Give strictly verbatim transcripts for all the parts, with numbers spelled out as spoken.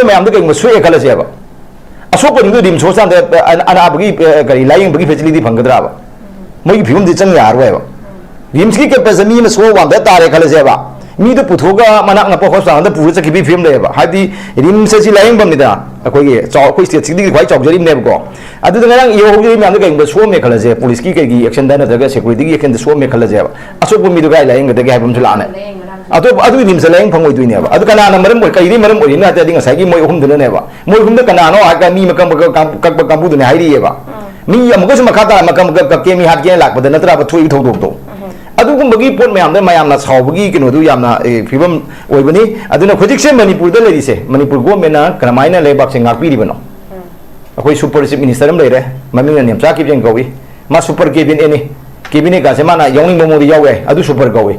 ꯃꯌꯥꯝꯗ ꯀꯩꯒꯨꯝꯕ ꯁꯣꯛꯑꯦ ꯈꯜꯂꯁꯦꯕ, ꯑꯁꯣꯛꯄꯁꯤꯡꯗꯨ ꯔꯤꯝꯁ ꯍꯣꯁꯄꯤꯇꯥꯜꯗ ꯑꯅꯥꯕꯒꯤ ꯀꯔꯤ ꯂꯥꯏꯌꯦꯡꯕꯒꯤ ꯐꯦꯁꯤꯂꯤꯇꯤ ꯐꯪꯒꯗ꯭ꯔꯥꯕ? ꯃꯣꯏꯒꯤ ꯐꯤꯕꯝꯗꯤ ꯆꯪ ꯌꯥꯔꯔꯣꯏꯕ꯫ ꯔꯤꯝꯁꯀꯤ ꯀꯦꯝꯄꯁꯇ ꯃꯤ ꯑꯃ ꯁꯣꯛꯑ ꯋꯥꯟꯗ ꯇꯥꯔꯦ ꯈꯜꯂꯁꯦꯕ, ꯃꯤꯗꯨ ꯄꯨꯊꯣꯛꯑꯒ ꯃꯅꯥꯛ ꯅꯛꯄ ꯍꯣꯁꯄꯤꯇꯥꯜꯗ ꯄꯨꯔ ꯆꯠꯈꯤꯕꯒꯤ ꯐꯤꯕꯝ ꯂꯩꯌꯦꯕ꯫ ꯍꯥꯏꯕꯗꯤ ꯔꯤꯝꯁ ꯑꯁꯤ ꯂꯥꯏꯌꯦꯡꯐꯝꯅꯤꯗꯅ, ꯑꯩꯈꯣꯏꯒꯤ ꯆꯥꯎ-, ꯑꯩꯈꯣꯏ ꯁ꯭ꯇꯦꯠꯁꯤꯗꯒꯤ ꯈ꯭ꯋꯥꯏ ꯆꯥꯎꯖꯔꯤꯕꯅꯦꯕꯀꯣ꯫ ꯑꯗꯨꯗ ꯉꯔꯥꯡ ꯏꯍꯧꯍꯧꯖꯔꯤꯕ ꯃꯌꯥꯝꯗꯣ ꯀꯩꯒꯨꯝꯕ ꯁꯣꯛꯑꯝꯃꯦ ꯈꯜꯂꯁꯦ, ꯄꯨꯂꯤꯁꯀꯤ ꯀꯩꯒꯤ ꯑꯦꯛꯁꯟꯗ ꯅꯠꯇ꯭ꯔꯒ ꯁꯦꯀ꯭ꯌꯨꯔꯤꯇꯤꯒꯤ ꯑꯦꯛꯁꯟꯗ ꯁꯣꯛꯑꯝꯃꯦ ꯈꯜꯂꯁꯦꯕ, ꯑꯁꯣꯛꯄ ꯃꯤꯗꯣ ꯀꯥꯏ ꯂꯥꯏꯌꯦꯡꯒꯗꯒꯦ ꯍꯥꯏꯕ ꯑꯃꯁꯨ ꯂꯥꯛꯑꯅꯤ꯫ ꯑꯇꯣꯞꯄ ꯑꯗꯨꯒꯤ ꯔꯤꯝꯁꯇ ꯂꯥꯏꯌꯦꯡ ꯐꯪꯉꯣꯏꯗꯣꯏꯅꯦꯕ꯫ ꯑꯗꯨ ꯀꯅꯥꯅ ꯃꯔꯝ ꯑꯣꯏ-, ꯀꯩꯗꯩ ꯃꯔꯝ ꯑꯣꯏꯔꯤꯅꯣ ꯍꯥꯏ ꯇꯥꯔꯗꯤ ꯉꯁꯥꯏꯒꯤ ꯃꯣꯏ ꯑꯍꯨꯝꯗꯨꯅꯅꯦꯕ꯫ ꯃꯣꯏ ꯑꯍꯨꯝꯗ ꯀꯅꯥꯅꯣ ꯍꯥꯏꯔꯒ ꯃꯤ ꯃꯀꯛ ꯃꯀꯛ ꯀꯛꯄ ꯀꯥꯡꯕꯨꯗꯨꯅꯦ ꯍꯥꯏꯔꯤꯑꯕ꯫ ꯃꯤ ꯑꯃꯨꯛꯀꯁꯨ ꯃꯈꯥ ꯇꯥꯅ ꯃꯀꯛ ꯃꯀꯛ ꯀꯛꯀꯦ, ꯃꯤ ꯍꯥꯠꯀꯦꯅ ꯂꯥꯛꯄꯗ ꯅꯠꯇ꯭ꯔꯕ ꯊꯣꯛꯏꯕ ꯊꯧꯗꯣꯛꯇꯣ꯫ ꯑꯗꯨꯒꯨꯝꯕꯒꯤ ꯄꯣꯠ ꯃꯌꯥꯝꯗ ꯃꯌꯥꯝꯅ ꯁꯥꯎꯕꯒꯤ ꯀꯩꯅꯣꯗꯨ ꯌꯥꯝꯅ, ꯑꯦ, ꯐꯤꯕꯝ ꯑꯣꯏꯕꯅꯤ꯫ ꯑꯗꯨꯅ ꯍꯧꯖꯤꯛꯁꯦ ꯃꯅꯤꯄꯨꯔꯗ ꯂꯩꯔꯤꯁꯦ, ꯃꯅꯤꯄꯨꯔ ꯒꯣꯔꯃꯦꯟꯅ ꯀꯔꯝꯍꯥꯏꯅ ꯂꯩꯕꯥꯛꯁꯦ ꯉꯥꯛꯄꯤꯔꯤꯕꯅꯣ? ꯑꯩꯈꯣꯏ ꯁꯨꯄꯔ ꯆꯤꯐ ꯃꯤꯅꯤꯁꯇꯔ ꯑꯃ ꯂꯩꯔꯦ, ꯃꯃꯤꯡꯅ ꯅꯦꯝꯆꯥ ꯀꯤꯞꯒꯦꯟ ꯀꯧꯏ꯫ ꯃꯥ ꯁꯨꯄꯔ ꯀꯦꯕꯤꯟ ꯑꯦꯅꯤ, ꯀꯦꯕꯤꯅꯦꯠꯀꯥꯁꯦ ꯃꯥꯅ ꯌꯥꯎꯅꯤꯡꯕ ꯃꯑꯣꯡꯗ ꯌꯥꯎ ꯌꯥꯏ, ꯑꯗꯨ ꯁꯨꯄꯔ ꯀꯧꯏ꯫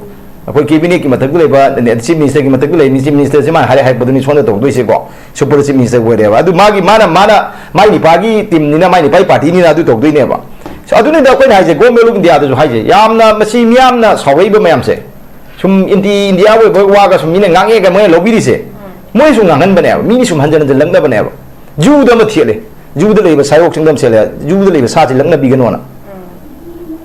ꯑꯩꯈꯣꯏ ꯀꯦꯕꯤꯅꯦꯠꯀꯤ ꯃꯊꯛꯇ ꯂꯩꯕ, ꯆꯤꯐ ꯃꯤꯅꯤꯁꯇꯔꯒꯤ ꯃꯊꯛꯇ ꯂꯩꯕ ꯆꯤꯐ ꯃꯤꯅꯤꯁꯇꯔꯁꯦ ꯃꯥꯅ ꯍꯥꯏꯔꯦ ꯍꯥꯏꯔꯛꯄꯗꯨꯅꯤ ꯁꯣꯝꯗ ꯇꯧꯗꯣꯏꯁꯦꯀꯣ꯫ ꯁꯨꯄꯔ ꯆꯤꯐ ꯃꯤꯅꯤꯁꯇꯔ ꯑꯣꯏꯔꯦꯕ꯫ ꯑꯗꯨ ꯃꯥꯒꯤ, ꯃꯥꯅ, ꯃꯥꯅ, ꯃꯥꯏ ꯅꯨꯄꯥꯒꯤ ꯇꯤꯝꯅꯤꯅ, ꯃꯥꯏ ꯅꯨꯄꯥꯒꯤ ꯄꯥꯔꯇꯤꯅꯤꯅ ꯑꯗꯨ ꯇꯧꯗꯣꯏꯅꯦꯕ꯫ So, ꯑꯗꯨꯅꯤꯗ ꯑꯩꯈꯣꯏꯅ ꯍꯥꯏꯁꯦ, ꯒꯣꯔꯃꯦꯟ ꯑꯣꯐ ꯏꯟꯗꯤꯌꯥꯗꯁꯨ ꯍꯥꯏꯁꯦ, ꯌꯥꯝꯅ ꯃꯁꯤ ꯃꯤꯌꯥꯝꯅ ꯁꯥꯎꯔꯛꯏꯕ ꯃꯌꯥꯝꯁꯦ, ꯁꯨꯝ ꯑꯦꯟꯇꯤ ꯏꯟꯗꯤꯌꯥ ꯑꯣꯏꯕ ꯋꯥꯒ ꯁꯨꯝ ꯃꯤꯅ ꯉꯥꯡꯉꯦꯒ ꯃꯣꯏꯅ ꯂꯧꯕꯤꯔꯤꯁꯦ, ꯃꯣꯏꯁꯨ ꯉꯥꯡꯍꯟꯕꯅꯦꯕ, ꯃꯤꯅ ꯁꯨꯝ ꯍꯟꯖꯟ ꯍꯟꯖꯟ ꯂꯛꯅꯕꯅꯦꯕ꯫ ꯖꯨꯗ ꯑꯃ ꯊꯦꯠꯂꯦ, ꯖꯨꯗ ꯂꯩꯕ ꯁꯥꯏꯑꯣꯛꯁꯤꯡꯗ ꯑꯃ ꯊꯦꯠꯂꯦ, ꯖꯨꯗ ꯂꯩꯕ ꯁꯥꯁꯤ ꯂꯛꯅꯕꯤꯒꯅꯣꯅ꯫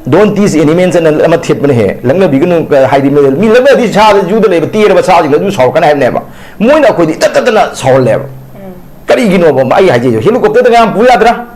Don't tease animals ꯑꯅ ꯑꯃ ꯊꯦꯠꯄꯅꯦꯍꯦ, ꯂꯛꯅꯕꯤꯒꯅꯨ, ꯍꯥꯏꯗꯤ ꯃꯤ, ꯃꯤ ꯂꯛꯅꯔꯗꯤ ꯁꯥ, ꯖꯨꯗ ꯂꯩꯕ ꯇꯦꯔꯕ ꯁꯥꯁꯤꯡꯗꯣ ꯑꯗꯨ ꯁꯥꯎꯔꯛꯀꯅꯤ ꯍꯥꯏꯕꯅꯦꯕ꯫ ꯃꯣꯏꯅ ꯑꯩꯈꯣꯏꯗ ꯏꯇꯠ ꯇꯠꯇꯅ ꯁꯥꯎꯍꯜꯂꯦꯕ꯫ ꯀꯔꯤꯒꯤꯅꯣꯕ ꯑꯩ ꯍꯥꯏꯖꯩꯁꯦ? ꯍꯦꯂꯤꯀꯣꯞꯇꯔꯗ ꯉꯔꯥꯡ ꯄꯨ ꯌꯥꯗ꯭ꯔꯥ?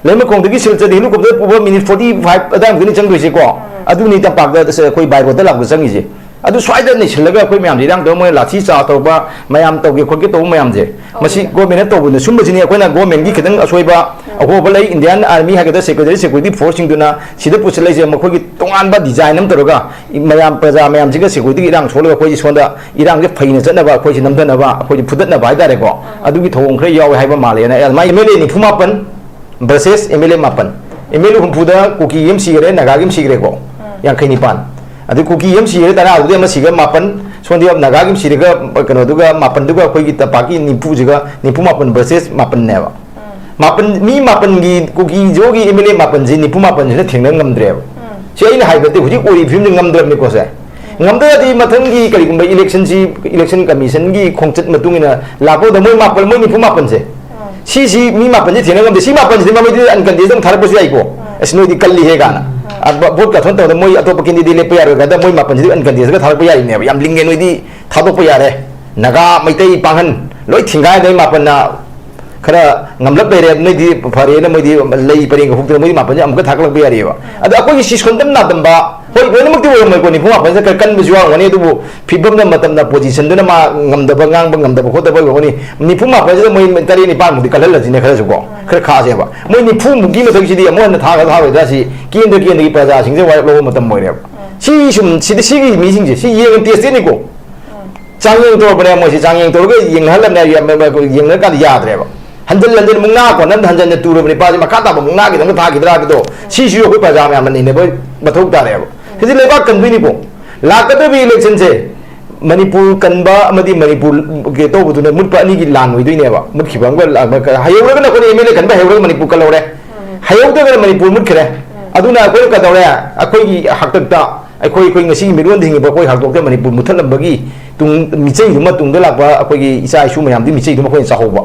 ꯂꯩꯃꯈꯣꯡꯗꯒꯤ ꯁꯤꯜꯆꯔꯗ ꯍꯦꯂꯤꯀꯣꯞꯇꯔ ꯄꯨꯕ ꯃꯤꯅꯤꯠ forty five ꯑꯗꯥꯏꯃꯨꯛꯇꯅꯤ ꯆꯪꯗꯣꯏꯁꯦꯀꯣ꯫ ꯑꯗꯨꯅꯤ ꯇꯝꯄꯥꯛꯇ ꯑꯩꯈꯣꯏ by road ꯇ ꯂꯥꯛꯄꯗ ꯆꯪꯉꯤꯁꯦ꯫ ꯑꯗꯨ ꯁ꯭ꯋꯥꯏꯗ ꯅꯩꯁꯤꯜꯂꯒ ꯑꯩꯈꯣꯏ ꯃꯌꯥꯝꯁꯦ ꯏꯔꯥꯡ ꯇꯧꯔ ꯃꯣꯏꯅ ꯂꯥꯊꯤ ꯆꯥꯔꯖ ꯇꯧꯕ, ꯃꯌꯥꯝ ꯇꯧꯒꯦ ꯈꯣꯠꯀꯦ ꯇꯧꯕ ꯃꯌꯥꯝꯁꯦ, ꯃꯁꯤ ꯒꯣꯔꯃꯦꯟꯅ ꯇꯧꯕꯅ ꯁꯨꯝꯕꯁꯤꯅꯤ꯫ ꯑꯩꯈꯣꯏꯅ ꯒꯣꯔꯃꯦꯟꯒꯤ ꯈꯤꯇꯪ ꯑꯁꯣꯏꯕ, ꯑꯍꯣꯕ ꯂꯩ, ꯏꯟꯗꯤꯌꯥꯟ ꯑꯥꯔꯃꯤ ꯍꯥꯏꯒꯗ꯭ꯔꯥ, ꯁꯦꯀ꯭ꯌꯨꯔꯤꯇꯤ ꯐꯣꯔꯁꯁꯤꯡꯗꯨꯅ ꯁꯤꯗ ꯄꯨꯁꯤꯜꯂꯛꯏꯁꯦ, ꯃꯈꯣꯏꯒꯤ ꯇꯣꯉꯥꯟꯕ ꯗꯤꯖꯥꯏꯟ ꯑꯃ ꯇꯧꯔꯒ ꯃꯌꯥꯝ, ꯄ꯭ꯔꯖꯥ ꯃꯌꯥꯝꯁꯤꯒ ꯁꯦꯀ꯭ꯌꯨꯔꯤꯇꯤꯒꯤ ꯏꯔꯥꯡ ꯁꯣꯛꯂꯒ ꯑꯩꯈꯣꯏꯁꯦ ꯁꯣꯝꯗ ꯏꯔꯥꯡꯁꯦ ꯐꯩꯅ ꯆꯠꯅꯕ, ꯑꯩꯈꯣꯏꯁꯦ ꯅꯝꯊꯅꯕ, ꯑꯩꯈꯣꯏꯁꯦ ꯐꯨꯗꯠꯅꯕ ꯍꯥꯏꯇꯥꯔꯦꯀꯣ, ꯑꯗꯨꯒꯤ ꯊꯧꯑꯣꯡ ꯈꯔ ꯌꯥꯎꯋꯦ ꯍꯥꯏꯕ ꯃꯥꯜꯂꯦꯅ꯫ ꯑꯗꯨꯃꯥꯏꯅ ꯑꯦꯝ ꯑꯦꯜ ꯑꯦ ꯅꯤꯐꯨ ꯃꯥꯄꯟ versus ꯑꯦꯝ ꯑꯦꯜ ꯑꯦ ꯃꯥꯄꯟ, ꯑꯦꯝ ꯑꯦꯜ ꯑꯦ ꯍꯨꯝꯐꯨꯗ ꯀꯨꯀꯤ ꯑꯃ ꯁꯤꯈ꯭ꯔꯦ, ꯅꯥꯒꯥꯒꯤ ꯑꯃ ꯁꯤꯈ꯭ꯔꯦꯀꯣ, ꯌꯥꯡꯈꯩ ꯅꯤꯄꯥꯟ꯫ ꯑꯗꯩ ꯀꯨꯀꯤ ꯑꯃ ꯁꯤꯈ꯭ꯔꯦ, ꯇꯔꯥꯗꯨꯗꯤ ꯑꯃ ꯁꯤꯈ꯭ꯔꯦ, ꯃꯥꯄꯟ꯫ ꯁꯣꯝꯗ ꯅꯥꯒꯥꯒꯤ ꯑꯃ ꯁꯤꯔꯒ, ꯀꯩꯅꯣꯗꯨꯒ ꯃꯥꯄꯟꯗꯨꯒ ꯑꯩꯈꯣꯏꯒꯤ ꯇꯝꯄꯥꯛꯀꯤ ꯅꯤꯐꯨꯁꯤꯒ, ꯅꯤꯐꯨ ꯃꯥꯄꯟ versus ꯃꯥꯄꯟꯅꯦꯕ꯫ ꯃꯥꯄꯟ, ꯃꯤ ꯃꯥꯄꯟꯒꯤ ꯀꯨꯀꯤ ꯖꯣꯒꯤ ꯑꯦꯝ ꯑꯦꯜ ꯑꯦ ꯃꯥꯄꯟꯁꯤ, ꯅꯤꯐꯨ ꯃꯥꯄꯟꯁꯤꯅ ꯊꯦꯡꯅ ꯉꯝꯗ꯭ꯔꯦꯕ꯫ ꯁꯤ ꯑꯩꯅ ꯍꯥꯏꯕ ꯅꯠꯇꯦ, ꯍꯧꯖꯤꯛ ꯑꯣꯏꯔꯤꯕ ꯐꯤꯕꯝꯁꯤ ꯉꯝꯗ꯭ꯔꯕꯅꯤꯀꯣ ꯁꯦ꯫ ꯉꯝꯗ꯭ꯔꯒꯗꯤ ꯃꯊꯪꯒꯤ ꯀꯔꯤꯒꯨꯝꯕ ꯏꯂꯦꯛꯁꯟꯁꯤ, ꯏꯂꯦꯛꯁꯟ ꯀꯃꯤꯁꯟꯒꯤ ꯈꯣꯡꯆꯠ ꯃꯇꯨꯡ ꯏꯟꯅ ꯂꯥꯛꯄꯗ ꯃꯣꯏ ꯃꯥꯄꯟ, ꯃꯣꯏ ꯅꯤꯐꯨ ꯃꯥꯄꯟꯁꯦ, ꯁꯤꯁꯤ ꯃꯤ ꯃꯥꯄꯟꯁꯦ ꯊꯦꯡꯅ ꯉꯝꯗꯦ꯫ ꯁꯤ ꯃꯥꯄꯟꯁꯤꯗꯤ ꯃꯃꯩꯗꯤ uncontested ꯑꯃꯨꯛ ꯊꯥꯔꯛꯄꯁꯨ ꯌꯥꯏꯀꯣ꯫ ꯑꯁ, ꯅꯣꯏꯗꯤ ꯀꯜꯂꯤꯍꯦ ꯀꯥꯏꯅ꯫ ꯑ, ꯚ-, vote ꯀꯥꯊꯣꯛ ꯇꯧꯕꯗ ꯃꯣꯏ ꯑꯇꯣꯞꯄ candidate ꯂꯦꯞꯄ ꯌꯥꯔꯣꯏ ꯀꯥꯏꯗ ꯃꯣꯏ ꯃꯥꯄꯟꯁꯤꯗꯤ uncontestedꯒ ꯊꯥꯔꯛꯄ ꯌꯥꯔꯤꯅꯦꯕ꯫ ꯌꯥꯝ ꯂꯤꯡꯉꯦ ꯅꯣꯏꯗꯤ, ꯊꯥꯗꯣꯛꯄ ꯌꯥꯔꯦ꯫ ꯅꯥꯒꯥ, ꯃꯩꯇꯩ, ꯄꯥꯡꯍꯟ ꯂꯣꯏ ꯊꯤꯡꯒꯥꯏꯗ ꯃꯥꯄꯟꯅ ꯈꯔ ꯉꯝꯂꯞ ꯂꯩꯔꯦ, ꯅꯣꯏꯗꯤ ꯐꯔꯦꯅ ꯃꯣꯏꯗꯤ ꯂꯩ ꯄꯔꯦꯡꯒ ꯍꯨꯛꯇꯅ ꯃꯣꯏꯗꯤ ꯃꯥꯄꯟꯁꯦ ꯑꯃꯨꯛꯀ ꯊꯥꯒꯠꯂꯛꯄ ꯌꯥꯔꯤꯑꯕ꯫ ꯑꯗ ꯑꯩꯈꯣꯏꯒꯤ ꯁꯤ ꯁꯣꯟꯗꯝ ꯅꯥꯗꯝꯕ, ꯍꯣꯏ, ꯂꯣꯏꯅꯃꯛꯇꯤ ꯑꯣꯏꯔꯝꯃꯣꯏꯀꯣ, ꯅꯤꯐꯨ ꯃꯥꯄꯟꯁꯦ ꯈꯔ ꯀꯟꯕꯁꯨ ꯌꯥꯎꯔꯝꯒꯅꯤ, ꯑꯗꯨꯕꯨ ꯐꯤꯕꯝꯅ ꯃꯇꯝꯅ positionꯗꯨꯅ ꯃꯥ ꯉꯝꯗꯕ, ꯉꯥꯡꯕ ꯉꯝꯗꯕ ꯈꯣꯠꯇꯕ ꯑꯣꯏꯔꯝꯒꯅꯤ꯫ ꯅꯤꯐꯨ ꯃꯥꯄꯟꯁꯤꯗ ꯃꯣꯏ ꯇꯔꯦꯠ ꯅꯤꯄꯥꯟꯃꯨꯛꯇꯤ ꯀꯜꯍꯜꯂꯁꯤꯅꯦ ꯈꯔꯁꯨꯀꯣ, ꯈꯔ ꯈꯥꯛꯑꯁꯦꯕ꯫ ꯃꯣꯏ ꯅꯤꯐꯨꯃꯨꯛꯀꯤ ꯃꯊꯛꯁꯤꯗꯤ ꯑꯃꯨꯛ ꯍꯟꯅ ꯊꯥꯒꯗ꯭ꯔꯥ ꯊꯥꯔꯣꯏꯗ꯭ꯔꯥ ꯁꯤ ꯀꯦꯟꯗ꯭ꯔ ꯀꯦꯟꯗ꯭ꯔꯒꯤ ꯄ꯭ꯔꯖꯥꯁꯤꯡꯁꯦ ꯋꯥꯔꯦꯞ ꯂꯧꯕ ꯃꯇꯝ ꯑꯣꯏꯔꯦꯕ꯫ ꯁꯤ ꯁꯨꯝ, ꯁꯤꯗꯤ ꯁꯤꯒꯤ ꯃꯤꯁꯤꯡꯁꯦ ꯁꯤ ꯌꯦꯡꯉ testedꯅꯤꯀꯣ꯫ ꯆꯥꯡꯌꯦꯡ ꯇꯧꯔꯕꯅꯦ ꯃꯣꯏꯁꯦ, ꯆꯥꯡꯌꯦꯡ ꯇꯧꯔꯒ ꯌꯦꯡꯅꯍꯜꯂꯕꯅꯦ, ꯌꯦꯡꯅꯔꯀꯥꯟꯗ ꯌꯥꯗ꯭ꯔꯦꯕ꯫ ꯍꯟꯖꯤꯟ ꯍꯟꯖꯤꯟ ꯃꯨꯛꯅꯥ ꯀꯣꯟꯅ ꯍꯟꯖꯟ ꯍꯟꯖꯟ ꯇꯨꯔꯕꯅꯦ, ꯄꯥꯁꯦ ꯃꯈꯥ ꯇꯥꯕ ꯃꯨꯛꯅꯥꯒꯤꯗꯃꯛ ꯊꯥꯈꯤꯗ꯭ꯔꯥ ꯍꯥꯏꯕꯗꯣ, ꯁꯤꯁꯨ ꯑꯩꯈꯣꯏ ꯄ꯭ꯔꯖꯥ ꯃꯌꯥꯝꯅ ꯅꯩꯅꯕ ꯃꯊꯧ ꯇꯥꯔꯦꯕ꯫ ꯁꯤꯗꯤ ꯂꯩꯕꯥꯛ ꯀꯟꯗꯣꯏꯅꯤꯀꯣ, ꯂꯥꯛꯀꯗꯧꯔꯤꯕ electionꯁꯦ ꯃꯅꯤꯄꯨꯔ ꯀꯟꯕ ꯑꯃꯗꯤ ꯃꯅꯤꯄꯨꯔ ꯀꯩꯅꯣ ꯇꯧꯕꯗꯨꯅ ꯃꯨꯠꯄ ꯑꯅꯤꯒꯤ ꯂꯥꯟ ꯑꯣꯏꯗꯣꯏꯅꯦꯕ꯫ ꯃꯨꯠꯈꯤꯕ ꯑꯃꯒ ꯂꯥꯛ-, ꯍꯩꯍꯧꯔꯒꯅ ꯑꯩꯈꯣꯏꯅ MLA ꯀꯟꯕ ꯍꯩꯍꯧꯔꯒ ꯃꯅꯤꯄꯨꯔ ꯀꯜꯍꯧꯔꯦ, ꯍꯩꯍꯧꯗ꯭ꯔꯒꯅ ꯃꯅꯤꯄꯨꯔ ꯃꯨꯠꯈ꯭ꯔꯦ꯫ ꯑꯗꯨꯅ ꯑꯩꯈꯣꯏꯅ ꯀꯩꯗꯧꯔꯦ? ꯑꯩꯈꯣꯏꯒꯤ ꯍꯥꯛꯇꯛꯇ ꯑꯩꯈꯣꯏ, ꯑꯩꯈꯣꯏ ꯉꯁꯤꯒꯤ ꯃꯤꯔꯣꯟꯗ ꯍꯤꯡꯉꯤꯕ ꯑꯩꯈꯣꯏ ꯍꯥꯛꯇꯛꯇ ꯃꯅꯤꯄꯨꯔ ꯃꯨꯠꯊꯠꯂꯝꯕꯒꯤ ꯇꯨꯡ, ꯃꯤꯆꯩꯗꯨꯃ ꯇꯨꯡꯗ ꯂꯥꯛꯄ ꯑꯩꯈꯣꯏꯒꯤ ꯏꯆꯥ ꯏꯁꯨ ꯃꯌꯥꯝꯗꯤ ꯃꯤꯆꯩꯗꯨꯃ ꯑꯩꯈꯣꯏꯅ ꯆꯥꯍꯧꯕ꯫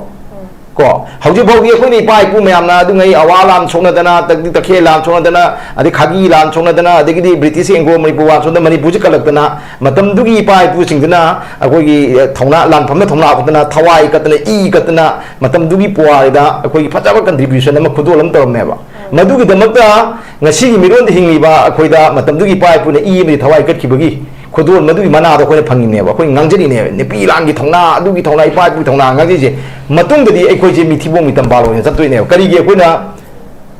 ꯀꯣ, ꯍꯧꯖꯤꯛ ꯐꯥꯎꯒꯤ ꯑꯩꯈꯣꯏꯅ ꯏꯄꯥ ꯏꯄꯨ ꯃꯌꯥꯝꯅ ꯑꯗꯨꯉꯩ ꯑꯋꯥ ꯂꯥꯟ ꯁꯣꯛꯅꯗꯅ, ꯇꯛ-, ꯇꯈꯦꯜ ꯂꯥꯟ ꯁꯣꯛꯅꯗꯅ, ꯑꯗꯩ ꯈꯥꯒꯤ ꯂꯥꯟ ꯁꯣꯛꯅꯗꯅ, ꯑꯗꯒꯤꯗꯤ British Anglo ꯃꯅꯤꯄꯨꯔ ꯋꯥꯔ ꯁꯣꯛꯅꯗꯅ, ꯃꯅꯤꯄꯨꯔꯁꯤ ꯀꯜꯂꯛꯇꯅ, ꯃꯇꯝꯗꯨꯒꯤ ꯏꯄꯥ ꯏꯄꯨꯁꯤꯡꯗꯨꯅ ꯑꯩꯈꯣꯏꯒꯤ, ꯑ, ꯊꯧꯅꯥ, ꯂꯥꯟꯐꯝꯗ ꯊꯧꯅꯥ ꯍꯥꯞꯇꯅ, ꯊꯋꯥꯏ ꯀꯠꯇꯅ, ꯏ ꯀꯠꯇꯅ, ꯃꯇꯝꯗꯨꯒꯤ ꯄꯨꯋꯥꯔꯤꯗ ꯑꯩꯈꯣꯏꯒꯤ ꯐꯖꯕ contribution ꯑꯃ, ꯈꯨꯗꯣꯜ ꯑꯃ ꯇꯧꯔꯝꯃꯦꯕ꯫ ꯃꯗꯨꯒꯤꯗꯃꯛꯇ ꯉꯁꯤꯒꯤ ꯃꯤꯔꯣꯟꯗ ꯍꯤꯡꯂꯤꯕ ꯑꯩꯈꯣꯏꯗ ꯃꯇꯝꯗꯨꯒꯤ ꯏꯄꯥ ꯏꯄꯨꯅ ꯏ ꯑꯃꯗꯤ ꯊꯋꯥꯏ ꯀꯠꯈꯤꯕꯒꯤ ꯈꯨꯗꯣꯜ ꯃꯗꯨꯒꯤ ꯃꯅꯥꯗꯣ ꯑꯩꯈꯣꯏꯅ ꯐꯪꯉꯤꯅꯦꯕ, ꯑꯩꯈꯣꯏ ꯉꯥꯡꯖꯔꯤꯅꯦꯕ꯫ ꯅꯨꯄꯤ ꯂꯥꯟꯒꯤ ꯊꯧꯅꯥ, ꯑꯗꯨꯒꯤ ꯊꯧꯅꯥ, ꯏꯄꯥ ꯏꯄꯨꯒꯤ ꯊꯧꯅꯥ ꯉꯥꯡꯖꯔꯤꯁꯦ꯫ ꯃꯇꯨꯡꯗꯗꯤ ꯑꯩꯈꯣꯏꯁꯦ ꯃꯤꯊꯤꯕꯣꯡ ꯃꯤꯇꯝ ꯄꯥꯜꯂꯣꯏꯅ ꯆꯠꯇꯣꯏꯅꯦꯕ꯫ ꯀꯔꯤꯒꯤ? ꯑꯩꯈꯣꯏꯅ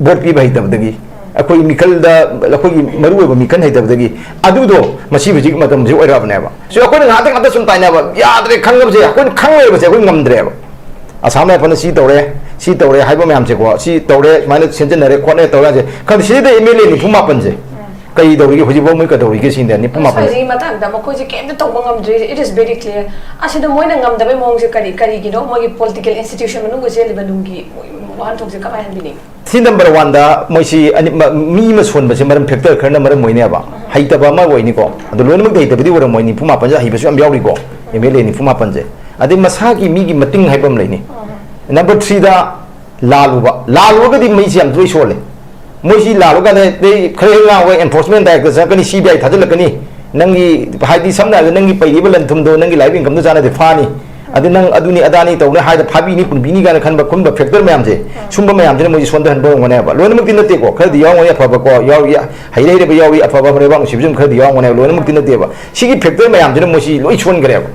vote ꯄꯤꯕ ꯍꯩꯇꯕꯗꯒꯤ, ꯑꯩꯈꯣꯏ ꯃꯤꯈꯜꯗ, ꯑꯩꯈꯣꯏꯒꯤ ꯃꯔꯨꯑꯣꯏꯕ ꯃꯤꯈꯜ ꯍꯩꯇꯕꯗꯒꯤ꯫ ꯑꯗꯨꯗꯣ ꯃꯁꯤ ꯍꯧꯖꯤꯛ ꯃꯇꯝꯁꯤ ꯑꯣꯏꯔꯛꯑꯕꯅꯦꯕ꯫ ꯁꯤ ꯑꯩꯈꯣꯏꯅ ꯉꯥꯏꯍꯥꯛꯇꯪ ꯉꯥꯛꯇ ꯁꯨꯝ ꯇꯥꯏꯅꯕ ꯌꯥꯗ꯭ꯔꯦ, ꯈꯪꯅꯕꯁꯦ ꯑꯩꯈꯣꯏꯅ ꯈꯪ ꯂꯩꯔꯕꯁꯦ ꯑꯩꯈꯣꯏ ꯉꯝꯗ꯭ꯔꯦꯕ꯫ ꯑꯁꯥꯝ ꯔꯥꯏꯐꯜꯅ ꯁꯤ ꯇꯧꯔꯦ, ꯁꯤ ꯇꯧꯔꯦ ꯍꯥꯏꯕ ꯃꯌꯥꯝꯁꯦꯀꯣ, ꯁꯤ ꯇꯧꯔꯦ, ꯁꯨꯃꯥꯏꯅ ꯁꯦꯝꯖꯤꯟꯅꯔꯦ, ꯈꯣꯠꯅꯔꯦ ꯇꯧꯔꯦ ꯍꯥꯏꯁꯦ꯫ ꯈꯪꯗꯦ, ꯁꯤꯗꯩꯗ MLA ꯅꯤꯐꯨ ꯃꯥꯄꯟꯁꯦ ꯀꯔꯤ ꯇꯧꯔꯤꯒꯦ? ꯍꯧꯖꯤꯛꯐꯥꯎ ꯃꯣꯏ ꯀꯩꯗꯧꯔꯤꯒꯦ ꯁꯤꯅꯦ, ꯅꯤꯐꯨ ꯃꯥꯄꯟꯁꯦ꯫ ꯁ꯭ꯋꯥꯏꯁꯤꯒꯤ ꯃꯇꯥꯡꯗ ꯃꯈꯣꯏꯁꯦ ꯀꯩꯝꯇ ꯇꯧꯕ ꯉꯝꯗ꯭ꯔꯤ, it is very clear꯫ ꯑꯁꯤꯗ ꯃꯣꯏꯅ ꯉꯝꯗꯕꯩ ꯃꯑꯣꯡꯁꯦ ꯀꯔꯤ, ꯀꯔꯤꯒꯤꯅꯣ? ꯃꯣꯏꯒꯤ political institution ꯃꯅꯨꯡꯗ ꯆꯦꯜꯂꯤꯕ ꯅꯨꯡꯒꯤ ꯃꯣꯏ ꯋꯥꯍꯟꯊꯣꯛꯁꯦ ꯀꯃꯥꯏꯅ ꯍꯟꯕꯤꯅꯤꯡꯉꯤ? ꯁꯤ ꯅꯝꯕꯔ ꯋꯥꯟꯗ ꯃꯣꯏꯁꯤ ꯑꯅꯤ-, ꯃ-, ꯃꯤ ꯑꯃ ꯁꯣꯟꯕꯁꯦ ꯃꯔꯝ, ꯐꯦꯛꯇꯔ ꯈꯔꯅ ꯃꯔꯝ ꯑꯣꯏꯅꯦꯕ꯫ ꯍꯩꯇꯕ ꯑꯃ ꯑꯣꯏꯅꯤꯀꯣ꯫ ꯑꯗꯣ ꯂꯣꯏꯅꯃꯛꯇꯤ ꯍꯩꯇꯕꯗꯤ ꯑꯣꯏꯔꯝꯃꯣꯏ, ꯅꯤꯐꯨ ꯃꯥꯄꯟꯁꯦ ꯍꯩꯕꯁꯨ ꯌꯥꯝ ꯌꯥꯎꯔꯤꯀꯣ꯫ ꯑꯦꯝ ꯑꯦꯜ ꯑꯦ ꯅꯤꯐꯨ ꯃꯥꯄꯟꯁꯦ꯫ ꯑꯗꯩ ꯃꯁꯥꯒꯤ ꯃꯤꯒꯤ ꯃꯇꯤꯡ ꯍꯥꯏꯕ ꯑꯃ ꯂꯩꯅꯤ꯫ ꯅꯝꯕꯔ ꯊ꯭ꯔꯤꯗ ꯂꯥꯜꯂꯨꯕ꯫ ꯂꯥꯜꯂꯨꯔꯒꯗꯤ ꯃꯩꯁꯦ ꯌꯥꯝ ꯂꯣꯏ ꯁꯣꯜꯂꯦ꯫ ꯃꯣꯏꯁꯤ ꯂꯥꯜꯂꯨꯀꯥꯟꯗ ꯑꯇꯩ ꯈꯔ ꯍꯦꯛ ꯉꯥꯡꯕ enforcement director ꯆꯪꯉꯛꯀꯅꯤ, ꯁꯤ ꯕꯤ ꯑꯥꯏ ꯊꯥꯖꯤꯜꯂꯛꯀꯅꯤ꯫ ꯅꯪꯒꯤ, ꯍꯥꯏꯗꯤ, ꯁꯝꯅ ꯍꯥꯏꯔꯕꯗ, ꯅꯪꯒꯤ ꯄꯩꯔꯤꯕ ꯂꯟ ꯊꯨꯝꯗꯣ, ꯅꯪꯒꯤ life incomeꯗꯣ ꯆꯥꯟꯅꯗꯦ, ꯐꯥꯅꯤ꯫ ꯑꯗꯨ ꯅꯪ ꯑꯗꯨꯅꯤ ꯑꯗꯥꯅꯤ ꯇꯧꯅ ꯍꯥꯏꯗ ꯐꯥꯕꯤꯅꯤ, ꯄꯨꯟꯕꯤꯅꯤ ꯀꯥꯏꯅ ꯈꯟꯕ, ꯈꯨꯝꯕ factor ꯃꯌꯥꯝꯁꯦ, ꯁꯨꯝꯕ ꯃꯌꯥꯝꯁꯤꯅ ꯃꯣꯏꯁꯤ ꯁꯣꯟꯊꯍꯟꯕ ꯑꯣꯏꯔꯝꯒꯅꯦꯕ꯫ ꯂꯣꯏꯅꯃꯛꯇꯤ ꯅꯠꯇꯦꯀꯣ, ꯈꯔꯗꯤ ꯌꯥꯎꯔꯝꯒꯅꯤ ꯑꯐꯕꯀꯣ, ꯌꯥꯎꯔꯤ, ꯍꯩꯔ ꯍꯩꯔꯕ ꯌꯥꯎꯔꯤ, ꯑꯐꯕ ꯂꯩꯕꯥꯛ ꯅꯨꯡꯁꯤꯕꯁꯨ ꯈꯔꯗꯤ ꯌꯥꯎꯔꯝꯒꯅꯦꯕ, ꯂꯣꯏꯅꯃꯛꯇꯤ ꯅꯠꯇꯦꯕ꯫ ꯁꯤꯒꯤ factor ꯃꯌꯥꯝꯁꯤꯅ ꯃꯣꯏꯁꯤ ꯂꯣꯏ ꯁꯣꯟꯈ꯭ꯔꯦꯕ꯫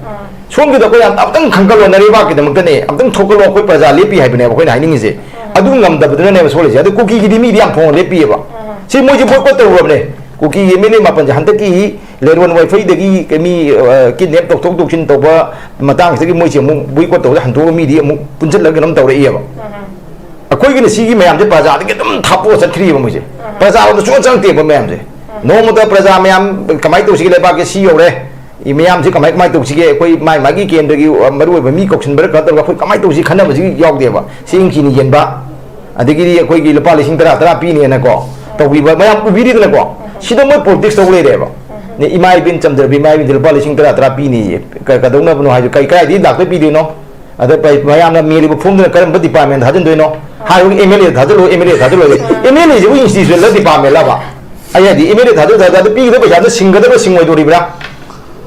ꯁꯣꯝꯒꯤꯗ ꯑꯩꯈꯣꯏ ꯌꯥꯝ ꯑꯝꯇꯪ ꯈꯟꯒꯠꯂꯣ, ꯅꯔꯩꯕꯥꯛꯀꯤꯗꯃꯛꯇꯅꯦ, ꯑꯝꯇꯪ ꯊꯣꯛꯀꯠꯂꯣ, ꯑꯩꯈꯣꯏ ꯄ꯭ꯔꯖꯥ ꯂꯦꯞꯄꯤ ꯍꯥꯏꯕꯅꯦꯕ ꯑꯩꯈꯣꯏꯅ ꯍꯥꯏꯅꯤꯡꯉꯤꯁꯦ꯫ ꯑꯗꯨ ꯉꯝꯗꯕꯗꯨꯅꯅꯦꯕ ꯁꯣꯜꯂꯤꯁꯦ꯫ ꯑꯗꯨ ꯀꯨꯀꯤꯒꯤꯗꯤ ꯃꯤꯗꯤ ꯌꯥꯝ ꯐꯣꯡꯅ ꯂꯦꯞꯄꯤꯑꯕ꯫ ꯁꯤ ꯃꯣꯏꯁꯦ boycott ꯇꯧꯔꯨꯔꯕꯅꯦ꯫ ꯀꯨꯀꯤꯒꯤ ꯑꯦꯝ ꯑꯦꯜ ꯑꯦ ꯃꯥꯄꯟꯁꯦ ꯍꯟꯗꯛꯀꯤ ꯂꯦꯔꯣꯟ ꯋꯥꯏꯐꯩꯗꯒꯤ ꯃꯤ, ꯑ, kidnap ꯇꯧꯊꯣꯛ ꯇꯧꯁꯤꯟ ꯇꯧꯕ ꯃꯇꯥꯡꯁꯤꯗꯒꯤ ꯃꯣꯏꯁꯦ ꯑꯃꯨꯛ boycott ꯇꯧꯔꯒ ꯍꯟꯗꯣꯛꯑꯒ ꯃꯤꯗꯤ ꯑꯃꯨꯛ ꯄꯨꯟꯁꯤꯜꯂꯒ ꯀꯩꯅꯣꯝ ꯇꯧꯔꯛꯏꯑꯕ꯫ ꯑꯩꯈꯣꯏꯒꯤꯅ ꯁꯤꯒꯤ ꯃꯌꯥꯝꯁꯦ ꯄ꯭ꯔꯖꯥꯗꯒꯤ ꯑꯗꯨꯝ ꯊꯥꯞꯄꯣꯛꯑ ꯆꯠꯈ꯭ꯔꯤꯑꯕ ꯃꯣꯏꯁꯦ꯫ ꯄ꯭ꯔꯖꯥꯔꯣꯝꯗ ꯁꯨꯡꯆꯪ ꯆꯪꯉꯛꯇꯦꯕ ꯃꯌꯥꯝꯁꯦ꯫ ꯅꯣꯡꯃꯇ ꯄ꯭ꯔꯖꯥ ꯃꯌꯥꯝ ꯀꯃꯥꯏꯅ ꯇꯧꯁꯤꯒꯦ, ꯂꯩꯕꯥꯛꯀꯤ ꯁꯤ ꯌꯧꯔꯦ, ꯃꯌꯥꯝꯁꯤ ꯀꯃꯥꯏ, ꯀꯃꯥꯏꯅ ꯇꯧꯁꯤꯒꯦ, ꯑꯩꯈꯣꯏ ꯃꯥꯏ ꯃꯥꯒꯤ ꯀꯦꯟꯗ꯭ꯔꯒꯤ ꯃꯔꯨ ꯑꯣꯏꯕ ꯃꯤ ꯀꯧꯁꯤꯟꯕꯔ ꯀꯩꯅꯣ ꯇꯧꯔꯒ ꯑꯩꯈꯣꯏ ꯀꯃꯥꯏꯅ ꯇꯧꯁꯤ ꯈꯟꯅꯕꯁꯤ ꯌꯥꯎꯗꯦꯕ꯫ ꯆꯦꯡ ꯆꯤꯅꯤ ꯌꯦꯟꯕ, ꯑꯗꯒꯤꯗꯤ ꯑꯩꯈꯣꯏꯒꯤ ꯂꯨꯄꯥ ꯂꯤꯁꯤꯡ ꯇꯔꯥ ꯇꯔꯥ ꯄꯤꯅꯦꯅꯀꯣ ꯇꯧꯕꯤꯕ ꯃꯌꯥꯝ ꯎꯕꯤꯔꯤꯗꯅꯀꯣ꯫ ꯁꯤꯗ ꯃꯣꯏ politics ꯇꯧ ꯂꯩꯔꯦꯕ꯫ ꯅꯦ, ꯏꯃꯥ ꯏꯕꯦꯟ ꯆꯝꯖꯔꯕꯤ ꯏꯃꯥ ꯏꯕꯦꯟꯗꯤ ꯂꯨꯄꯥ ꯂꯤꯁꯤꯡ ꯇꯔꯥ ꯇꯔꯥ ꯄꯤꯅꯦꯌꯦ꯫ ꯀ-, ꯀꯩꯗꯧꯅꯕꯅꯣ ꯍꯥꯏꯁꯨ ꯀꯩ, ꯀꯗꯥꯏꯗꯒꯤ ꯂꯥꯛꯇ ꯄꯤꯗꯣꯏꯅꯣ? ꯑꯗ ꯄ-, ꯃꯌꯥꯝꯅ ꯃꯦꯜꯂꯤꯕ ꯐꯣꯝꯗꯨꯅ ꯀꯔꯝꯕ department ꯊꯥꯖꯤꯟꯗꯣꯏꯅꯣ? ꯍꯥꯏꯕꯒꯤ ꯑꯦꯝ ꯑꯦꯜ ꯑꯦ ꯊꯥꯖꯤꯜꯂꯣ, ꯑꯦꯝ ꯑꯦꯜ ꯑꯦ ꯊꯥꯖꯤꯜꯂꯣ꯫ ꯑꯦꯝ ꯑꯦꯜ ꯑꯦꯁꯤꯕꯨ institution ꯂ department ꯂꯕ? ꯑꯩ ꯍꯥꯏꯗꯤ ꯑꯦꯝ ꯑꯦꯜ ꯑꯦ ꯊꯥꯖꯤꯜ ꯊꯥꯖꯤꯜ ꯑꯗꯨ ꯄꯤꯒꯗꯕ ꯄꯩꯁꯥꯗꯣ ꯁꯤꯡꯒꯗꯕ꯭ꯔꯥ ꯁꯤꯡꯉꯣꯏꯗꯣꯔꯤꯕ꯭ꯔꯥ?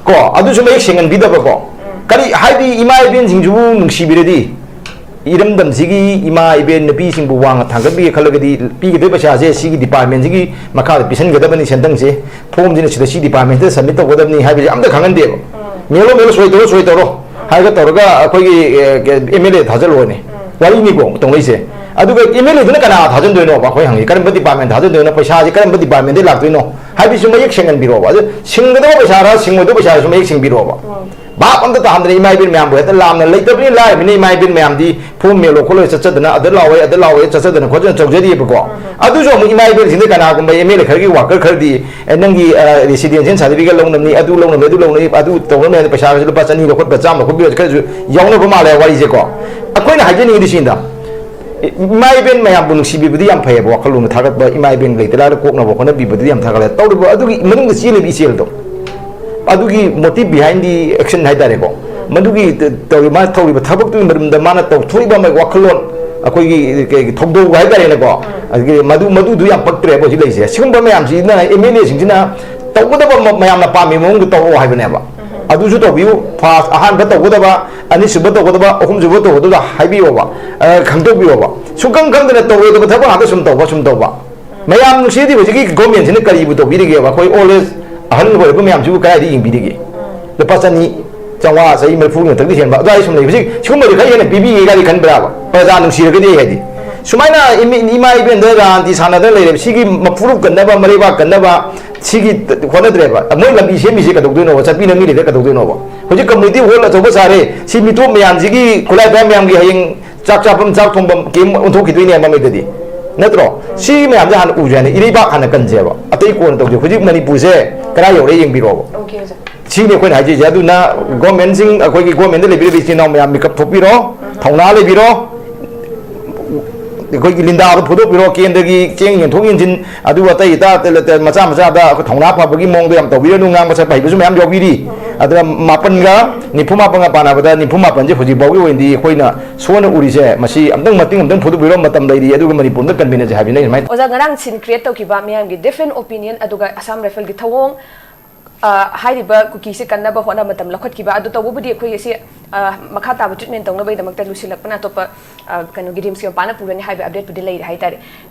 ꯀꯣ, ꯑꯗꯨꯁꯨ ꯃꯌꯦꯛ ꯁꯦꯡꯍꯟꯕꯤꯗꯕꯀꯣ꯫ ꯀꯔꯤ ꯍꯥꯏꯗꯤ ꯏꯃꯥ ꯏꯕꯦꯟꯁꯤꯡꯁꯤꯕꯨ ꯅꯨꯡꯁꯤꯕꯤꯔꯗꯤ, ꯏꯔꯝꯗꯝꯁꯤꯒꯤ ꯏꯃꯥ ꯏꯕꯦꯟ ꯅꯨꯄꯤꯁꯤꯡꯕꯨ ꯋꯥꯡꯅ ꯊꯥꯡꯒꯠꯄꯤꯒꯦ ꯈꯜꯂꯒꯗꯤ ꯄꯤꯒꯗꯣꯏ ꯄꯩꯁꯥꯁꯦ ꯁꯤꯒꯤ department ꯁꯤꯒꯤ ꯃꯈꯥꯗ ꯄꯤꯁꯤꯟꯒꯗꯕꯅꯤ ꯁꯦꯟꯇꯪꯁꯦ꯫ Form ꯁꯤꯅ ꯁꯤꯗ ꯁꯤ department ꯁꯤꯗ submit ꯇꯧꯒꯗꯕꯅꯤ ꯍꯥꯏꯕꯁꯦ ꯑꯝꯇ ꯈꯪꯍꯟꯗꯦꯕ꯫ ꯃꯦꯜꯂꯣ, ꯃꯦꯜꯂꯣ, ꯁꯣꯏ ꯇꯧꯔꯣ, ꯁꯣꯏ ꯇꯧꯔꯣ ꯍꯥꯏꯔꯒ ꯇꯧꯔꯒ ꯑꯩꯈꯣꯏꯒꯤ, ꯑꯦ, ꯑꯦꯝ ꯑꯦꯜ ꯑꯦ ꯊꯥꯖꯤꯜꯂꯣꯅꯦ꯫ ꯋꯥꯔꯤꯅꯤꯀꯣ ꯇꯧꯅꯩꯁꯦ꯫ ꯑꯗꯨꯒ ꯑꯦꯝ ꯑꯦꯜ ꯑꯦꯗꯨꯅ ꯀꯅꯥ ꯊꯥꯖꯤꯟꯗꯣꯏꯅꯣꯕ? ꯑꯩꯈꯣꯏ ꯍꯪꯉꯤ, ꯀꯔꯝꯕ department ꯊꯥꯖꯤꯟꯗꯣꯏꯅꯣ? ꯄꯩꯁꯥꯁꯦ ꯀꯔꯝꯕ department ꯗꯒꯤ ꯂꯥꯛꯇꯣꯏꯅꯣ ꯍꯥꯏꯕꯁꯤꯁꯨ ꯃꯌꯦꯛ ꯁꯦꯡꯍꯟꯕꯤꯔꯣꯕ꯫ ꯑꯗꯨ ꯁꯤꯡꯒꯗꯕ ꯄꯩꯁꯥꯔ ꯁꯤꯡꯉꯣꯏꯗꯕ ꯄꯩꯁꯥꯔꯁꯨ ꯃꯌꯦꯛ ꯁꯦꯡꯕꯤꯔꯣꯕ꯫ ꯚꯥꯞ ꯑꯝꯇ ꯇꯥꯍꯟꯗꯅ ꯏꯃꯥ ꯏꯕꯦꯟ ꯃꯌꯥꯝꯕꯨ ꯍꯦꯛꯇ ꯂꯥꯝꯅ, ꯂꯩꯇꯕꯅꯤ ꯂꯥꯏꯔꯕꯅꯤ, ꯏꯃꯥ ꯏꯕꯦꯟ ꯃꯌꯥꯝꯗꯤ form ꯃꯦꯜꯂꯣ ꯈꯣꯠꯂꯣ ꯆꯠꯆꯗꯅ, ꯑꯗ ꯂꯥꯎꯋꯦ, ꯑꯗ ꯂꯥꯎꯋꯦ ꯆꯠꯆꯗꯅ ꯈꯣꯠꯆꯗꯅ ꯇꯧꯖꯔꯤꯑꯕꯀꯣ꯫ ꯑꯗꯨꯁꯨ ꯑꯃꯨꯛ ꯏꯃꯥ ꯏꯕꯦꯟꯁꯤꯡꯗ ꯀꯅꯥꯒꯨꯝꯕ ꯑꯦꯝ ꯑꯦꯜ ꯑꯦ ꯈꯔꯒꯤ worker ꯈꯔꯗꯤ, "ꯑꯦ, ꯅꯪꯒꯤ, ꯑ, residential certificate ꯂꯧꯅꯕꯅꯤ, ꯑꯗꯨ ꯂꯧꯅꯕꯅꯤ, ꯑꯗꯨ ꯂꯧꯅꯕꯅꯤ, ꯑꯗꯨ ꯇꯧꯅꯕꯅꯤ" ꯍꯥꯏꯅ ꯄꯩꯁꯥꯒꯁꯨ ꯂꯨꯄꯥ ꯆꯅꯤ ꯂꯧꯈꯠꯄ, ꯆꯥꯝꯃ ꯂꯧꯈꯠꯄ ꯈꯔꯁꯨ ꯌꯥꯎꯅꯕ ꯃꯥꯜꯂꯦ ꯋꯥꯔꯤꯁꯦꯀꯣ꯫ ꯑꯩꯈꯣꯏꯅ ꯍꯥꯏꯖꯅꯤꯡꯉꯤꯗꯤ ꯁꯤꯗ ꯏꯃꯥ ꯏꯕꯦꯟ ꯃꯌꯥꯝꯕꯨ ꯅꯨꯡꯁꯤꯕꯤꯕꯗꯤ ꯌꯥꯝ ꯐꯩꯌꯦꯕ, ꯋꯥꯈꯜꯂꯣꯟꯗ ꯊꯥꯒꯠꯄ, ꯏꯃꯥ ꯏꯕꯦꯟ ꯂꯩꯇ ꯂꯥꯏꯔ ꯀꯣꯛꯅꯕ ꯍꯣꯠꯅꯕꯤꯕꯗꯤ ꯌꯥꯝ ꯊꯥꯒꯠꯂꯦ꯫ ꯇꯧꯔꯤꯕ ꯑꯗꯨꯒꯤ ꯃꯅꯨꯡꯗ ꯆꯦꯜꯂꯤꯕ ꯏꯆꯦꯜꯗꯣ, ꯑꯗꯨꯒꯤ motive behind the action ꯍꯥꯏꯇꯥꯔꯦꯀꯣ, ꯃꯗꯨꯒꯤ ꯇꯧꯔꯤ, ꯃꯥꯅ ꯇꯧꯔꯤꯕ ꯊꯕꯛꯇꯨꯒꯤ ꯃꯔꯝꯗ ꯃꯥꯅ ꯇꯧꯊꯣꯛꯏꯕ ꯑꯃ ꯋꯥꯈꯜꯂꯣꯟ, ꯑꯩꯈꯣꯏꯒꯤ ꯀꯩ ꯊꯧꯗꯧꯕ ꯍꯥꯏꯇꯥꯔꯦꯅꯦꯀꯣ, ꯑꯗꯒꯤ ꯃꯗꯨ, ꯃꯗꯨꯗꯨ ꯌꯥꯝ ꯄꯛꯇ꯭ꯔꯦꯕ ꯍꯧꯖꯤꯛ ꯂꯩꯔꯤꯁꯦ꯫ ꯁꯤꯒꯨꯝꯕ ꯃꯌꯥꯝꯁꯤꯅ, ꯑꯦꯝ ꯑꯦꯜ ꯑꯦꯁꯤꯡꯁꯤꯅ ꯇꯧꯒꯗꯕ ꯃ-, ꯃꯌꯥꯝꯅ ꯄꯥꯝꯃꯤ ꯃꯑꯣꯡꯗ ꯇꯧꯔꯛꯑꯣ ꯍꯥꯏꯕꯅꯦꯕ꯫ ꯑꯗꯨꯁꯨ ꯇꯧꯕꯤꯌꯨ꯫ ꯐꯥꯔꯁ, ꯑꯍꯥꯟꯕ ꯇꯧꯒꯗꯕ, ꯑꯅꯤꯁꯨꯕ ꯇꯧꯒꯗꯕ, ꯑꯍꯨꯝꯁꯨꯕ ꯇꯧꯒꯗꯕ ꯍꯥꯏꯕꯤꯌꯣꯕ, ꯑ, ꯈꯪꯗꯣꯛꯄꯤꯌꯣꯕ꯫ ꯁꯨꯡꯈꯪ ꯈꯪꯗꯅ ꯇꯧꯔꯣꯏꯗꯕ ꯊꯕꯛ ꯉꯥꯛꯇ ꯁꯨꯝ ꯇꯧꯕ, ꯁꯨꯝ ꯇꯧꯕ꯫ ꯃꯌꯥꯝ ꯅꯨꯡꯁꯤꯗꯤ ꯍꯧꯖꯤꯛꯀꯤ ꯒꯣꯔꯃꯦꯟꯁꯤꯅ ꯀꯔꯤꯕꯨ ꯇꯧꯕꯤꯔꯤꯒꯦꯕ? ꯑꯩꯈꯣꯏ ꯑꯣꯜ ꯑꯦꯖ, ꯑꯍꯜ ꯑꯣꯏꯔꯕ ꯃꯌꯥꯝꯁꯤꯕꯨ ꯀꯗꯥꯏꯗ ꯌꯦꯡꯕꯤꯔꯤꯒꯦ? ꯂꯨꯄꯥ ꯆꯅꯤ, ꯆꯥꯝꯃꯉꯥ, ꯆꯍꯤ ꯃꯔꯤꯐꯨꯒꯤ ꯃꯊꯛꯇ ꯍꯦꯟꯕ ꯑꯗꯨꯋꯥꯏ ꯁꯨꯝ ꯂꯩꯕ꯫ ꯍꯧꯖꯤꯛ ꯁꯤꯒꯨꯝꯕꯗꯤ ꯈꯔ ꯍꯦꯟꯅ ꯄꯤꯕꯤꯒꯦ ꯀꯥꯏꯗꯤ ꯈꯟꯕ꯭ꯔꯥꯕ? ꯄ꯭ꯔꯖꯥ ꯅꯨꯡꯁꯤꯔꯒꯗꯤ ꯑꯩ ꯍꯥꯏꯗꯤ꯫ ꯁꯨꯃꯥꯏꯅ ꯏꯃꯤ-, ꯏꯃꯥ ꯏꯕꯦꯟꯗ ꯔꯥꯟꯗꯤ ꯁꯥꯟꯅꯗꯅ ꯂꯩꯔꯦꯕ꯫ ꯁꯤꯒꯤ ꯃꯐꯨꯔꯨꯞ ꯀꯟꯅꯕ, ꯃꯔꯩꯕꯥꯛ ꯀꯟꯅꯕ, ꯁꯤꯒꯤ ꯍꯣꯠꯅꯗ꯭ꯔꯦꯕ꯫ ꯃꯣꯏ ꯂꯝꯕꯤ ꯁꯦꯝꯃꯤꯁꯦ ꯀꯩꯗꯧꯗꯣꯏꯅꯣꯕ? ꯆꯠꯄꯤ ꯅꯝꯕꯤ ꯂꯩꯔꯒ ꯀꯩꯗꯧꯗꯣꯏꯅꯣꯕ? ꯍꯧꯖꯤꯛ community hall ꯑꯆꯧꯕ ꯁꯥꯔꯦ꯫ ꯁꯤ ꯃꯤꯇꯣꯞ ꯃꯌꯥꯝꯁꯤꯒꯤ, ꯈꯨꯠꯂꯥꯏ ꯄꯥꯏꯕ ꯃꯌꯥꯝꯒꯤ ꯍꯌꯦꯡ ꯆꯥꯛ ꯆꯥꯐꯝ, ꯆꯥꯛ ꯊꯣꯡꯐꯝ camp ꯑꯣꯟꯊꯣꯛꯈꯤꯗꯣꯏꯅꯦ ꯃꯃꯩꯗꯗꯤ꯫ ꯅꯠꯇ꯭ꯔꯣ? ꯁꯤ ꯃꯌꯥꯝꯁꯦ ꯍꯥꯟꯅ ꯎꯁꯦ ꯍꯥꯏꯅ, ꯏꯔꯩꯕꯥꯛ ꯍꯥꯟꯅ ꯀꯟꯁꯦꯕ꯫ ꯑꯇꯩ ꯀꯣꯟꯅ ꯇꯧꯁꯦ꯫ ꯍꯧꯖꯤꯛ ꯃꯅꯤꯄꯨꯔꯁꯦ ꯀꯗꯥꯏ ꯌꯧꯔꯦ ꯌꯦꯡꯕꯤꯔꯣꯕ꯫ ꯑꯣꯀꯦ, ꯑꯣꯖꯥ꯫ ꯁꯤꯅꯤ ꯑꯩꯈꯣꯏꯅ ꯍꯥꯏꯖꯔꯤꯁꯦ꯫ ꯑꯗꯨꯅ ꯒꯣꯔꯃꯦꯟꯁꯤꯡ, ꯑꯩꯈꯣꯏꯒꯤ ꯒꯣꯔꯃꯦꯟꯗ ꯂꯩꯕꯤꯔꯤꯕ ꯏꯆꯤꯟ ꯏꯅꯥꯎ ꯃꯌꯥꯝ ꯃꯤꯀꯞ ꯊꯣꯛꯄꯤꯔꯣ, ꯊꯧꯅꯥ ꯂꯩꯕꯤꯔꯣ꯫ ꯑꯩꯈꯣꯏꯒꯤ ꯂꯤꯟꯗꯥꯗꯣ ꯐꯨꯗꯣꯛꯄꯤꯔꯣ, ꯀꯦꯟꯗ꯭ꯔꯒꯤ ꯆꯦꯡ ꯌꯦꯟꯊꯣꯛ ꯌꯦꯟꯁꯤꯟ, ꯑꯗꯨ ꯑꯇꯩ ꯑꯇꯥ ꯃꯆꯥ ꯃꯆꯥꯗ ꯑꯩꯈꯣꯏ ꯊꯧꯅꯥ ꯐꯕꯒꯤ ꯃꯑꯣꯡꯗ ꯌꯥꯝ ꯇꯧꯕꯤꯔꯅꯨ꯫ ꯉꯥꯡꯕ ꯁꯛꯄ ꯍꯩꯕꯁꯨ ꯃꯌꯥꯝ ꯌꯥꯎꯕꯤꯔꯤ꯫ ꯑꯗꯨꯅ ꯃꯥꯄꯟꯒ ꯅꯤꯐꯨ ꯃꯥꯄꯟꯒ ꯄꯥꯟꯅꯕꯗ ꯅꯤꯐꯨ ꯃꯥꯄꯟꯁꯦ ꯍꯧꯖꯤꯛ ꯐꯥꯎꯒꯤ ꯑꯣꯏꯅꯗꯤ ꯑꯩꯈꯣꯏꯅ ꯁꯣꯟꯅ ꯎꯔꯤꯁꯦ, ꯃꯁꯤ ꯑꯝꯇꯪ ꯃꯇꯦꯡ ꯑꯝꯇꯪ ꯐꯣꯡꯗꯣꯛꯄꯤꯔꯣ, ꯃꯇꯝ ꯂꯩꯔꯤ, ꯑꯗꯨꯒ ꯃꯅꯤꯄꯨꯔꯗ ꯀꯟꯕꯤꯅꯁꯦ ꯍꯥꯏꯕꯅꯤ ꯑꯩ ꯁꯨꯃꯥꯏꯅ꯫ ꯑꯣꯖꯥ, ꯉꯔꯥꯡ scene create ꯇꯧꯈꯤꯕ ꯃꯤꯌꯥꯝꯒꯤ different opinion, ꯑꯗꯨꯒ ꯑꯁꯥꯝ ꯔꯥꯏꯐꯜꯒꯤ ꯊꯧꯑꯣꯡ, ꯑ, ꯍꯥꯏꯔꯤꯕ ꯀꯨꯀꯤꯁꯦ ꯀꯟꯅꯕ ꯍꯣꯠꯅꯕ ꯃꯇꯝ ꯂꯧꯈꯠꯈꯤꯕ ꯑꯗꯨ ꯇꯧꯕꯕꯨꯗꯤ ꯑꯩꯈꯣꯏ ꯑꯁꯤ, ꯑ, ꯃꯈꯥ ꯇꯥꯕ treatment ꯇꯧꯅꯕꯒꯤꯗꯃꯛꯇ ꯂꯨꯁꯤꯜꯂꯛꯄꯅ ꯑꯇꯣꯞꯄ, ꯑ, ꯀꯩꯅꯣꯒꯤ ꯔꯤꯝꯁꯀꯤ ꯃꯄꯥꯟꯗ ꯄꯨꯔꯅꯤ ꯍꯥꯏꯕ updateꯄꯨꯗꯤ ꯂꯩꯔꯦ ꯍꯥꯏꯇꯥꯔꯦ꯫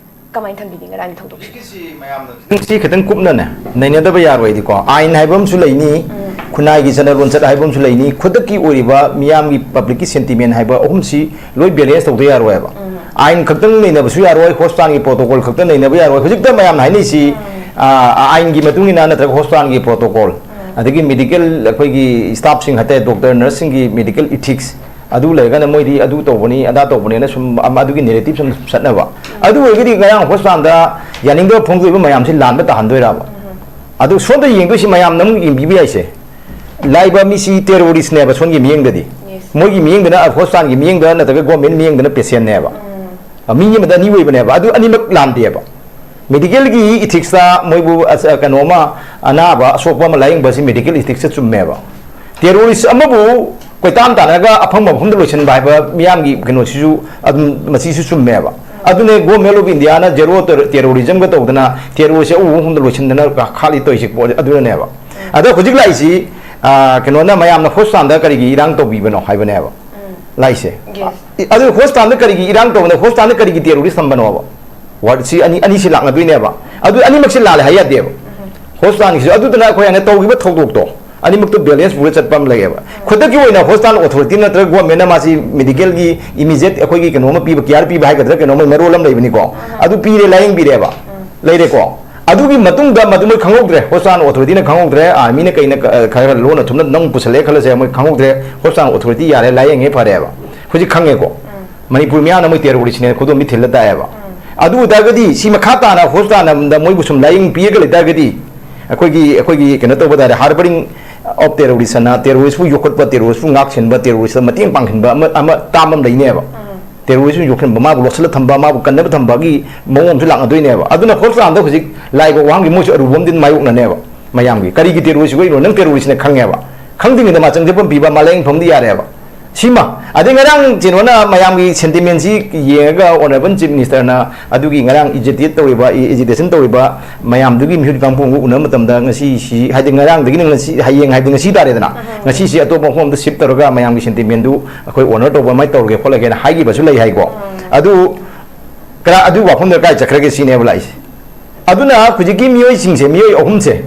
ꯀꯃꯥꯏꯅ ꯊꯝꯕꯤꯅꯤ ꯉꯔꯥꯡꯒꯤ ꯊꯧꯗꯣꯛꯁꯦ? ꯍꯧꯖꯤꯛꯀꯤꯁꯤ ꯃꯌꯥꯝꯅ ꯁꯤ ꯈꯤꯇꯪ ꯀꯨꯞꯅꯅꯦ ꯅꯩꯅꯗꯕ ꯌꯥꯔꯣꯏꯗꯤꯀꯣ, ꯑꯥꯏꯟ ꯍꯥꯏꯕ ꯑꯃꯁꯨ ꯂꯩꯅꯤ, ꯈꯨꯟꯅꯥꯏꯒꯤ ꯆꯠꯅ ꯂꯣꯟꯆꯠ ꯍꯥꯏꯕ ꯑꯃꯁꯨ ꯂꯩꯅꯤ, ꯈꯨꯗꯛꯀꯤ ꯑꯣꯏꯔꯤꯕ ꯃꯤꯌꯥꯝꯒꯤ publicꯀꯤ sentiment ꯍꯥꯏꯕ ꯑꯍꯨꯝꯁꯤ ꯂꯣꯏ balance ꯇꯧꯗ ꯌꯥꯔꯣꯏꯕ꯫ ꯑꯥꯏꯟ ꯈꯛꯇꯪ ꯅꯩꯅꯕꯁꯨ ꯌꯥꯔꯣꯏ, hospitalꯒꯤ protocol ꯈꯛꯇꯪ ꯅꯩꯅꯕ ꯌꯥꯔꯣꯏ꯫ ꯍꯧꯖꯤꯛꯇ ꯃꯌꯥꯝꯅ ꯍꯥꯏꯅꯩꯁꯤ, ꯑ, ꯑꯥꯏꯟꯒꯤ ꯃꯇꯨꯡ ꯏꯟꯅ ꯅꯠꯇ꯭ꯔꯒ hospitalꯒꯤ protocol, ꯑꯗꯒꯤ medical ꯑꯩꯈꯣꯏꯒꯤ staffꯁꯤꯡ ꯍꯥꯏꯇꯥꯔꯦ, doctor nurseꯁꯤꯡꯒꯤ medical ethics, ꯑꯗꯨ ꯂꯩꯔꯒꯅ ꯃꯣꯏꯗꯤ ꯑꯗꯨ ꯇꯧꯕꯅꯤ, ꯑꯗꯥ ꯇꯧꯕꯅꯤꯅ ꯁꯨꯝ ꯑꯃ ꯑꯗꯨꯒꯤ narrative ꯁꯨꯝ ꯆꯠꯅꯕ꯫ ꯑꯗꯨ ꯑꯣꯏꯔꯒꯗꯤ ꯉꯔꯥꯡ hospitalꯗ ꯌꯥꯅꯤꯡꯗꯕ ꯐꯣꯡꯗꯣꯛꯏꯕ ꯃꯌꯥꯝꯁꯤ ꯂꯥꯟꯕ ꯇꯥꯍꯟꯗꯣꯏꯔꯕ? ꯑꯗꯨ ꯁꯣꯝꯗ ꯌꯦꯡꯗꯣꯏꯁꯤ ꯃꯌꯥꯝꯅ ꯑꯃꯨꯛ ꯌꯦꯡꯕꯤꯕ ꯌꯥꯏꯁꯦ꯫ ꯂꯥꯛꯏꯕ ꯃꯤꯁꯤ terroristꯅꯦꯕ ꯁꯣꯝꯒꯤ ꯃꯤꯠꯌꯦꯡꯗꯗꯤ꯫ Yes. ꯃꯣꯏꯒꯤ ꯃꯤꯠꯌꯦꯡꯗꯅ, hospitalꯒꯤ ꯃꯤꯠꯌꯦꯡꯗ ꯅꯠꯇ꯭ꯔꯒ government ꯃꯤꯠꯌꯦꯡꯗꯅ patientꯅꯦꯕ꯫ ꯃꯤ ꯑꯃꯗ ꯑꯅꯤ ꯑꯣꯏꯕꯅꯦꯕ, ꯑꯗꯨ ꯑꯅꯤꯃꯛ ꯂꯥꯟꯗꯦꯕ꯫ ꯃꯦꯗꯤꯀꯦꯜꯒꯤ ꯏꯊꯤꯛꯁꯇ ꯃꯣꯏꯕꯨ ꯑꯁ, ꯀꯩꯅꯣ ꯑꯃ, ꯑꯅꯥꯕ ꯑꯁꯣꯛꯄ ꯑꯃ ꯂꯥꯏꯌꯦꯡꯕꯁꯤ ꯃꯦꯗꯤꯀꯦꯜ ꯏꯊꯤꯛꯁꯇ ꯆꯨꯝꯃꯦꯕ꯫ ꯇꯦꯔꯣꯔꯤꯁ ꯑꯃꯕꯨ ꯀꯣꯏꯇꯥꯟ ꯇꯥꯟꯅꯔꯒ ꯑꯐꯪꯕ ꯃꯐꯝꯗ ꯂꯣꯏꯁꯤꯟꯕ ꯍꯥꯏꯕ ꯃꯤꯌꯥꯝꯒꯤ ꯀꯩꯅꯣꯁꯤꯁꯨ ꯑꯗꯨꯝ, ꯃꯁꯤꯁꯨ ꯆꯨꯝꯃꯦꯕ꯫ ꯑꯗꯨꯅꯦ ꯒꯣꯃꯦꯟ ꯑꯣꯐ ꯏꯟꯗꯤꯌꯥꯅ ꯖꯦꯔꯣ ꯇꯦꯔꯣꯔꯤꯖꯝꯒ ꯇꯧꯗꯅ ꯇꯦꯔꯣꯔꯤꯁꯁꯦ ꯑꯎꯕ ꯃꯐꯝꯗ ꯂꯣꯏꯁꯤꯟꯗꯅ ꯈꯥꯠꯂꯤ ꯇꯧꯔꯤꯁꯦ, ꯄꯣꯠ ꯑꯗꯨꯅꯅꯦꯕ꯫ ꯑꯗꯣ ꯍꯧꯖꯤꯛ ꯂꯥꯛꯏꯁꯤ, ꯑ, ꯀꯩꯅꯣꯅ ꯃꯌꯥꯝꯅ ꯍꯣꯁꯄꯤꯇꯥꯜꯗ ꯀꯔꯤꯒꯤ ꯏꯔꯥꯡ ꯇꯧꯕꯤꯕꯅꯣ ꯍꯥꯏꯕꯅꯦꯕ꯫ ꯂꯥꯛꯏꯁꯦ꯫ ꯑꯗꯨ ꯍꯣꯁꯄꯤꯇꯥꯜꯗ ꯀꯔꯤꯒꯤ ꯏꯔꯥꯡ ꯇꯧꯕꯅꯣ, ꯍꯣꯁꯄꯤꯇꯥꯜꯗ ꯀꯔꯤꯒꯤ ꯇꯦꯔꯣꯔꯤꯁ ꯊꯝꯕꯅꯣꯕ? ꯋꯥꯔꯗ ꯁꯤ ꯑꯅꯤ, ꯑꯅꯤꯁꯤ ꯂꯥꯛꯅꯗꯣꯏꯅꯦꯕ꯫ ꯑꯗꯨ ꯑꯅꯤꯃꯛꯁꯤ ꯂꯥꯜꯂꯦ ꯍꯥꯏ ꯌꯥꯗꯦꯕ꯫ ꯍꯣꯁꯄꯤꯇꯥꯜꯒꯤꯁꯨ ꯑꯗꯨꯗꯨꯅ ꯑꯩꯈꯣꯏ ꯍꯥꯏꯅ ꯇꯧꯈꯤꯕ ꯊꯧꯗꯣꯛꯇꯣ ꯑꯅꯤꯃꯛꯇꯣ ꯕꯦꯂꯦꯟꯁ ꯄꯨꯔ ꯆꯠꯄ ꯑꯃ ꯂꯩꯌꯦꯕ꯫ ꯈꯨꯗꯛꯀꯤ ꯑꯣꯏꯅ ꯍꯣꯁꯄꯤꯇꯥꯜ ꯑꯣꯊꯣꯔꯤꯇꯤ ꯅꯠꯇ꯭ꯔꯒ ꯒꯣꯔꯃꯦꯟꯅ ꯃꯥꯁꯤ ꯃꯦꯗꯤꯀꯦꯜꯒꯤ ꯏꯃꯤꯗꯤꯌꯦꯠ ꯑꯩꯈꯣꯏꯒꯤ ꯀꯩꯅꯣꯝꯃ ꯄꯤꯕ, ꯀꯤꯌꯥꯔ ꯄꯤꯕ ꯍꯥꯏꯒꯗ꯭ꯔꯥ, ꯀꯩꯅꯣꯝꯃ ꯃꯔꯣꯜ ꯑꯃ ꯂꯩꯕꯅꯤꯀꯣ꯫ ꯑꯗꯨ ꯄꯤꯔꯦ, ꯂꯥꯏꯌꯦꯡꯕꯤꯔꯦꯕ꯫ ꯂꯩꯔꯦꯀꯣ꯫ ꯑꯗꯨꯒꯤ ꯃꯇꯨꯡꯗ ꯃꯗꯨ ꯃꯣꯏ ꯈꯪꯍꯧꯗ꯭ꯔꯦ, ꯍꯣꯁꯄꯤꯇꯥꯜ ꯑꯣꯊꯣꯔꯤꯇꯤꯅ ꯈꯪꯍꯧꯗ꯭ꯔꯦ, ꯑꯥꯔꯃꯤꯅ ꯀꯩꯅ ꯈ-, ꯈꯔ ꯈꯔ ꯂꯣꯟꯅ ꯊꯨꯝꯅ ꯅꯪ ꯄꯨꯁꯜꯂꯛꯑꯦ ꯈꯜꯂꯁꯦ, ꯃꯣꯏ ꯈꯪꯍꯧꯗ꯭ꯔꯦ, ꯍꯣꯁꯄꯤꯇꯥꯜ ꯑꯣꯊꯣꯔꯤꯇꯤ ꯌꯥꯔꯦ, ꯂꯥꯏꯌꯦꯡꯉꯦ, ꯐꯔꯦꯕ꯫ ꯍꯧꯖꯤꯛ ꯈꯪꯉꯦꯀꯣ꯫ ꯃꯅꯤꯄꯨꯔ ꯃꯤꯌꯥꯝꯅ ꯃꯣꯏ ꯇꯦꯔꯣꯔꯤꯁꯅꯦ ꯈꯨꯗꯣꯝꯕꯤ ꯊꯤꯜꯂ ꯇꯥꯛꯑꯦꯕ꯫ ꯑꯗꯨ ꯑꯣꯏꯇꯥꯔꯒꯗꯤ ꯁꯤ ꯃꯈꯥ ꯇꯥꯅ ꯍꯣꯁꯄꯤꯇꯥꯜꯗ ꯃꯣꯏꯕꯨ ꯁꯨꯝ ꯂꯥꯏꯌꯦꯡ ꯄꯤꯔꯒ ꯂꯩꯇꯥꯔꯒꯗꯤ ꯑꯩꯈꯣꯏꯒꯤ, ꯑꯩꯈꯣꯏꯒꯤ ꯀꯩꯅꯣ ꯇꯧꯕ ꯇꯥꯔꯦ, ꯍꯥꯔꯕꯔꯤꯡ ꯑꯣꯐ ꯇꯦꯔꯣꯔꯤꯁ ꯑꯅ ꯇꯦꯔꯣꯔꯤꯁꯄꯨ ꯌꯣꯛꯈꯠꯄ, ꯇꯦꯔꯣꯔꯤꯁꯄꯨ ꯉꯥꯛ ꯁꯦꯟꯕ, ꯇꯦꯔꯣꯔꯤꯁꯇ ꯃꯇꯦꯡ ꯄꯥꯡꯍꯟꯕ ꯑꯃ, ꯑꯃ ꯇꯥꯝ ꯑꯃ ꯂꯩꯅꯦꯕ꯫ ꯇꯦꯔꯣꯔꯤꯁꯝ ꯌꯣꯛꯁꯤꯟꯕ, ꯃꯥꯕꯨ ꯂꯣꯠꯁꯤꯜꯂ ꯊꯝꯕ, ꯃꯥꯕꯨ ꯀꯟꯅꯕ ꯊꯝꯕꯒꯤ ꯃꯑꯣꯡ ꯑꯃꯁꯨ ꯂꯥꯛꯅꯗꯣꯏꯅꯦꯕ꯫ ꯑꯗꯨꯅ ꯍꯣꯁꯄꯤꯇꯥꯜꯗ ꯍꯧꯖꯤꯛ ꯂꯥꯛꯏꯕ ꯋꯥꯍꯪꯁꯤ ꯃꯣꯏꯁꯨ ꯑꯔꯨꯕ ꯑꯃꯗꯤ ꯃꯥꯌꯣꯛꯅꯅꯦꯕ꯫ ꯃꯌꯥꯝꯒꯤ ꯀꯔꯤꯒꯤ ꯇꯦꯔꯣꯔꯤꯁ ꯑꯣꯏꯔꯤꯅꯣ? ꯅꯪ ꯇꯦꯔꯣꯔꯤꯁꯅ ꯈꯪꯉꯦꯕ꯫ ꯈꯪꯗ꯭ꯔꯤꯉꯩꯗ ꯃꯥ ꯆꯪꯖꯐꯝ ꯄꯤꯕ, ꯃꯥ ꯂꯥꯏꯌꯦꯡꯐꯝꯗꯤ ꯌꯥꯔꯦꯕ꯫ ꯁꯤꯃ꯫ ꯑꯗꯩ ꯉꯔꯥꯡ ꯀꯩꯅꯣꯅ ꯃꯌꯥꯝꯒꯤ ꯁꯦꯟꯇꯤꯃꯦꯟꯁꯤ ꯌꯦꯡꯉꯒ ꯑꯣꯅꯔꯦꯕꯜ ꯆꯤꯐ ꯃꯤꯅꯤꯁꯇꯔꯅ ꯑꯗꯨꯒꯤ ꯉꯔꯥꯡ ꯑꯦꯖꯤꯇꯦꯠ ꯇꯧꯔꯤꯕ, ꯑꯦꯖꯤꯇꯦꯁꯟ ꯇꯧꯔꯤꯕ ꯃꯌꯥꯝꯗꯨꯒꯤ ꯃꯤꯍꯨꯠ ꯀꯥꯡꯕꯨ ꯑꯃꯒ ꯎꯅꯕ ꯃꯇꯝꯗ ꯉꯁꯤ ꯁꯤ, ꯍꯥꯏꯗꯤ ꯉꯔꯥꯡꯗꯒꯤꯅ ꯉꯁꯤ, ꯍꯌꯦꯡ ꯍꯥꯏꯗꯤ ꯉꯁꯤ ꯇꯥꯔꯦꯗꯅ, ꯉꯁꯤꯁꯤ ꯑꯇꯣꯞꯄ ꯃꯐꯝ ꯑꯃꯗ ꯁꯤꯐ ꯇꯧꯔꯒ ꯃꯌꯥꯝꯒꯤ ꯁꯦꯟꯇꯤꯃꯦꯟꯗꯨ ꯑꯩꯈꯣꯏ ꯑꯣꯅꯔ ꯇꯧꯕ ꯑꯃꯥꯏꯅ ꯇꯧꯔꯒꯦ ꯈꯣꯠꯂꯒꯦꯅ ꯍꯥꯏꯈꯤꯕꯁꯨ ꯂꯩ ꯍꯥꯏꯀꯣ꯫ ꯑꯗꯨ ꯀꯔꯥ-, ꯑꯗꯨ ꯋꯥꯐꯝꯗꯨꯅ ꯀꯥꯏ ꯆꯠꯈ꯭ꯔꯒꯦ ꯁꯤꯅꯦꯕ ꯂꯥꯛꯏꯁꯦ꯫ ꯑꯗꯨꯅ ꯍꯧꯖꯤꯛꯀꯤ ꯃꯤꯑꯣꯏꯁꯤꯡꯁꯦ, ꯃꯤꯑꯣꯏ ꯑꯍꯨꯝꯁꯦ,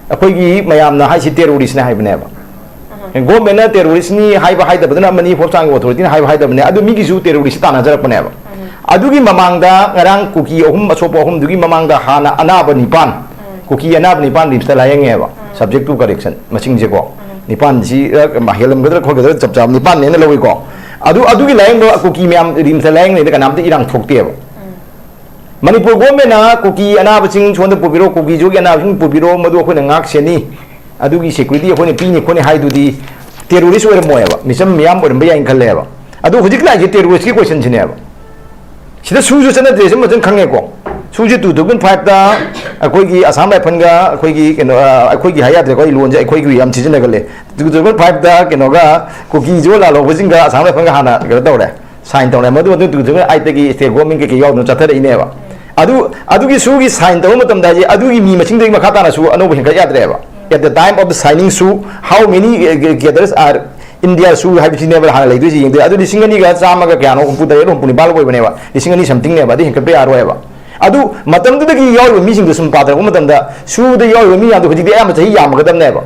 ꯑꯩꯈꯣꯏꯒꯤ ꯃꯌꯥꯝꯅ ꯍꯥꯏꯁꯤ ꯇꯦꯔꯣꯔꯤꯁꯅꯦ ꯍꯥꯏꯕꯅꯦꯕ꯫ ꯒꯣꯔꯃꯦꯟꯅ ꯇꯦꯔꯣꯔꯤꯁꯅꯤ ꯍꯥꯏꯕ ꯍꯥꯏꯗꯕꯗꯨꯅ ꯑꯃꯅꯤ, ꯍꯣꯁꯄꯤꯇꯥꯜꯒꯤ ꯑꯣꯊꯣꯔꯤꯇꯤꯅ ꯍꯥꯏꯕ ꯍꯥꯏꯗꯕꯅꯦ, ꯑꯗꯨ ꯃꯤꯒꯤꯁꯨ ꯇꯦꯔꯣꯔꯤꯁ ꯇꯥꯟꯅꯖꯔꯛꯄꯅꯦꯕ꯫ ꯑꯗꯨꯒꯤ ꯃꯃꯥꯡꯗ ꯉꯔꯥꯡ ꯀꯨꯀꯤ ꯑꯍꯨꯝ, ꯑꯁꯣꯛꯄ ꯑꯍꯨꯝꯗꯨꯒꯤ ꯃꯃꯥꯡꯗ ꯍꯥꯟꯅ ꯑꯅꯥꯕ ꯅꯤꯄꯥꯟ, ꯀꯨꯀꯤ ꯑꯅꯥꯕ ꯅꯤꯄꯥꯟ ꯔꯤꯝꯁꯇ ꯂꯥꯏꯌꯦꯡꯉꯦꯕ, subject to correction ꯃꯁꯤꯡꯁꯦꯀꯣ꯫ ꯅꯤꯄꯥꯟꯁꯤ, ꯑ, ꯍꯦꯜꯂꯝꯒꯗ꯭ꯔꯥ ꯈꯣꯠꯀꯗ꯭ꯔꯥ ꯆꯞ ꯆꯥꯕ ꯅꯤꯄꯥꯟꯅꯦꯅ ꯂꯧꯏꯀꯣ꯫ ꯑꯗꯨ, ꯑꯗꯨꯒꯤ ꯂꯥꯏꯌꯦꯡꯕ ꯀꯨꯀꯤ ꯃꯌꯥꯝ ꯔꯤꯝꯁꯇ ꯂꯥꯏꯌꯦꯡꯅꯩꯗ ꯀꯅꯥꯝꯇ ꯏꯔꯥꯡ ꯊꯣꯛꯇꯦꯕ꯫ ꯃꯅꯤꯄꯨꯔ ꯒꯣꯔꯃꯦꯟꯅ ꯀꯨꯀꯤ ꯑꯅꯥꯕꯁꯤꯡ ꯁꯣꯝꯗ ꯄꯨꯕꯤꯔꯣ, ꯀꯨꯀꯤ ꯖꯣꯒꯤ ꯑꯅꯥꯕꯁꯤꯡ ꯄꯨꯕꯤꯔꯣ, ꯃꯗꯨ ꯑꯩꯈꯣꯏꯅ ꯉꯥꯛ ꯁꯦꯟꯅꯤ, ꯑꯗꯨꯒꯤ ꯁꯦꯀ꯭ꯌꯨꯔꯤꯇꯤ ꯑꯩꯈꯣꯏꯅ ꯄꯤꯅꯤ ꯈꯣꯠꯅꯤ ꯍꯥꯏꯗꯨꯗꯤ ꯇꯦꯔꯣꯔꯤꯁ ꯑꯣꯏꯔꯝꯃꯣꯏꯕ, ꯃꯤꯆꯝ ꯃꯤꯌꯥꯝ ꯑꯣꯏꯔꯝꯕ ꯌꯥꯏꯅ ꯈꯜꯂꯦꯕ꯫ ꯑꯗꯨ ꯍꯧꯖꯤꯛ ꯂꯥꯛꯏꯁꯦ ꯇꯦꯔꯣꯔꯤꯁꯀꯤ ꯀꯣꯏꯁꯟꯁꯤꯅꯦꯕ꯫ ꯁꯤꯗ ꯁꯨꯁꯨ ꯆꯠꯅꯗ꯭ꯔꯦ, ꯁꯤꯃ ꯐꯖꯅ ꯈꯪꯉꯦꯀꯣ꯫ ꯁꯨꯁꯦ ꯇꯨ ꯊꯥꯎꯖꯟ ꯐꯥꯏꯚꯇ ꯑꯩꯈꯣꯏꯒꯤ ꯑꯁꯥꯝ ꯔꯥꯏꯐꯜꯒ ꯑꯩꯈꯣꯏꯒꯤ ꯀꯩꯅꯣ, ꯑ, ꯑꯩꯈꯣꯏꯒꯤ ꯍꯥꯏ ꯌꯥꯗ꯭ꯔꯦꯀꯣ, ꯑꯩ ꯂꯣꯟꯁꯦ ꯑꯩꯈꯣꯏꯒꯤ ꯌꯥꯝ ꯁꯤꯖꯤꯟꯅꯒꯜꯂꯦ꯫ ꯇꯨ ꯊꯥꯎꯖꯟ ꯐꯥꯏꯚꯇ ꯀꯩꯅꯣꯒ, ꯀꯨꯀꯤꯁꯨ ꯂꯥꯜꯍꯧꯕꯁꯤꯡꯒ ꯑꯁꯥꯝ ꯔꯥꯏꯐꯜꯒ ꯍꯥꯟꯅ ꯀꯩꯅꯣ ꯇꯧꯔꯦ, ꯁꯥꯏꯟ ꯇꯧꯔꯦ꯫ ꯃꯗꯨ ꯃꯇꯨꯡ ꯇꯨ ꯊꯥꯎꯖꯟ ꯑꯩꯠꯇꯒꯤ ꯁ꯭ꯇꯦꯠ ꯒꯣꯔꯃꯦꯟ ꯀꯩꯀꯩ ꯌꯥꯎꯗꯅ ꯆꯠꯊꯔꯛꯏꯅꯦꯕ꯫ ꯑꯗꯨ, ꯑꯗꯨꯒꯤ ꯁꯨꯒꯤ ꯁꯥꯏꯟ ꯇꯧꯕ ꯃꯇꯝꯗ ꯍꯥꯏꯁꯦ ꯑꯗꯨꯒꯤ ꯃꯤ ꯃꯁꯤꯡꯗꯒꯤ ꯃꯈꯥ ꯇꯥꯅꯁꯨ ꯑꯅꯧꯕ ꯍꯦꯟꯒꯠ ꯌꯥꯗ꯭ꯔꯦꯕ꯫ At the time of the signing ꯁꯨ, how many, uh, cadres are India ꯁꯨ ꯍꯥꯏꯕꯁꯤꯅꯦꯕ ꯍꯥꯟꯅ ꯂꯩꯗꯣꯏꯁꯦ, ꯌꯦꯡꯗꯣꯏ꯫ ꯑꯗꯨ ꯂꯤꯁꯤꯡ ꯑꯅꯤꯒ ꯆꯥꯝꯃꯒ ꯀꯌꯥꯅꯣ, ꯍꯨꯝꯐꯨ ꯇꯔꯦꯠ, ꯍꯨꯝꯐꯨ ꯅꯤꯄꯥꯜ ꯑꯣꯏꯕꯅꯦꯕ, ꯂꯤꯁꯤꯡ ꯑꯅꯤ somethingꯅꯦꯕ, ꯑꯗꯨ ꯍꯦꯟꯒꯠꯄ ꯌꯥꯔꯣꯏꯕ꯫ ꯑꯗꯨ ꯃꯇꯝꯗꯨꯗꯒꯤ ꯌꯥꯎꯔꯤꯕ ꯃꯤꯁꯤꯡꯗꯣ ꯁꯨꯝ ꯄꯥꯊꯔꯛꯄ ꯃꯇꯝꯗ, ꯁꯨꯗ ꯌꯥꯎꯔꯤꯕ ꯃꯤ ꯃꯌꯥꯝꯗꯣ ꯍꯧꯖꯤꯛꯇꯤ ꯑꯌꯥꯝꯕ ꯆꯍꯤ ꯌꯥꯝꯃꯒꯗꯕꯅꯦꯕ꯫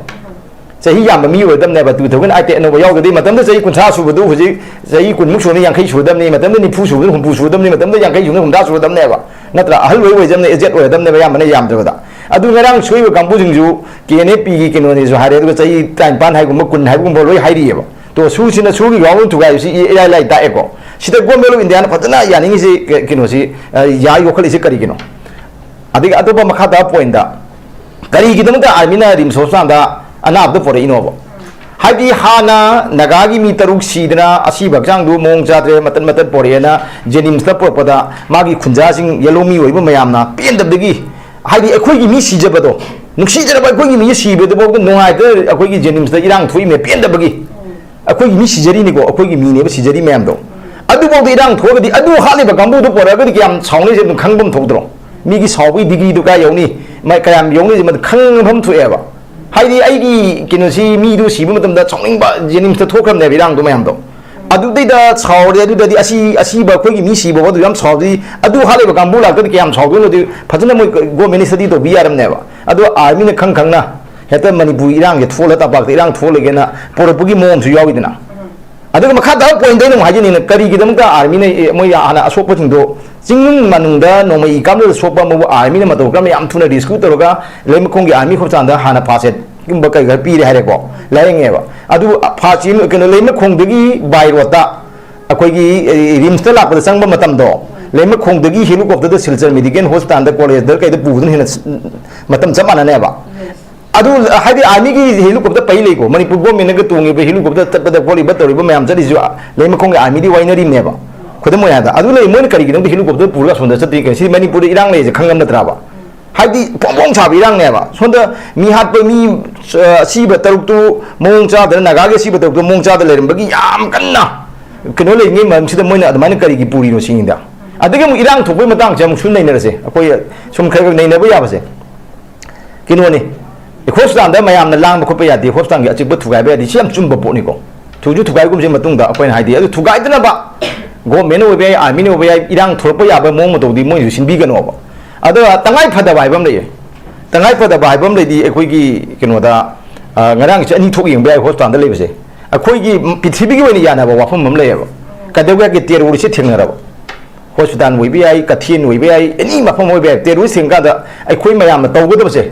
ꯆꯍꯤ ꯌꯥꯝꯕ ꯃꯤ ꯑꯣꯏꯒꯗꯕꯅꯦꯕ, ꯇꯨ ꯊꯥꯎꯖꯟ ꯑꯩꯠꯇ ꯑꯅꯧꯕ ꯌꯥꯎꯒꯗꯣꯏ꯫ ꯃꯇꯝꯗ ꯆꯍꯤ ꯀꯨꯟꯊ꯭ꯔꯥ ꯁꯨꯕꯗꯨ ꯍꯧꯖꯤꯛ ꯆꯍꯤ ꯀꯨꯟꯃꯨꯛ ꯁꯨꯔꯅꯤ, ꯌꯥꯡꯈꯩ ꯁꯨꯔꯗꯕꯅꯤ, ꯃꯇꯝꯗ ꯅꯤꯐꯨ ꯁꯨꯕꯗꯨꯅ ꯍꯨꯝꯐꯨ ꯁꯨꯔꯗꯕꯅꯤ, ꯃꯇꯝꯗ ꯌꯥꯡꯈꯩ ꯁꯨꯕꯗꯨꯅ ꯍꯨꯝꯗ꯭ꯔꯥ ꯁꯨꯔꯗꯕꯅꯦꯕ꯫ ꯅꯠꯇ꯭ꯔꯥ? ꯑꯍꯜ ꯑꯣꯏ ꯑꯣꯏꯖꯕꯅꯦ, ꯑꯦꯖꯦꯠ ꯑꯣꯏꯔꯗꯕꯅꯦꯕ ꯑꯌꯥꯝꯕꯅ ꯌꯥꯝꯗ꯭ꯔꯕꯗ꯫ ꯑꯗꯨ ꯉꯔꯥꯡ ꯁꯣꯏꯕ ꯀꯥꯡꯕꯨꯁꯤꯡꯁꯨ ꯀꯦ ꯑꯦꯟ ꯑꯦꯐ ꯄꯤꯒꯤ ꯀꯩꯅꯣꯅꯦꯁꯨ ꯍꯥꯏꯔꯦ, ꯑꯗꯨꯒ ꯆꯍꯤ ꯇꯔꯥꯅꯤꯄꯥꯟ ꯍꯥꯏꯒꯨꯝꯕ, ꯀꯨꯟ ꯍꯥꯏꯕꯒꯨꯝꯕ ꯂꯣꯏ ꯍꯥꯏꯔꯤꯑꯕ꯫ ꯇꯣ ꯁꯨꯁꯤꯅ ꯁꯨꯒꯤ ꯒ꯭ꯔꯥꯎꯟ ꯊꯨꯒꯥꯏꯕꯁꯤ ꯏ-, ꯏꯔꯥꯏ ꯂꯥꯏ ꯇꯥꯛꯑꯦꯀꯣ꯫ ꯁꯤꯗ Government of Indiaꯅ ꯐꯖꯅ ꯌꯥꯅꯤꯡꯉꯤꯁꯤ ꯀ-, ꯀꯩꯅꯣꯁꯤ, ꯑ, ꯌꯥ ꯌꯣꯛꯈꯠꯂꯤꯁꯤ ꯀꯔꯤꯒꯤꯅꯣ? ꯑꯗꯒꯤ ꯑꯇꯣꯞꯄ ꯃꯈꯥ ꯇꯥꯕ ꯄꯣꯏꯟꯗ, ꯀꯔꯤꯒꯤꯗꯃꯛꯇ ꯑꯥꯔꯃꯤꯅ ꯔꯤꯝꯁ ꯍꯣꯁꯄꯤꯇꯥꯜꯗ ꯑꯅꯥꯕꯗ ꯄꯨꯔꯛꯏꯅꯣꯕ? ꯍꯥꯏꯕꯗꯤ ꯍꯥꯟꯅ ꯅꯥꯒꯥꯒꯤ ꯃꯤ ꯇꯔꯨꯛ ꯁꯤꯗꯅ ꯑꯁꯤꯕ ꯍꯛꯆꯥꯡꯗꯨ ꯃꯑꯣꯡ ꯆꯥꯗ꯭ꯔꯦ, ꯃꯇꯠ ꯃꯇꯠ ꯄꯣꯔꯛꯑꯦꯅ ꯖꯦꯅꯤꯝꯁꯇ ꯄꯨꯔꯛꯄꯗ ꯃꯥꯒꯤ ꯈꯨꯟꯖꯥꯁꯤꯡ, ꯌꯦꯜꯍꯧꯃꯤ ꯑꯣꯏꯕ ꯃꯌꯥꯝꯅ ꯄꯦꯟꯗꯕꯗꯒꯤ, ꯍꯥꯏꯗꯤ ꯑꯩꯈꯣꯏꯒꯤ ꯃꯤ ꯁꯤꯖꯕꯗꯣ, ꯅꯨꯡꯁꯤꯖꯔꯕ ꯑꯩꯈꯣꯏꯒꯤ ꯃꯤ ꯁꯤꯕꯗꯨꯐꯥꯎꯗ ꯅꯨꯡꯉꯥꯏꯇ ꯑꯩꯈꯣꯏꯒꯤ ꯖꯦꯅꯤꯝꯁꯇ ꯏꯔꯥꯡ ꯊꯣꯛꯏꯃꯦ ꯄꯦꯟꯗꯕꯒꯤ꯫ ꯑꯩꯈꯣꯏꯒꯤ ꯃꯤ ꯁꯤꯖꯔꯤꯅꯤꯀꯣ, ꯑꯩꯈꯣꯏꯒꯤ ꯃꯤꯅꯦꯕ ꯁꯤꯖꯔꯤ ꯃꯌꯥꯝꯗꯣ꯫ ꯑꯗꯨꯐꯥꯎꯗ ꯏꯔꯥꯡ ꯊꯣꯛꯑꯒꯗꯤ ꯑꯗꯨ ꯍꯥꯠꯂꯤꯕ ꯀꯥꯡꯕꯨꯗꯨ ꯄꯣꯔꯛꯑꯒꯗꯤ ꯀꯌꯥꯝ ꯁꯥꯎꯅꯤꯁꯦ ꯑꯗꯨꯝ ꯈꯪꯐꯝ ꯊꯣꯛꯇ꯭ꯔꯣ? ꯃꯤꯒꯤ ꯁꯥꯎꯕꯒꯤ ꯗꯤꯒ꯭ꯔꯤꯗꯨ ꯀꯥꯏ ꯌꯧꯅꯤ, ꯃ-, ꯀꯌꯥꯝ ꯌꯧꯅꯤꯁꯦ ꯃꯗꯨ ꯈꯪꯐꯝ ꯊꯣꯛꯑꯦꯕ꯫ ꯍꯥꯏꯗꯤ ꯑꯩꯒꯤ ꯀꯩꯅꯣꯁꯤ, ꯃꯤꯗꯨ ꯁꯤꯕ ꯃꯇꯝꯗ ꯁꯥꯎꯅꯤꯡꯕ, ꯖꯦꯅꯤꯝꯁꯇ ꯊꯣꯛꯈ꯭ꯔꯕꯅꯦꯕ ꯏꯔꯥꯡꯗꯣ ꯃꯌꯥꯝꯗꯣ꯫ ꯑꯗꯨꯗꯩꯗ ꯁꯥꯎꯔꯦ, ꯑꯗꯨꯗꯗꯤ ꯑꯁꯤ, ꯑꯁꯤꯕ ꯑꯩꯈꯣꯏꯒꯤ ꯃꯤ ꯁꯤꯕ ꯐꯥꯎꯗ ꯌꯥꯝ ꯁꯥꯎꯗꯤ, ꯑꯗꯨ ꯍꯥꯠꯂꯤꯕ ꯀꯥꯡꯕꯨ ꯂꯥꯛꯇꯗꯤ ꯀꯌꯥꯝ ꯁꯥꯎꯗꯣꯏꯅꯣꯗꯤ ꯐꯖꯅ ꯃꯣꯏ ꯒꯣꯔꯃꯦꯟꯅ ꯁ꯭ꯇꯗꯤ ꯇꯧꯕꯤ ꯌꯥꯔꯝꯅꯦꯕ꯫ ꯑꯗꯣ ꯑꯥꯔꯃꯤꯅ ꯈꯪ ꯈꯪꯅ ꯍꯦꯛꯇ ꯃꯅꯤꯄꯨꯔ ꯏꯔꯥꯡꯁꯦ ꯊꯣꯛꯍꯜꯂ, ꯇꯝꯄꯥꯛꯇ ꯏꯔꯥꯡ ꯊꯣꯛꯍꯜꯂꯒꯦꯅ ꯄꯨꯔꯛꯄꯒꯤ ꯃꯑꯣꯡꯁꯨ ꯌꯥꯎꯏꯗꯅ꯫ ꯑꯗꯨꯒ ꯃꯈꯥ ꯇꯥꯕ ꯄꯣꯏꯟꯗ ꯑꯩꯅ ꯑꯃꯨꯛ ꯍꯥꯏꯖꯅꯤꯡꯉꯤꯅ, ꯀꯔꯤꯒꯤꯗꯃꯛꯇ ꯑꯥꯔꯃꯤꯅ, ꯑꯦ, ꯃꯣꯏ ꯍꯥꯟꯅ ꯑꯁꯣꯛꯄꯁꯤꯡꯗꯣ ꯆꯤꯡꯅꯨꯡ ꯃꯅꯨꯡꯗ ꯅꯣꯡꯃꯩ ꯀꯥꯞꯂꯒ ꯁꯣꯛꯄ ꯑꯃꯕꯨ ꯑꯥꯔꯃꯤꯅ ꯃꯇꯧ ꯀꯔꯝꯅ ꯌꯥꯝ ꯊꯨꯅ ꯔꯦꯁꯀ꯭ꯌꯨ ꯇꯧꯔꯒ ꯂꯩꯃꯈꯣꯡꯒꯤ ꯑꯥꯔꯃꯤ ꯍꯣꯁꯄꯤꯇꯥꯜꯗ ꯍꯥꯟꯅ ꯐꯥꯔꯁ ꯑꯦꯗꯀꯨꯝꯕ ꯀꯩ ꯈꯔ ꯄꯤꯔꯦ ꯍꯥꯏꯔꯦꯀꯣ, ꯂꯥꯏꯌꯦꯡꯉꯦꯕ꯫ ꯑꯗꯨ ꯐꯥꯔꯁ ꯑꯦꯗ, ꯀꯩꯅꯣ, ꯂꯩꯃꯈꯣꯡꯗꯒꯤ ꯕꯥꯏ ꯔꯣꯗꯇ ꯑꯩꯈꯣꯏꯒꯤ, ꯑꯦ, ꯔꯤꯝꯁꯇ ꯂꯥꯛꯄꯗ ꯆꯪꯕ ꯃꯇꯝꯗꯣ, ꯂꯩꯃꯈꯣꯡꯗꯒꯤ ꯍꯦꯂꯤꯀꯣꯞꯇꯔꯗ ꯁꯤꯜꯆꯔ ꯃꯦꯗꯤꯀꯦꯜ ꯍꯣꯁꯄꯤꯇꯥꯜꯗ, ꯀꯣꯂꯦꯖꯇ ꯀꯩꯗ ꯄꯨꯕꯗꯨꯅ ꯍꯦꯟꯅ ꯁ-, ꯃꯇꯝ ꯆꯞ ꯃꯥꯟꯅꯅꯦꯕ꯫ ꯑꯗꯨ ꯍꯥꯏꯗꯤ ꯑꯥꯔꯃꯤꯒꯤ ꯍꯦꯂꯤꯀꯣꯞꯇꯔ ꯄꯩ ꯂꯩꯀꯣ, ꯃꯅꯤꯄꯨꯔ ꯒꯣꯔꯃꯦꯟꯅꯒ ꯇꯣꯡꯉꯤꯕ ꯍꯦꯂꯤꯀꯣꯞꯇꯔ ꯆꯠꯄꯗ ꯈꯣꯠꯂꯤꯕ ꯇꯧꯔꯤꯕ ꯃꯌꯥꯝ ꯆꯠꯂꯤꯁꯨ, ꯂꯩꯃꯈꯣꯡꯒꯤ ꯑꯥꯔꯃꯤꯗꯤ ꯋꯥꯏꯅꯔꯤꯕꯅꯦꯕ꯫ ꯈꯨꯗꯝ ꯑꯣꯏꯅ ꯍꯥꯏꯗ, ꯑꯗꯨ ꯂꯩ, ꯃꯣꯏꯅ ꯀꯔꯤꯒꯤꯗꯃꯛꯇ helicopter ꯄꯨꯔꯒ ꯑꯁꯣꯝꯗ ꯆꯠꯇ꯭ꯔꯤ? ꯀꯩꯅꯣ, ꯁꯤ ꯃꯅꯤꯄꯨꯔꯗ ꯏꯔꯥꯡ ꯂꯩꯔꯤꯁꯦ ꯈꯪꯉꯝ ꯅꯠꯇ꯭ꯔꯕ? ꯍꯥꯏꯗꯤ ꯐꯣꯡ ꯐꯣꯡ ꯁꯥꯕ ꯏꯔꯥꯡꯅꯦꯕ꯫ ꯁꯣꯝꯗ ꯃꯤ ꯍꯥꯠꯄ, ꯃꯤ, ꯑ, ꯑꯁꯤꯕ ꯇꯔꯨꯛꯇꯨ ꯃꯑꯣꯡ ꯆꯥꯗꯅ, ꯅꯥꯒꯥꯒꯤ ꯑꯁꯤꯕ ꯇꯔꯨꯛꯇꯨ ꯃꯑꯣꯡ ꯆꯥꯗ ꯂꯩꯔꯝꯕꯒꯤ ꯌꯥꯝ ꯀꯟꯅ ꯀꯩꯅꯣ ꯂꯩꯔꯤꯉꯩ ꯃꯔꯝꯁꯤꯗ ꯃꯣꯏꯅ ꯑꯗꯨꯃꯥꯏꯅ ꯀꯔꯤꯒꯤ ꯄꯨꯔꯤꯅꯣ ꯁꯤꯅꯤꯗ꯫ ꯑꯗꯒꯤ ꯑꯃꯨꯛ ꯏꯔꯥꯡ ꯊꯣꯛꯄꯒꯤ ꯃꯇꯥꯡꯁꯦ ꯑꯃꯨꯛꯁꯨ ꯅꯩꯅꯔꯁꯦ꯫ ꯑꯩꯈꯣꯏ ꯁꯨꯝ ꯈꯔ ꯈꯔ ꯅꯩꯅꯕ ꯌꯥꯕꯁꯦ꯫ ꯀꯩꯅꯣꯅꯤ, ꯍꯣꯁꯄꯤꯇꯥꯜꯗ ꯃꯌꯥꯝꯅ ꯂꯥꯡꯕ ꯈꯣꯠꯄ ꯌꯥꯗꯦ, ꯍꯣꯁꯄꯤꯇꯥꯜꯒꯤ ꯑꯆꯤꯛꯄ ꯊꯨꯒꯥꯏꯕ ꯌꯥꯗꯦ, ꯁꯤ ꯌꯥꯝ ꯆꯨꯝꯕ ꯄꯣꯠꯅꯤꯀꯣ꯫ ꯊꯨꯁꯨ ꯊꯨꯒꯥꯏꯒꯨꯝꯁꯤ ꯃꯇꯨꯡꯗ ꯑꯩꯈꯣꯏꯅ ꯍꯥꯏꯗꯤ ꯑꯗꯨ ꯊꯨꯒꯥꯏꯗꯅꯕ ꯒꯣꯔꯃꯦꯟ ꯑꯣꯏꯕ ꯌꯥꯏ, ꯑꯥꯔꯃꯤꯅ ꯑꯣꯏꯕ ꯌꯥꯏ, ꯏꯔꯥꯡ ꯊꯣꯛꯂꯛꯄ ꯌꯥꯕ ꯃꯑꯣꯡ ꯃꯇꯧꯗꯤ ꯃꯣꯏꯅꯁꯨ ꯁꯤꯟꯕꯤꯒꯅꯣꯕ꯫ ꯑꯗꯨꯒ ꯇꯉꯥꯏ ꯐꯗꯕ ꯍꯥꯏꯕ ꯑꯃ ꯂꯩꯌꯦ꯫ ꯇꯉꯥꯏ ꯐꯗꯕ ꯍꯥꯏꯕ ꯑꯃ ꯂꯩꯗꯤ ꯑꯩꯈꯣꯏꯒꯤ ꯀꯩꯅꯣꯗ, ꯑ, ꯉꯔꯥꯡꯒꯤꯁꯦ ꯑꯅꯤ ꯊꯣꯛ ꯌꯦꯡꯕ ꯌꯥꯏ ꯍꯣꯁꯄꯤꯇꯥꯜꯗ ꯂꯩꯕꯁꯦ꯫ ꯑꯩꯈꯣꯏꯒꯤ ꯄ꯭ꯔꯤꯊꯤꯕꯤꯒꯤ ꯑꯣꯏꯅ ꯌꯥꯅꯕ ꯋꯥꯐꯝ ꯑꯃ ꯂꯩꯌꯦꯕ꯫ ꯀꯩꯗꯧꯒꯦ ꯍꯥꯏꯒꯦ, ꯇꯦꯔꯣꯔꯤꯁꯁꯦ ꯊꯦꯡꯅꯔꯕ꯫ ꯍꯣꯁꯄꯤꯇꯥꯜ ꯑꯣꯏꯕ ꯌꯥꯏ, ꯀꯩꯊꯦꯜ ꯑꯣꯏꯕ ꯌꯥꯏ, ꯑꯦꯅꯤ ꯃꯐꯝ ꯑꯣꯏꯕ ꯌꯥꯏ, ꯇꯦꯔꯣꯔꯤꯁ ꯊꯦꯡꯀꯥꯟꯗ ꯑꯩꯈꯣꯏ ꯃꯌꯥꯝꯅ ꯇꯧꯒꯗꯕꯁꯦ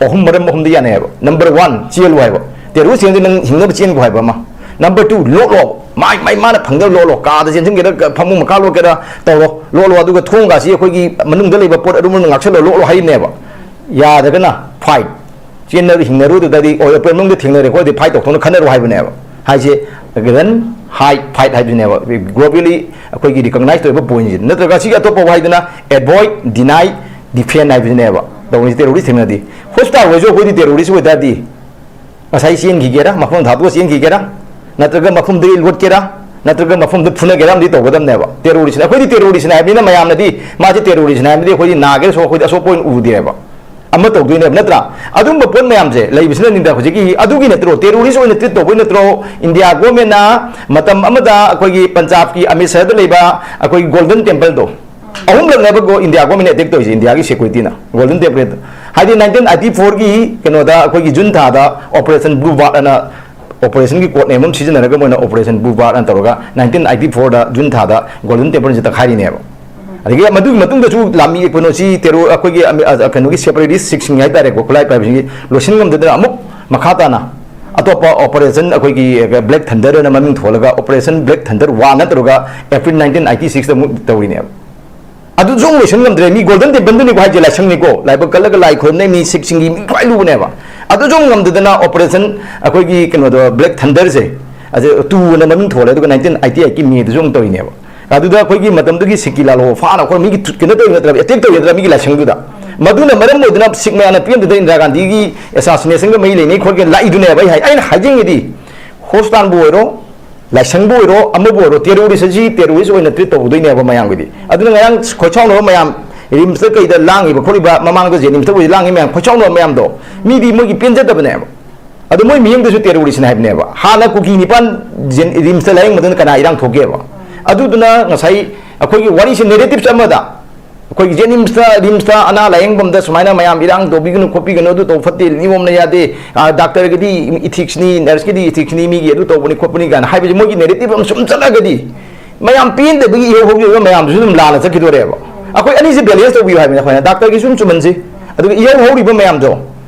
ꯑꯍꯨꯝ, ꯃꯔꯝ ꯑꯍꯨꯝꯗ ꯌꯥꯅꯩ ꯍꯥꯏꯕ꯫ ꯅꯝꯕꯔ ꯋꯥꯟ, ꯆꯦꯜꯂꯨ ꯍꯥꯏꯕ, ꯇꯦꯔꯣꯔꯤꯁ ꯊꯦꯡꯗꯤ ꯅꯪ ꯍꯤꯡꯅꯕ ꯆꯦꯟꯈꯣ ꯍꯥꯏꯕ ꯑꯃ꯫ ꯅꯝꯕꯔ ꯇꯨ, ꯂꯣꯠꯂꯣ, ꯃꯥꯏ ꯃꯥꯏ ꯃꯥꯅ ꯐꯪꯗꯕ ꯂꯣꯠꯂꯣ, ꯀꯥꯗ ꯆꯦꯟꯁꯤꯟꯒꯦꯔꯥ, ꯐꯃꯨꯡ ꯃꯈꯥ ꯂꯣꯠꯀꯦꯔꯥ ꯇꯧꯔꯣ, ꯂꯣꯠꯂꯣ, ꯑꯗꯨꯒ ꯊꯣꯡꯒꯥꯁꯤ ꯑꯩꯈꯣꯏꯒꯤ ꯃꯅꯨꯡꯗ ꯂꯩꯕ ꯄꯣꯠ ꯑꯗꯨꯝ ꯉꯥꯛꯁꯜꯂꯣ, ꯂꯣꯠꯂꯣ ꯍꯥꯏꯔꯤꯅꯦꯕ꯫ ꯌꯥꯗ꯭ꯔꯒꯅ ꯐꯥꯏꯠ꯫ ꯆꯦꯟꯅꯔ ꯍꯤꯡꯅꯔꯨꯗꯨꯗꯗꯤ ꯑꯣꯏ ꯑꯣꯄꯔꯦꯁꯟ ꯃꯅꯨꯡꯗ ꯊꯦꯡꯅꯔꯦ, ꯑꯩꯈꯣꯏꯗꯤ ꯐꯥꯏꯠ ꯇꯧꯊꯣꯛꯅ ꯈꯟꯅꯔꯨ ꯍꯥꯏꯕꯅꯦꯕ꯫ ꯍꯥꯏꯁꯦ ꯔꯟ, ꯍꯥꯏꯠ, ꯐꯥꯏꯠ ꯍꯥꯏꯕꯁꯤꯅꯦꯕ꯫ ꯒ꯭ꯂꯣꯕꯦꯂꯤ ꯑꯩꯈꯣꯏꯒꯤ ꯔꯤꯀꯣꯒꯅꯥꯏꯁ ꯇꯧꯔꯤꯕ ꯄꯣꯏꯟꯁꯤꯅꯦ꯫ ꯅꯠꯇ꯭ꯔꯒ ꯁꯤꯒꯤ ꯑꯇꯣꯞꯄ ꯋꯥꯍꯩꯗꯨꯅ ꯑꯦꯚꯣꯏꯗ, ꯗꯤꯅꯥꯏ, ꯗꯤꯐꯦꯟ ꯍꯥꯏꯕꯁꯤꯅꯦꯕ꯫ ꯇꯧꯔꯤꯁꯤ ꯇꯦꯔꯣꯔꯤꯁ ꯊꯦꯡꯅꯗꯤ꯫ ꯍꯣꯁꯄꯤꯇꯥꯜ ꯑꯣꯏꯔꯁꯨ ꯑꯩꯈꯣꯏꯗꯤ ꯇꯦꯔꯣꯔꯤꯁ ꯑꯣꯏ ꯇꯥꯔꯗꯤ ꯉꯁꯥꯏ ꯆꯦꯟꯈꯤꯒꯦꯔꯥ, ꯃꯐꯝ ꯊꯥꯗꯣꯛꯑ ꯆꯦꯟꯈꯤꯒꯦꯔꯥ, ꯅꯠꯇ꯭ꯔꯒ ꯃꯐꯝꯗꯒꯤ ꯂꯣꯠꯀꯦꯔꯥ, ꯅꯠꯇ꯭ꯔꯒ ꯃꯐꯝꯗ ꯐꯨꯅꯒꯦꯔꯥ ꯑꯃꯗꯤ ꯇꯧꯒꯗꯕꯅꯦꯕ꯫ ꯇꯦꯔꯣꯔꯤꯁꯅ, ꯑꯩꯈꯣꯏꯗꯤ ꯇꯦꯔꯣꯔꯤꯁꯅ ꯍꯥꯏꯕꯅꯤꯅ ꯃꯌꯥꯝꯅꯗꯤ ꯃꯥꯁꯦ ꯇꯦꯔꯣꯔꯤꯁꯅ ꯍꯥꯏꯕꯗꯤ ꯑꯩꯈꯣꯏꯗꯤ ꯅꯥꯒꯦꯔꯁꯨ ꯑꯩꯈꯣꯏꯗꯤ ꯑꯁꯣꯛꯄ ꯑꯣꯏꯅ ꯎꯗꯦꯕ꯫ ꯑꯃ ꯇꯧꯗꯣꯏꯅꯦꯕ, ꯅꯠꯇ꯭ꯔꯥ? ꯑꯗꯨꯝꯕ ꯄꯣꯠ ꯃꯌꯥꯝꯁꯦ ꯂꯩꯕꯁꯤꯅꯅꯤꯗ ꯍꯧꯖꯤꯛꯀꯤ ꯑꯗꯨꯒꯤ ꯅꯠꯇ꯭ꯔꯣ ꯇꯦꯔꯣꯔꯤꯁ ꯑꯣꯏꯅ ꯇ꯭ꯔꯤꯠ ꯇꯧꯕꯩ ꯅꯠꯇ꯭ꯔꯣ ꯏꯟꯗꯤꯌꯥ ꯒꯣꯔꯃꯦꯟꯅ ꯃꯇꯝ ꯑꯃꯗ ꯑꯩꯈꯣꯏꯒꯤ ꯄꯟꯖꯥꯕꯀꯤ ꯑꯃꯤꯠꯁꯔꯗ ꯂꯩꯕ ꯑꯩꯈꯣꯏꯒꯤ ꯒꯣꯜꯗꯟ ꯇꯦꯝꯄꯜꯗꯣ ꯑꯍꯨꯝꯂꯛꯅꯦꯕ ꯒꯣ-, ꯏꯟꯗꯤꯌꯥ ꯒꯣꯔꯃꯦꯟꯅ ꯑꯦꯇꯦꯛ ꯇꯧꯔꯤꯁꯦ, ꯏꯟꯗꯤꯌꯥꯒꯤ ꯁꯦꯀ꯭ꯌꯨꯔꯤꯇꯤꯅ ꯒꯣꯜꯗꯟ ꯇꯦꯝꯄꯜ꯫ ꯍꯥꯏꯗꯤ ꯅꯥꯏꯟꯇꯤꯟ ꯑꯥꯏꯇꯤ ꯐꯣꯔꯒꯤ ꯀꯩꯅꯣꯗ ꯑꯩꯈꯣꯏꯒꯤ ꯖꯨꯟ ꯊꯥꯗ ꯑꯣꯄꯔꯦꯁꯟ ꯕ꯭ꯂꯨ ꯕꯥꯔꯠ ꯑꯅ ꯑꯣꯄꯔꯦꯁꯟꯒꯤ ꯀꯣꯗ ꯅꯦꯝ ꯑꯃ ꯁꯤꯖꯤꯟꯅꯔꯒ ꯃꯣꯏꯅ ꯑꯣꯄꯔꯦꯁꯟ ꯕ꯭ꯂꯨ ꯕꯥꯔꯠ ꯑꯅ ꯇꯧꯔꯒ ꯅꯥꯏꯟꯇꯤꯟ ꯑꯥꯏꯇꯤ ꯐꯣꯔꯗ ꯖꯨꯟ ꯊꯥꯗ ꯒꯣꯜꯗꯟ ꯇꯦꯝꯄꯜꯁꯦ ꯇꯛꯈꯥꯏꯔꯤꯅꯦꯕ꯫ ꯑꯗꯒꯤ ꯃꯗꯨꯒꯤ ꯃꯇꯨꯡꯗꯁꯨ ꯂꯥꯟꯃꯤ ꯀꯩꯅꯣꯁꯤ ꯇꯦꯔꯣ-, ꯑꯩꯈꯣꯏꯒꯤ ꯑꯃꯤ-, ꯑ, ꯀꯩꯅꯣꯒꯤ ꯁꯦꯄꯔꯦꯇꯤꯁ ꯁꯤꯛꯁꯤꯡ ꯍꯥꯏꯇꯥꯔꯦꯀꯣ, ꯈꯨꯠꯂꯥꯏ ꯄꯥꯏꯕꯁꯤꯡꯒꯤ ꯂꯣꯏꯁꯤꯟ ꯉꯝꯗꯗꯅ ꯑꯃꯨꯛ ꯃꯈꯥ ꯇꯥꯅ ꯑꯇꯣꯞꯄ ꯑꯣꯄꯔꯦꯁꯟ ꯑꯩꯈꯣꯏꯒꯤ ꯕ꯭ꯂꯦꯛ ꯊꯟꯗꯔ ꯑꯅ ꯃꯃꯤꯡ ꯊꯣꯜꯂꯒ ꯑꯣꯄꯔꯦꯁꯟ ꯕ꯭ꯂꯦꯛ ꯊꯟꯗꯔ ꯋꯥꯟ ꯅꯠꯇ꯭ꯔꯒ ꯑꯦꯄ꯭ꯔꯤꯜ ꯅꯥꯏꯟꯇꯤꯟ ꯑꯥꯏꯇꯤ ꯁꯤꯛꯁꯇ ꯑꯃꯨꯛ ꯇꯧꯔꯤꯅꯦꯕ꯫ ꯑꯗꯨꯁꯨ ꯑꯃꯨꯛ ꯂꯣꯏꯁꯤꯟ ꯉꯝꯗ꯭ꯔꯦ꯫ ꯃꯤ ꯒꯣꯜꯗꯟ ꯇꯦꯝꯄꯜꯗꯨꯅꯤꯀꯣ ꯍꯥꯏꯁꯦ, ꯂꯥꯏꯁꯪꯅꯤꯀꯣ, ꯂꯥꯏꯕꯛ ꯀꯠꯂꯒ ꯂꯥꯏ ꯈꯨꯔꯨꯝꯅꯩ ꯃꯤ ꯁꯤꯛꯁꯤꯡꯒꯤ ꯃꯤ ꯈ꯭ꯋꯥꯏ ꯂꯨꯕꯅꯦꯕ꯫ ꯑꯗꯨꯁꯨ ꯑꯃꯨꯛ ꯉꯝꯗꯗꯅ ꯑꯣꯄꯔꯦꯁꯟ ꯑꯩꯈꯣꯏꯒꯤ ꯀꯩꯅꯣꯗꯣ ꯕ꯭ꯂꯦꯛ ꯊꯟꯗꯔꯁꯦ, ꯑꯗꯨ ꯇꯨ ꯑꯅ ꯃꯃꯤꯡ ꯊꯣꯜꯂꯦ, ꯑꯗꯨꯒ ꯅꯥꯏꯟꯇꯤꯟ ꯑꯥꯏꯇꯤ ꯑꯩꯠꯀꯤ ꯃꯦꯗꯁꯨ ꯑꯃꯨꯛ ꯇꯧꯔꯤꯅꯦꯕ꯫ ꯑꯗꯨꯗ ꯑꯩꯈꯣꯏꯒꯤ ꯃꯇꯝꯗꯨꯒꯤ ꯁꯤꯛꯀꯤ ꯂꯥꯜꯍꯧꯕ ꯐꯥꯅ ꯑꯩꯈꯣꯏ ꯃꯤꯒꯤ ꯊꯨꯠ-, ꯀꯩꯅꯣ ꯇꯧꯔꯤ ꯅꯠꯇ꯭ꯔꯥ, ꯑꯦꯇꯦꯛ ꯇꯧꯔꯤ ꯅꯠꯇ꯭ꯔꯥ ꯃꯤꯒꯤ ꯂꯥꯏꯁꯪꯗꯨꯗ? ꯃꯗꯨꯅ ꯃꯔꯝ ꯑꯣꯏꯗꯨꯅ ꯁꯤꯛ ꯃꯌꯥꯝꯅ ꯄꯦꯟꯗꯗꯅ ꯏꯟꯗꯤꯔꯥ ꯒꯥꯟꯙꯤꯒꯤ ꯑꯦꯁꯥꯁꯤꯅꯦꯁꯟꯒ ꯃꯔꯤ ꯂꯩꯅꯩ ꯈꯣꯠꯀꯦ ꯂꯥꯛꯏꯗꯨꯅꯦꯕ꯫ ꯑꯩ ꯍꯥꯏ-, ꯑꯩꯅ ꯍꯥꯏꯖꯅꯤꯡꯉꯤꯗꯤ, ꯍꯣꯁꯄꯤꯇꯥꯜꯕꯨ ꯑꯣꯏꯔꯣ, ꯂꯥꯏꯁꯪꯕꯨ ꯑꯣꯏꯔꯣ, ꯑꯃꯕꯨ ꯑꯣꯏꯔꯣ, ꯇꯦꯔꯣꯔꯤꯁ ꯑꯁꯤ ꯇꯦꯔꯣꯔꯤꯁ ꯑꯣꯏꯅ ꯇ꯭ꯔꯤꯠ ꯇꯧꯗꯣꯏꯅꯦꯕ ꯃꯌꯥꯝꯒꯤꯗꯤ꯫ ꯑꯗꯨꯅ ꯉꯔꯥꯡ ꯈꯣꯏꯁꯥꯎꯅꯕ ꯃꯌꯥꯝ, ꯔꯤꯝꯁꯇ ꯀꯩꯗ ꯂꯥꯡꯉꯤꯕ ꯈꯣꯠꯂꯤꯕ, ꯃꯃꯥꯡꯗ ꯖꯦꯅꯤꯝꯁꯇ ꯑꯣꯏ ꯂꯥꯡꯉꯤ ꯃꯌꯥꯝ, ꯈꯣꯏꯁꯥꯎꯅꯕ ꯃꯌꯥꯝꯗꯣ, ꯃꯤꯗꯤ ꯃꯣꯏꯒꯤ ꯄꯦꯟꯖꯗꯕꯅꯦꯕ꯫ ꯑꯗꯣ ꯃꯣꯏ ꯃꯤꯌꯦꯡꯗꯁꯨ ꯇꯦꯔꯣꯔꯤꯁꯅ ꯍꯥꯏꯕꯅꯦꯕ꯫ ꯍꯥꯟꯅ ꯀꯨꯀꯤ ꯅꯤꯄꯥꯟ ꯖꯦꯟ-, ꯔꯤꯝꯁꯇ ꯂꯥꯌꯦꯡꯕꯗꯨꯅ ꯀꯅꯥ ꯏꯔꯥꯡ ꯊꯣꯛꯀꯦꯕ? ꯑꯗꯨꯗꯨꯅ ꯉꯁꯥꯏ ꯑꯩꯈꯣꯏꯒꯤ ꯋꯥꯔꯤꯁꯦ ꯅꯦꯔꯦꯇꯤꯞꯁ ꯑꯃꯗ, ꯑꯩꯈꯣꯏꯒꯤ ꯖꯦꯅꯤꯝꯁꯇ, ꯔꯤꯝꯁꯇ ꯑꯅꯥ ꯂꯥꯌꯦꯡꯐꯝꯗ ꯁꯨꯃꯥꯏꯅ ꯃꯌꯥꯝ ꯏꯔꯥꯡ ꯇꯧꯕꯤꯒꯅꯨ ꯈꯣꯠꯄꯤꯒꯅꯨ, ꯑꯗꯨ ꯇꯧ ꯐꯠꯇꯦ, ꯅꯤꯌꯣꯝꯅ ꯌꯥꯗꯦ, ꯑ, ꯗꯥꯛꯇꯔꯒꯤꯗꯤ ꯏꯊꯤꯛꯁꯅꯤ, ꯅꯔꯁꯀꯤꯗꯤ ꯏꯊꯤꯛꯁꯅꯤ, ꯃꯤꯒꯤ ꯑꯗꯨ ꯇꯧꯕꯅꯤ ꯈꯣꯠꯄꯅꯤ ꯀꯥꯏꯅ ꯍꯥꯏꯕꯁꯦ, ꯃꯣꯏꯒꯤ ꯅꯦꯔꯦꯇꯤꯞ ꯑꯃ ꯁꯨꯝ ꯆꯠꯂꯒꯗꯤ, ꯃꯌꯥꯝ ꯄꯦꯟꯗꯕꯒꯤ ꯏꯍꯧ ꯍꯧꯈꯤꯕ ꯃꯌꯥꯝꯗꯨꯁꯨ ꯑꯗꯨꯝ ꯂꯥꯟꯅ ꯆꯠꯈꯤꯗꯣꯔꯦꯕ꯫ ꯑꯩꯈꯣꯏ ꯑꯅꯤꯁꯦ ꯕꯦꯂꯦꯟꯁ ꯇꯧꯕꯤꯌꯨ ꯍꯥꯏꯕꯅꯤ ꯑꯩꯈꯣꯏꯅ꯫ ꯗꯥꯛꯇꯔꯒꯤꯁꯨ ꯑꯗꯨꯝ ꯆꯨꯝꯍꯟꯁꯤ, ꯑꯗꯨꯒ ꯏꯍꯧ ꯍꯧꯔꯤꯕ ꯃꯌꯥꯝꯗꯣ,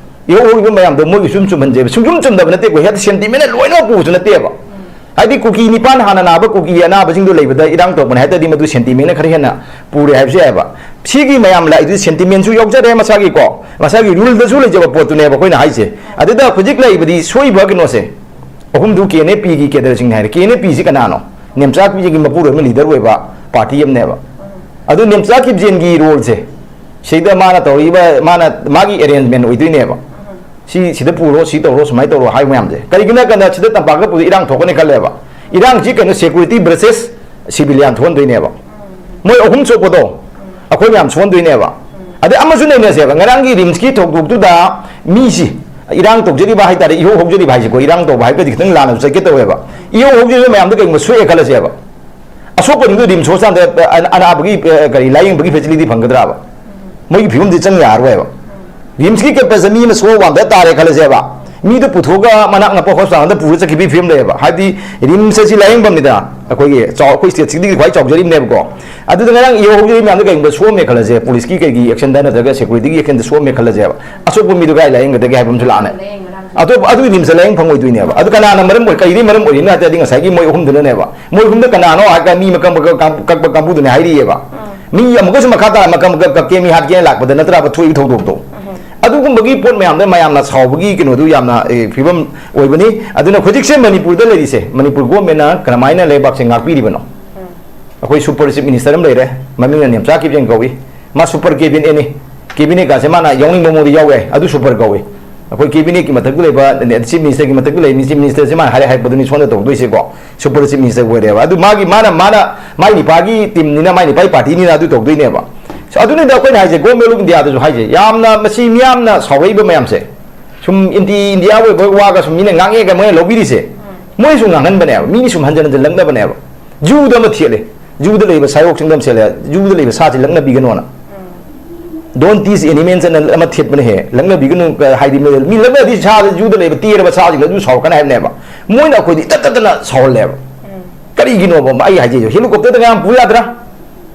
ꯏꯍꯧ ꯍꯧꯔꯤꯕ ꯃꯌꯥꯝꯗꯣ ꯃꯣꯏꯒꯤ ꯁꯨꯝ ꯆꯨꯝꯍꯟꯖꯦꯕ꯫ ꯁꯨꯝ ꯆꯨꯝ ꯆꯨꯝꯗꯕ ꯅꯠꯇꯦꯀꯣ, ꯍꯦꯛꯇ ꯁꯦꯟꯇꯤꯃꯦꯟꯅ ꯂꯣꯏꯅꯃꯛ ꯄꯨꯕꯁꯨ ꯅꯠꯇꯦꯕ꯫ ꯍꯥꯏꯗꯤ ꯀꯨꯀꯤ ꯅꯤꯄꯥꯟ ꯍꯥꯟꯅ ꯅꯥꯕ ꯀꯨꯀꯤ ꯑꯅꯥꯕꯁꯤꯡꯗꯣ ꯂꯩꯕꯗ ꯏꯔꯥꯡ ꯇꯧꯕꯅꯦ ꯍꯥꯏꯇꯥꯔꯗꯤ ꯃꯗꯨ ꯁꯦꯟꯇꯤꯃꯦꯟꯅ ꯈꯔ ꯍꯦꯟꯅ ꯄꯨꯔꯦ ꯍꯥꯏꯕꯁꯨ ꯌꯥꯏꯑꯕ꯫ ꯁꯤꯒꯤ ꯃꯌꯥꯝ ꯂꯥꯛꯏꯗꯨꯗꯤ ꯁꯦꯟꯇꯤꯃꯦꯟꯁꯨ ꯌꯥꯎꯖꯔꯦ ꯃꯁꯥꯒꯤꯀꯣ, ꯃꯁꯥꯒꯤ ꯔꯨꯜꯗꯁꯨ ꯂꯩꯖꯕ ꯄꯣꯠꯇꯨꯅꯦꯕ ꯑꯩꯈꯣꯏꯅ ꯍꯥꯏꯁꯦ꯫ ꯑꯗꯨꯗ ꯍꯧꯖꯤꯛ ꯂꯩꯔꯤꯕꯗꯤ ꯁꯣꯏꯕ ꯀꯩꯅꯣꯁꯦ, ꯑꯍꯨꯝꯗꯨ ꯀꯦ ꯑꯦꯟ ꯑꯦ ꯄꯤꯒꯤ ꯀꯦꯗꯔꯁꯤꯡꯅꯦ ꯍꯥꯏꯔꯦ꯫ ꯀꯦ ꯑꯦꯟ ꯑꯦ ꯄꯤꯁꯤ ꯀꯅꯥꯅꯣ? ꯅꯦꯝꯆꯥ ꯀꯤꯞꯖꯦꯟꯒꯤ ꯃꯄꯨꯔꯣꯏꯕ ꯂꯤꯗꯔ ꯑꯣꯏꯕ ꯄꯥꯔꯇꯤ ꯑꯃꯅꯦꯕ꯫ ꯑꯗꯨ ꯅꯦꯝꯆꯥ ꯀꯤꯞꯖꯦꯟꯒꯤ ꯔꯣꯜꯁꯦ, ꯁꯤꯗ ꯃꯥꯅ ꯇꯧꯔꯤꯕ, ꯃꯥꯅ, ꯃꯥꯒꯤ ꯑꯦꯔꯦꯟꯖꯃꯦꯟ ꯑꯣꯏꯗꯣꯏꯅꯦꯕ꯫ ꯁꯤ, ꯁꯤꯗ ꯄꯨꯔꯣ, ꯁꯤ ꯇꯧꯔꯣ, ꯁꯨꯃꯥꯏꯅ ꯇꯧꯔꯣ ꯍꯥꯏꯕ ꯃꯌꯥꯝꯁꯦ꯫ ꯀꯔꯤꯒꯤꯅꯣ ꯍꯥꯏ ꯀꯥꯟꯗ ꯁꯤꯗ ꯇꯝꯄꯥꯛꯇ ꯄꯨꯔꯗꯤ ꯏꯔꯥꯡ ꯊꯣꯛꯀꯅꯤ ꯈꯜꯂꯦꯕ꯫ ꯏꯔꯥꯡꯁꯤ ꯀꯩꯅꯣ, ꯁꯦꯀ꯭ꯌꯨꯔꯤꯇꯤ ꯕ꯭ꯔꯁꯦꯁ ꯁꯤꯚꯤꯂꯤꯌꯥꯟ ꯊꯣꯛꯍꯟꯗꯣꯏꯅꯦꯕ꯫ ꯃꯣꯏ ꯑꯍꯨꯝ ꯁꯣꯛꯄꯗꯣ ꯑꯩꯈꯣꯏ ꯃꯌꯥꯝ ꯁꯣꯛꯍꯟꯗꯣꯏꯅꯦꯕ꯫ ꯑꯗꯩ ꯑꯃꯁꯨ ꯅꯩꯅꯁꯦꯕ, ꯉꯔꯥꯡꯒꯤ ꯔꯤꯝꯁꯀꯤ ꯊꯧꯗꯣꯛꯇꯨꯗ ꯃꯤꯁꯤ, ꯏꯔꯥꯡ ꯇꯧꯖꯔꯤꯕ ꯍꯥꯏꯇꯥꯔꯦ, ꯏꯍꯧ ꯍꯧꯖꯔꯤꯕ ꯍꯥꯏꯁꯦꯀꯣ, ꯏꯔꯥꯡ ꯇꯧꯕ ꯍꯥꯏꯔꯒꯗꯤ ꯈꯤꯇꯪ ꯂꯥꯟꯅꯁꯨ ꯆꯠꯀꯦ ꯇꯧꯋꯦꯕ꯫ ꯏꯍꯧ ꯍꯧꯖꯔꯤꯕ ꯃꯌꯥꯝꯗꯣ ꯀꯩꯒꯨꯝꯕ ꯁꯣꯛꯑꯦ ꯈꯜꯂꯁꯦꯕ, ꯑꯁꯣꯛꯄꯁꯤꯡꯗꯨ ꯔꯤꯝꯁ ꯍꯣꯁꯄꯤꯇꯥꯜꯗ, ꯑ-, ꯑꯅꯥꯕꯒꯤ, ꯑ, ꯀꯔꯤ, ꯂꯥꯌꯦꯡꯕꯒꯤ ꯐꯦꯁꯤꯂꯤꯇꯤ ꯐꯪꯒꯗ꯭ꯔꯥꯕ? ꯃꯣꯏꯒꯤ ꯐꯤꯕꯝꯗꯤ ꯆꯪ ꯌꯥꯔꯔꯣꯏꯕ꯫ ꯔꯤꯝꯁꯀꯤ ꯀꯦꯝꯄꯁꯇ ꯃꯤ ꯑꯃ ꯁꯣꯛꯑ ꯋꯥꯟꯗ ꯇꯥꯔꯦ ꯈꯜꯂꯁꯦꯕ, ꯃꯤꯗꯣ ꯄꯨꯊꯣꯛꯑꯒ ꯃꯅꯥꯛ ꯅꯛꯄ ꯍꯣꯁꯄꯤꯇꯥꯜ ꯑꯃꯗ ꯄꯨꯔ ꯆꯠꯈꯤꯕꯒꯤ ꯐꯤꯕꯝ ꯂꯩꯌꯦꯕ꯫ ꯍꯥꯏꯕꯗꯤ ꯔꯤꯝꯁ ꯑꯁꯤ ꯂꯥꯌꯦꯡꯐꯝꯅꯤꯗꯅ, ꯑꯩꯈꯣꯏꯒꯤ ꯆꯥꯎ-, ꯑꯩꯈꯣꯏ ꯁ꯭ꯇꯦꯠꯁꯤꯗꯒꯤ ꯈ꯭ꯋꯥꯏ ꯆꯥꯎꯖꯔꯤꯕꯅꯦꯕꯀꯣ꯫ ꯑꯗꯨꯗ ꯉꯔꯥꯡ ꯏꯍꯧ ꯍꯧꯖꯔꯤꯕ ꯃꯌꯥꯝꯗꯣ ꯀꯩꯒꯨꯝꯕ ꯁꯣꯛꯑꯝꯃꯦ ꯈꯜꯂꯁꯦ, ꯄꯨꯂꯤꯁꯀꯤ ꯀꯩꯒꯤ ꯑꯦꯛꯁꯟꯗ ꯅꯠꯇ꯭ꯔꯒ ꯁꯦꯀ꯭ꯌꯨꯔꯤꯇꯤꯒꯤ ꯑꯦꯛꯁꯟꯗ ꯁꯣꯛꯑꯝꯃꯦ ꯈꯜꯂꯁꯦꯕ, ꯑꯁꯣꯛꯄ ꯃꯤꯗꯣ ꯀꯥꯏ ꯂꯥꯌꯦꯡꯒꯗꯒꯦ ꯍꯥꯏꯕ ꯑꯃꯁꯨ ꯂꯥꯛꯑꯅꯤ꯫ ꯑꯇꯣꯞꯄ ꯑꯗꯨꯒꯤ ꯔꯤꯝꯁꯇ ꯂꯥꯌꯦꯡ ꯐꯪꯉꯣꯏꯗꯣꯏꯅꯦꯕ꯫ ꯑꯗꯨ ꯀꯅꯥꯅ ꯃꯔꯝ ꯑꯣꯏ, ꯀꯩꯗꯤ ꯃꯔꯝ ꯑꯣꯏꯔꯤꯅꯣ ꯍꯥꯏ ꯇꯥꯔꯗꯤ ꯉꯁꯥꯏꯒꯤ ꯃꯣꯏ ꯑꯍꯨꯝꯗꯨꯅꯅꯦꯕ꯫ ꯃꯣꯏ ꯑꯍꯨꯝꯗ ꯀꯅꯥꯅꯣ ꯍꯥꯏꯔꯒ ꯃꯤ ꯃꯀꯛ ꯃꯀꯛ ꯀꯛ-, ꯀꯛꯄ ꯀꯥꯡꯕꯨꯗꯨꯅꯦ ꯍꯥꯏꯔꯤꯑꯕ꯫ ꯃꯤ ꯑꯃꯨꯛꯀꯁꯨ ꯃꯈꯥ ꯇꯥꯅ ꯃꯀꯛ ꯃꯀꯛ ꯀꯛꯀꯦ, ꯃꯤ ꯍꯥꯠꯀꯦꯅ ꯂꯥꯛꯄꯗ ꯅꯠꯇ꯭ꯔꯕ ꯊꯣꯛꯏꯕ ꯊꯧꯗꯣꯛꯇꯣ꯫ ꯑꯗꯨꯒꯨꯝꯕꯒꯤ ꯄꯣꯠ ꯃꯌꯥꯝꯗ ꯃꯌꯥꯝꯅ ꯁꯥꯎꯕꯒꯤ ꯀꯩꯅꯣꯗꯨ ꯌꯥꯝꯅ, ꯑꯦ, ꯐꯤꯕꯝ ꯑꯣꯏꯕꯅꯤ꯫ ꯑꯗꯨꯅ ꯍꯧꯖꯤꯛꯁꯦ ꯃꯅꯤꯄꯨꯔꯗ ꯂꯩꯔꯤꯁꯦ, ꯃꯅꯤꯄꯨꯔ ꯒꯣꯔꯃꯦꯟꯅ ꯀꯔꯝꯍꯥꯏꯅ ꯂꯩꯕꯥꯛꯁꯦ ꯉꯥꯛꯄꯤꯔꯤꯕꯅꯣ? ꯑꯩꯈꯣꯏ ꯁꯨꯄꯔ ꯆꯤꯐ ꯃꯤꯅꯤꯁꯇꯔ ꯑꯃ ꯂꯩꯔꯦ, ꯃꯃꯤꯡꯅ ꯅꯦꯝꯆꯥ ꯀꯤꯞꯒꯦꯡ ꯀꯧꯏ꯫ ꯃꯥ ꯁꯨꯄꯔ ꯀꯦꯕꯤꯅꯦꯠꯅꯤ꯫ ꯀꯦꯕꯤꯅꯦꯠꯀꯥꯁꯦ ꯃꯥꯅ ꯌꯥꯎꯅꯤꯡꯕ ꯃꯑꯣꯡꯗ ꯌꯥꯎ ꯌꯥꯏ, ꯑꯗꯨ ꯁꯨꯄꯔ ꯀꯧꯏ꯫ ꯑꯩꯈꯣꯏ ꯀꯦꯕꯤꯅꯦꯠꯀꯤ ꯃꯊꯛꯇ ꯂꯩꯕ, ꯆꯤꯐ ꯃꯤꯅꯤꯁꯇꯔꯒꯤ ꯃꯊꯛꯇ ꯂꯩꯕ ꯆꯤꯐ ꯃꯤꯅꯤꯁꯇꯔꯁꯦ ꯃꯥꯅ ꯍꯥꯏꯔꯦ ꯍꯥꯏꯔꯛꯄꯗꯨꯅꯤ ꯁꯣꯝꯗ ꯇꯧꯗꯣꯏꯁꯦꯀꯣ꯫ ꯁꯨꯄꯔ ꯆꯤꯐ ꯃꯤꯅꯤꯁꯇꯔ ꯑꯣꯏꯔꯦꯕ꯫ ꯑꯗꯨ ꯃꯥꯒꯤ, ꯃꯥꯅ, ꯃꯥꯅ, ꯃꯥꯏ ꯅꯤꯄꯥꯒꯤ ꯇꯤꯝꯅꯤꯅ, ꯃꯥꯏ ꯅꯤꯄꯥꯒꯤ ꯄꯥꯔꯇꯤꯅꯤꯅ ꯑꯗꯨ ꯇꯧꯗꯣꯏꯅꯦꯕ꯫ So, ꯑꯗꯨꯅꯤꯗ ꯑꯩꯈꯣꯏꯅ ꯍꯥꯏꯁꯦ, ꯒꯣꯔꯃꯦꯟ ꯑꯣꯐ ꯏꯟꯗꯤꯌꯥꯗꯁꯨ ꯍꯥꯏꯁꯦ, ꯌꯥꯝꯅ ꯃꯁꯤ ꯃꯤꯌꯥꯝꯅ ꯁꯥꯎꯔꯛꯏꯕ ꯃꯌꯥꯝꯁꯦ, ꯁꯨꯝ ꯑꯦꯟꯇꯤ ꯏꯟꯗꯤꯌꯥ ꯑꯣꯏꯕ ꯋꯥꯒ ꯁꯨꯝ ꯃꯤꯅ ꯉꯥꯡꯉꯦꯒ ꯃꯣꯏꯅ ꯂꯧꯕꯤꯔꯤꯁꯦ, ꯃꯣꯏꯁꯨ ꯉꯥꯡꯍꯟꯕꯅꯦꯕ, ꯃꯤꯅꯤ ꯁꯨꯝ ꯍꯟꯖꯟ ꯍꯟꯖꯟ ꯂꯛꯅꯕꯅꯦꯕ꯫ ꯖꯨꯗ ꯑꯃ ꯊꯦꯠꯂꯦ, ꯖꯨꯗ ꯂꯩꯕ ꯁꯥꯏꯑꯣꯛ ꯆꯤꯡꯗꯝ ꯁꯦꯠꯂꯦ, ꯖꯨꯗ ꯂꯩꯕ ꯁꯥꯁꯤ ꯂꯛꯅꯕꯤꯒꯅꯣꯅ꯫ "Don't tease animals" ꯑꯅ ꯑꯃ ꯊꯦꯠꯄꯅꯦ ꯍꯦ, ꯂꯛꯅꯕꯤꯒꯅꯨ, ꯍꯥꯏꯗꯤ ꯃꯤ ꯂꯛꯅꯗꯤ ꯁꯥꯗ ꯖꯨꯗ ꯂꯩꯕ ꯇꯦꯔꯕ ꯁꯥꯁꯤꯡꯗ ꯑꯗꯨ ꯁꯥꯎꯔꯛꯀꯅꯤ ꯍꯥꯏꯕꯅꯦꯕ꯫ ꯃꯣꯏꯅ ꯑꯩꯈꯣꯏꯗꯤ ꯇꯠ ꯇꯠꯇꯅ ꯁꯥꯎꯍꯜꯂꯦꯕ꯫ ꯀꯔꯤꯒꯤꯅꯣꯕ ꯑꯩ ꯍꯥꯏꯖꯩꯁꯦ, ꯍꯦꯂꯤꯀꯣꯞꯇꯔꯗ ꯃꯌꯥꯝ ꯄꯨ ꯌꯥꯗ꯭ꯔꯥ?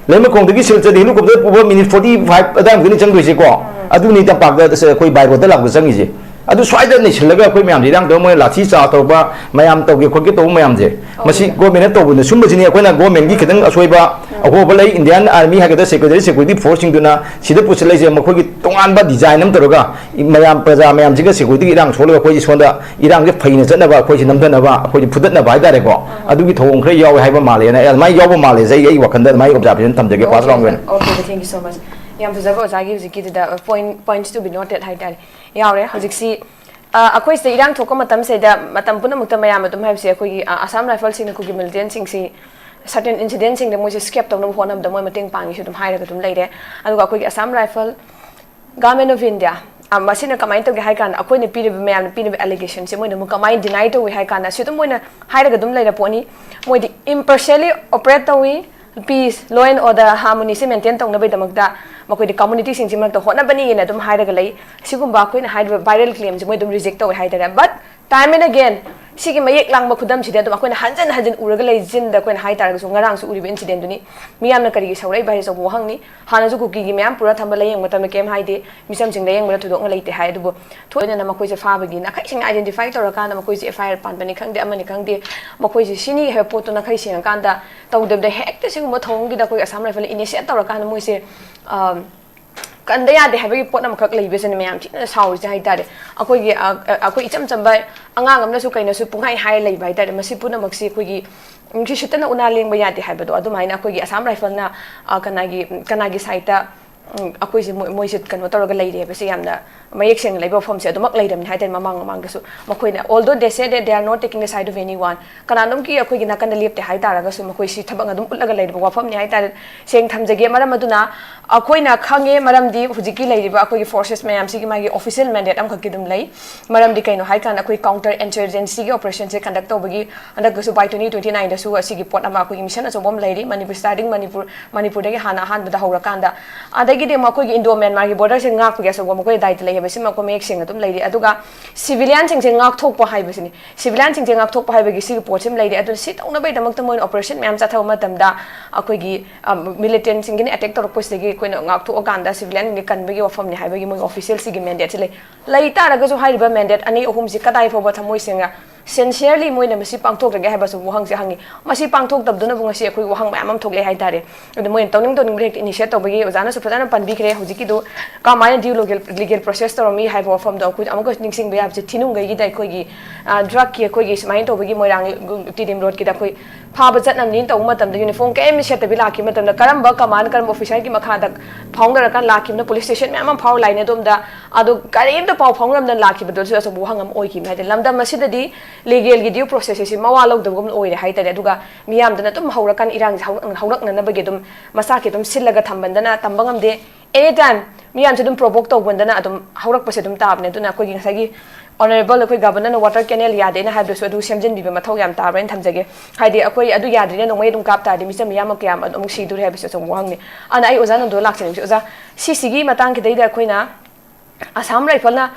ꯂꯩꯃꯈꯣꯡꯗꯒꯤ ꯁꯤꯜꯆꯔꯗ ꯍꯦꯂꯤꯀꯣꯞꯇꯔ ꯄꯨꯕ ꯃꯤꯅꯤꯠ ꯐꯣꯔꯇꯤ ꯐꯥꯏꯚ ꯑꯗꯥꯏꯃꯨꯛꯇꯅꯤ ꯆꯪꯗꯣꯏꯁꯦꯀꯣ꯫ ꯑꯗꯨꯅꯤ ꯇꯝꯄꯥꯛꯇ ꯑꯩꯈꯣꯏ ꯕꯥꯏ ꯔꯣꯗꯇ ꯂꯥꯛꯄꯗ ꯆꯪꯉꯤꯁꯦ꯫ ꯑꯗꯨ ꯁ꯭ꯋꯥꯏꯗ ꯅꯩꯁꯤꯜꯂꯒ ꯑꯩꯈꯣꯏ ꯃꯌꯥꯝꯁꯦ ꯏꯔꯥꯡ ꯇꯧꯔ, ꯃꯣꯏꯅ ꯂꯥꯊꯤ ꯆꯥꯔꯖ ꯇꯧꯔꯛꯄ, ꯃꯌꯥꯝ ꯇꯧꯒꯦ ꯈꯣꯠꯀꯦ ꯇꯧꯕ ꯃꯌꯥꯝꯁꯦ, ꯃꯁꯤ ꯒꯣꯔꯃꯦꯟꯅ ꯇꯧꯕꯅ ꯁꯨꯝꯕꯁꯤꯅꯤ꯫ ꯑꯩꯈꯣꯏꯅ ꯒꯣꯔꯃꯦꯟꯒꯤ ꯈꯤꯇꯪ ꯑꯁꯣꯏꯕ, ꯑꯍꯣꯕ ꯂꯩ, ꯏꯟꯗꯤꯌꯥꯟ ꯑꯥꯔꯃꯤ ꯍꯥꯏꯒꯗ꯭ꯔꯥ, ꯁꯦꯀ꯭ꯌꯨꯔꯤꯇꯤ, ꯁꯦꯀ꯭ꯌꯨꯔꯤꯇꯤ ꯐꯣꯔꯁꯁꯤꯡꯗꯨꯅ ꯁꯤꯗ ꯄꯨꯁꯤꯜꯂꯛꯏꯁꯦ, ꯃꯈꯣꯏꯒꯤ ꯇꯣꯉꯥꯟꯕ ꯗꯤꯖꯥꯏꯟ ꯑꯃ ꯇꯧꯔꯒ ꯃꯌꯥꯝ, ꯄ꯭ꯔꯖꯥ ꯃꯌꯥꯝꯁꯤꯒ ꯁꯦꯀ꯭ꯌꯨꯔꯤꯇꯤꯒꯤ ꯏꯔꯥꯡ ꯁꯣꯛꯂꯒ ꯑꯩꯈꯣꯏꯁꯦ ꯁꯣꯝꯗ ꯏꯔꯥꯡꯁꯦ ꯐꯩꯅ ꯆꯠꯅꯕ, ꯑꯩꯈꯣꯏꯁꯦ ꯅꯝꯊꯅꯕ, ꯑꯩꯈꯣꯏꯁꯦ ꯐꯨꯗꯠꯅꯕ ꯍꯥꯏꯇꯥꯔꯦꯀꯣ꯫ ꯑꯗꯨꯒꯤ ꯊꯧꯑꯣꯡ ꯈꯔ ꯌꯥꯎꯋꯦ ꯍꯥꯏꯕ ꯃꯥꯜꯂꯦꯅ, ꯑꯗꯨꯃꯥꯏꯅ ꯌꯥꯎꯕ ꯃꯥꯜꯂꯦꯁꯦ꯫ ꯑꯩ, ꯑꯩ ꯋꯥꯈꯜꯗ ꯑꯗꯨꯃꯥꯏꯅ ꯑꯣꯕꯖꯥꯔꯕꯦꯁꯟ ꯊꯝꯖꯒꯦ, ꯐꯥꯁ ꯔꯥꯎꯟꯒꯤ ꯑꯣꯏꯅ꯫ Okay, thank you so much. ꯌꯥꯝ ꯐꯖꯕ ꯑꯣꯖꯥꯒꯤ ꯍꯧꯖꯤꯛꯀꯤꯗꯨꯗ, point, points to be noted ꯍꯥꯏꯇꯥꯔꯦ, ꯌꯥꯎꯔꯦ꯫ ꯍꯧꯖꯤꯛꯁꯤ, ꯑ, ꯑꯩꯈꯣꯏ ꯁꯤꯗ ꯏꯔꯥꯡ ꯊꯣꯛꯄ ꯃꯇꯝꯁꯤꯗ, ꯃꯇꯝ ꯄꯨꯝꯅꯃꯛꯇ ꯃꯌꯥꯝ ꯑꯗꯨꯝ ꯍꯥꯏꯕꯁꯦ, ꯑꯩꯈꯣꯏꯒꯤ, ꯑ, ꯑꯁꯥꯝ ꯔꯥꯏꯐꯜꯁꯤꯡꯅ ꯀꯨꯀꯤ ꯃꯤꯂꯤꯇꯦꯟꯁꯤꯡꯁꯤ certain incidentꯁꯤꯡꯗ ꯃꯣꯏꯁꯦ scrap ꯇꯧꯅꯕ ꯍꯣꯠꯅꯕꯗ ꯃꯣꯏ ꯃꯇꯦꯡ ꯄꯥꯡꯉꯤꯁꯨ ꯑꯗꯨꯝ ꯍꯥꯏꯔꯒ ꯑꯗꯨꯝ ꯂꯩꯔꯦ꯫ ꯑꯗꯨꯒ ꯑꯩꯈꯣꯏꯒꯤ Assam rifle, Government of India, ꯑ, ꯃꯁꯤꯅ ꯀꯃꯥꯏꯅ ꯇꯧꯒꯦ ꯍꯥꯏ ꯀꯥꯟꯗ, ꯑꯩꯈꯣꯏꯅ ꯄꯤꯔꯤꯕ, ꯃꯌꯥꯝꯅ ꯄꯤꯔꯤꯕ allegation ꯁꯦ ꯃꯣꯏꯅ ꯑꯃꯨꯛ ꯀꯃꯥꯏꯅ deny ꯇꯧꯏ ꯍꯥꯏ ꯀꯥꯟꯗ, ꯁꯤ ꯑꯗꯨꯝ ꯃꯣꯏꯅ ꯍꯥꯏꯔꯒ ꯑꯗꯨꯝ ꯂꯩꯔ ꯄꯣꯠꯅꯤ꯫ ꯃꯣꯏꯗꯤ impartially operate ꯇꯧꯏ, peace, law and order, harmony ꯁꯤ maintain ꯇꯧꯅꯕꯒꯤꯗꯃꯛꯇ ꯃꯈꯣꯏꯗꯤ communityꯁꯤꯡꯁꯤ ꯃꯔꯛꯇ ꯍꯣꯠꯅꯕꯅꯤꯅ ꯑꯗꯨꯝ ꯍꯥꯏꯔꯒ ꯂꯩ꯫ ꯁꯤꯒꯨꯝꯕ ꯑꯩꯈꯣꯏꯅ ꯍꯥꯏꯔꯤꯕ viral claimꯁꯦ ꯃꯣꯏ ꯑꯗꯨꯝ reject ꯇꯧꯏ ꯍꯥꯏꯇꯥꯔꯦ꯫ But time and again, ꯁꯤꯒꯤ ꯃꯌꯦꯛ ꯂꯥꯡꯕ ꯈꯨꯗꯝꯁꯤꯗꯤ ꯑꯗꯨꯝ ꯑꯩꯈꯣꯏꯅ ꯍꯟꯖꯤꯟ ꯍꯟꯖꯤꯟ ꯎꯔꯒ ꯂꯩ, ꯆꯤꯟꯗ ꯑꯩꯈꯣꯏꯅ ꯍꯥꯏ ꯇꯥꯔꯒꯁꯨ꯫ ꯉꯔꯥꯡꯁꯨ ꯎꯔꯤꯕ incidentꯗꯨꯅꯤ꯫ ꯃꯤꯌꯥꯝꯅ ꯀꯔꯤꯒꯤ ꯁꯧꯔꯛꯏꯕ ꯍꯥꯏꯁꯦ ꯑꯆꯧꯕ ꯋꯥꯍꯪꯅꯤ꯫ ꯍꯥꯟꯅꯁꯨ ꯀꯨꯀꯤꯒꯤ ꯃꯌꯥꯝ ꯄꯨꯔ ꯊꯝꯕ, ꯂꯥꯏꯌꯦꯡꯕ ꯃꯇꯝꯗ ꯀꯩꯝ ꯍꯥꯏꯗꯦ, ꯃꯤꯆꯝꯁꯤꯡ ꯂꯥꯏꯌꯦꯡꯕꯗ ꯊꯣꯏꯗꯣꯛꯅ ꯂꯩꯇꯦ ꯍꯥꯏ꯫ ꯑꯗꯨꯕꯨ ꯊꯣꯏꯗꯅ ꯃꯈꯣꯏꯁꯦ ꯐꯥꯕꯒꯤꯅ ꯃꯈꯩꯁꯤꯡ identify ꯇꯧꯔꯀꯥꯟꯗ ꯃꯈꯣꯏꯁꯦ F I R ꯄꯥꯟꯕꯅꯤ ꯈꯪꯗꯦ, ꯑꯃꯅꯤ ꯈꯪꯗꯦ, ꯃꯈꯣꯏꯁꯦ ꯁꯤꯅꯤ ꯍꯥꯏꯕ ꯄꯣꯠꯇꯨꯅ ꯃꯈꯩ ꯁꯦꯡꯉꯀꯥꯟꯗ ꯇꯧꯗꯕꯗ, ꯍꯦꯛꯇ ꯁꯤꯒꯨꯝꯕ ꯊꯧꯑꯣꯡꯒꯤꯗ ꯑꯩꯈꯣꯏ ꯑꯁꯥꯝ ꯔꯥꯏꯐꯜꯅ initiate ꯇꯧꯔꯀꯥꯟꯗ ꯃꯣꯏꯁꯦ, ꯑ, ꯀꯟꯗ ꯌꯥꯗꯦ ꯍꯥꯏꯕꯒꯤ ꯄꯣꯠ ꯑꯃꯈꯛ ꯂꯩꯕꯁꯤꯅ ꯃꯌꯥꯝ ꯊꯤꯅ ꯁꯥꯎꯔꯤꯁꯦ ꯍꯥꯏꯇꯥꯔꯦ꯫ ꯑꯩꯈꯣꯏꯒꯤ, ꯑ, ꯑ, ꯑꯩꯈꯣꯏ ꯏꯆꯝ ꯆꯝꯕ ꯑꯉꯥꯡ ꯑꯃꯅꯁꯨ ꯀꯩꯅꯁꯨ ꯄꯨꯡꯍꯥꯏ ꯍꯥꯏꯔ ꯂꯩꯕ ꯍꯥꯏꯇꯥꯔꯦ꯫ ꯃꯁꯤ ꯄꯨꯝꯅꯃꯛꯁꯤ ꯑꯩꯈꯣꯏꯒꯤ, ꯅꯨꯡꯁꯤ ꯁꯤꯠꯇꯅ ꯎꯅꯥ ꯂꯦꯡꯕ ꯌꯥꯗꯦ ꯍꯥꯏꯕꯗꯣ ꯑꯗꯨꯃꯥꯏꯅ ꯑꯩꯈꯣꯏꯒꯤ ꯑꯁꯥꯝ ꯔꯥꯏꯐꯜꯅ, ꯑ, ꯀꯅꯥꯒꯤ ꯀꯅꯥꯒꯤ ꯁꯥꯏꯠꯇ, ꯎꯝ, ꯑꯩꯈꯣꯏꯁꯦ ꯃꯣꯏ- ꯃꯣꯏꯁꯦ ꯀꯩꯅꯣ ꯇꯧꯔꯒ ꯂꯩꯔꯦ ꯍꯥꯏꯕꯁꯦ ꯌꯥꯝꯅ ꯃꯌꯦꯛ ꯁꯦꯡꯅ ꯂꯩꯕ ꯋꯥꯐꯝꯁꯦ ꯑꯗꯨꯃꯛ ꯂꯩꯔꯝꯅꯤ ꯍꯥꯏꯇꯥꯔꯦ꯫ ꯃꯃꯥꯡ ꯃꯃꯥꯡꯗꯁꯨ ꯃꯈꯣꯏꯅ, although they say that they are not taking the side of anyone, ꯀꯅꯥꯅꯣꯝꯒꯤ ꯑꯩꯈꯣꯏꯒꯤ ꯅꯥꯀꯟꯗ ꯂꯦꯞꯇꯦ ꯍꯥꯏ ꯇꯥꯔꯒꯁꯨ ꯃꯈꯣꯏꯁꯤ ꯊꯕꯛ ꯑꯗꯨꯝ ꯎꯠꯂꯒ ꯂꯩꯔꯤꯕ ꯋꯥꯐꯝꯅꯤ ꯍꯥꯏꯇꯥꯔꯦ꯫ ꯁꯦꯡ ꯊꯝꯖꯒꯦ꯫ ꯃꯔꯝ ꯑꯗꯨꯅ ꯑꯩꯈꯣꯏꯅ ꯈꯪꯉꯦ, ꯃꯔꯝꯗꯤ ꯍꯧꯖꯤꯛꯀꯤ ꯂꯩꯔꯤꯕ ꯑꯩꯈꯣꯏꯒꯤ forces ꯃꯌꯥꯝꯁꯤꯒꯤ ꯃꯥꯒꯤ official mandate ꯑꯃꯈꯛꯀꯤ ꯑꯗꯨꯝ ꯂꯩ꯫ ꯃꯔꯝꯗꯤ ꯀꯩꯅꯣ ꯍꯥꯏꯀꯥꯟꯗ ꯑꯩꯈꯣꯏ counter insurgencyꯒꯤ operationꯁꯦ conduct ꯇꯧꯕꯒꯤ ꯍꯟꯗꯛꯀꯁꯨ by twenty twenty nineꯗꯁꯨ ꯑꯁꯤꯒꯤ ꯄꯣꯠ ꯑꯃ ꯑꯩꯈꯣꯏꯒꯤ mission ꯑꯆꯧꯕ ꯑꯃ ꯂꯩꯔꯤ꯫ ꯃꯅꯤꯄꯨꯔ, starting ꯃꯅꯤꯄꯨꯔ, ꯃꯅꯤꯄꯨꯔꯗꯒꯤ ꯍꯥꯟꯅ ꯑꯍꯥꯟꯕꯗ ꯍꯧꯔꯀꯥꯟꯗ, ꯑꯗꯒꯤꯗꯤ ꯑꯃꯨꯛ ꯑꯩꯈꯣꯏꯒꯤ Indo Myanmarꯒꯤ borderꯁꯦ ꯉꯥꯛꯄꯒꯤ ꯑꯆꯧꯕ ꯃꯈꯣꯏ ꯗꯥꯏꯇ ꯂꯩ ꯍꯥꯏꯕꯁꯤꯃ ꯑꯩꯈꯣꯏ ꯃꯌꯦꯛ ꯁꯦꯡꯅ ꯑꯗꯨꯝ ꯂꯩꯔꯤ꯫ ꯑꯗꯨꯒ civilianꯁꯤꯡꯁꯦ ꯉꯥꯛꯊꯣꯛꯄ ꯍꯥꯏꯕꯁꯤꯅꯤ꯫ Civilianꯁꯤꯡꯁꯦ ꯉꯥꯛꯊꯣꯛꯄ ꯍꯥꯏꯕꯒꯤ ꯁꯤꯒꯤ ꯄꯣꯠꯁꯤꯃ ꯂꯩꯔꯤ꯫ ꯑꯗꯨꯅ ꯁꯤ ꯇꯧꯅꯕꯒꯤꯗꯃꯛꯇ ꯃꯣꯏꯅ operation ꯃꯌꯥꯝ ꯆꯠꯊꯕ ꯃꯇꯝꯗ ꯑꯩꯈꯣꯏꯒꯤ, ꯑ, militantꯁꯤꯡꯒꯤꯅ attack ꯇꯧꯔꯛꯄꯁꯤꯗꯒꯤ ꯑꯩꯈꯣꯏꯅ ꯉꯥꯛꯊꯣꯛꯑꯀꯥꯟꯗ civilianꯁꯤꯡꯁꯦ ꯀꯟꯕꯒꯤ ꯋꯥꯐꯝꯅꯤ ꯍꯥꯏꯕꯒꯤ ꯃꯣꯏ officialꯁꯤꯒꯤ mandateꯁꯦ ꯂꯩ꯫ ꯂꯩ ꯇꯥꯔꯒꯁꯨ ꯍꯥꯏꯔꯤꯕ mandate ꯑꯅꯤ ꯑꯍꯨꯝꯁꯤ ꯀꯗꯥꯏ ꯐꯥꯎꯕ ꯊꯃꯣꯏ ꯁꯦꯡꯅ sincerely ꯃꯣꯏꯅ ꯃꯁꯤ ꯄꯥꯡꯊꯣꯛꯂꯒꯦ ꯍꯥꯏꯕꯁꯨ ꯋꯥꯍꯪꯁꯦ ꯍꯪꯉꯤ꯫ ꯃꯁꯤ ꯄꯥꯡꯊꯣꯛꯇꯕꯗꯨꯅꯕꯨ ꯉꯁꯤ ꯑꯩꯈꯣꯏ ꯋꯥꯍꯪ ꯃꯌꯥꯝ ꯑꯃ ꯊꯣꯛꯂꯛꯑꯦ ꯍꯥꯏꯇꯥꯔꯦ꯫ ꯑꯗꯨ ꯃꯣꯏꯅ ꯇꯧꯅꯤꯡ ꯇꯧꯅꯤꯡꯕ ꯍꯦꯛꯇ initiate ꯇꯧꯕꯒꯤ ꯑꯣꯖꯥꯅꯁꯨ ꯐꯖꯅ ꯄꯟꯕꯤꯈ꯭ꯔꯦ꯫ ꯍꯧꯖꯤꯛꯀꯤꯗꯨ ꯀꯃꯥꯏꯅ due legal, legal process ꯇꯧꯔꯝꯃꯤ ꯍꯥꯏꯕ ꯋꯥꯐꯝꯗꯣ ꯑꯩꯈꯣꯏ ꯑꯃꯨꯛꯀ ꯅꯤꯡꯁꯤꯡꯕ ꯌꯥꯕꯁꯦ, ꯊꯤꯅꯨꯡꯒꯩꯒꯤꯗ ꯑꯩꯈꯣꯏꯒꯤ, ꯑ, drugꯀꯤ ꯑꯩꯈꯣꯏꯒꯤ ꯁꯨꯃꯥꯏꯅ ꯇꯧꯕꯒꯤ ꯃꯣꯏꯔꯥꯡ ꯇꯤꯗꯤꯝ ꯔꯣꯗꯀꯤꯗ ꯑꯩꯈꯣꯏ ꯐꯥꯕ ꯆꯠꯅꯕꯅꯤꯅ ꯇꯧꯕ ꯃꯇꯝꯗ uniform ꯀꯔꯤꯝ ꯁꯦꯠꯇꯕꯤ ꯂꯥꯛꯈꯤꯕ ꯃꯇꯝꯗ ꯀꯔꯝꯕ command, ꯀꯔꯝꯕ officerꯒꯤ ꯃꯈꯥꯗ ꯐꯥꯎꯅꯔꯀꯥꯟ ꯂꯥꯛꯈꯤꯕꯅ police station ꯃꯌꯥꯝ ꯑꯃ ꯐꯥꯎꯔ ꯂꯥꯛꯏꯅꯦ꯫ ꯑꯗꯣꯝꯗ ꯑꯗꯣ ꯀꯔꯤꯝꯇ ꯄꯥꯎ ꯐꯥꯎꯅꯔꯝꯗꯅ ꯂꯥꯛꯈꯤꯕꯗꯨꯁꯨ ꯑꯆꯧꯕ ꯋꯥꯍꯪ ꯑꯃ ꯑꯣꯏꯈꯤꯕꯅꯤ꯫ ꯍꯥꯏꯗꯤ ꯂꯝꯗꯝ ꯑꯁꯤꯗꯗꯤ legalꯒꯤ due processꯁꯦ ꯃꯋꯥ ꯂꯧꯗꯕꯒꯨꯝ ꯑꯣꯏꯔꯦ ꯍꯥꯏꯇꯥꯔꯦ꯫ ꯑꯗꯨꯒ ꯃꯤꯌꯥꯝꯗꯨꯅ ꯑꯗꯨꯝ ꯍꯧꯔꯀꯥꯟ ꯏꯔꯥꯡꯁꯦ ꯍꯧꯔꯛ-, ꯍꯧꯔꯛꯅꯅꯕꯒꯤ ꯑꯗꯨꯝ ꯃꯁꯥꯒꯤ ꯑꯗꯨꯝ ꯁꯤꯜꯂꯒ ꯊꯝꯕꯗꯅ ꯇꯝꯕ ꯉꯝꯗꯦ꯫ Any time ꯃꯤꯌꯥꯝꯁꯦ ꯑꯗꯨꯝ provoke ꯇꯧꯕꯗꯅ ꯑꯗꯨꯝ ꯍꯧꯔꯛꯄꯁꯦ ꯑꯗꯨꯝ ꯇꯥꯕꯅꯦ꯫ ꯑꯗꯨꯅ ꯑꯩꯈꯣꯏꯒꯤ ꯉꯁꯥꯏꯒꯤ honourable ꯑꯩꯈꯣꯏ governorꯅ water canal ꯌꯥꯗꯦꯅ ꯍꯥꯏꯕꯗꯨꯁꯨ ꯑꯗꯨ ꯁꯦꯝꯖꯤꯟꯕꯤꯕ ꯃꯊꯧ ꯌꯥꯝ ꯇꯥꯕ꯭ꯔꯥꯅ ꯊꯝꯖꯒꯦ꯫ ꯍꯥꯏꯗꯤ ꯑꯩꯈꯣꯏ ꯑꯗꯨ ꯌꯥꯗ꯭ꯔꯤꯅꯦ, ꯅꯣꯡꯃꯩ ꯑꯗꯨꯝ ꯀꯥꯞ ꯇꯥꯔꯗꯤ ꯃꯤꯆꯝ ꯃꯤꯌꯥꯝ ꯀꯌꯥ ꯑꯃ ꯑꯃꯨꯛ ꯁꯤꯗꯣꯔꯤ ꯍꯥꯏꯕꯁꯨ ꯑꯆꯧꯕ ꯋꯥꯍꯪꯅꯤ꯫ ꯑꯗꯨꯅ ꯑꯩ ꯑꯣꯖꯥ ꯅꯟꯗꯣ ꯂꯥꯛꯆꯅꯤꯡꯕꯁꯦ, ꯑꯣꯖꯥ, ꯁꯤꯁꯤꯒꯤ ꯃꯇꯥꯡꯁꯤꯗꯩꯗ ꯑꯩꯈꯣꯏꯅ ꯑꯁꯥꯝ ꯔꯥꯏꯐꯜꯅ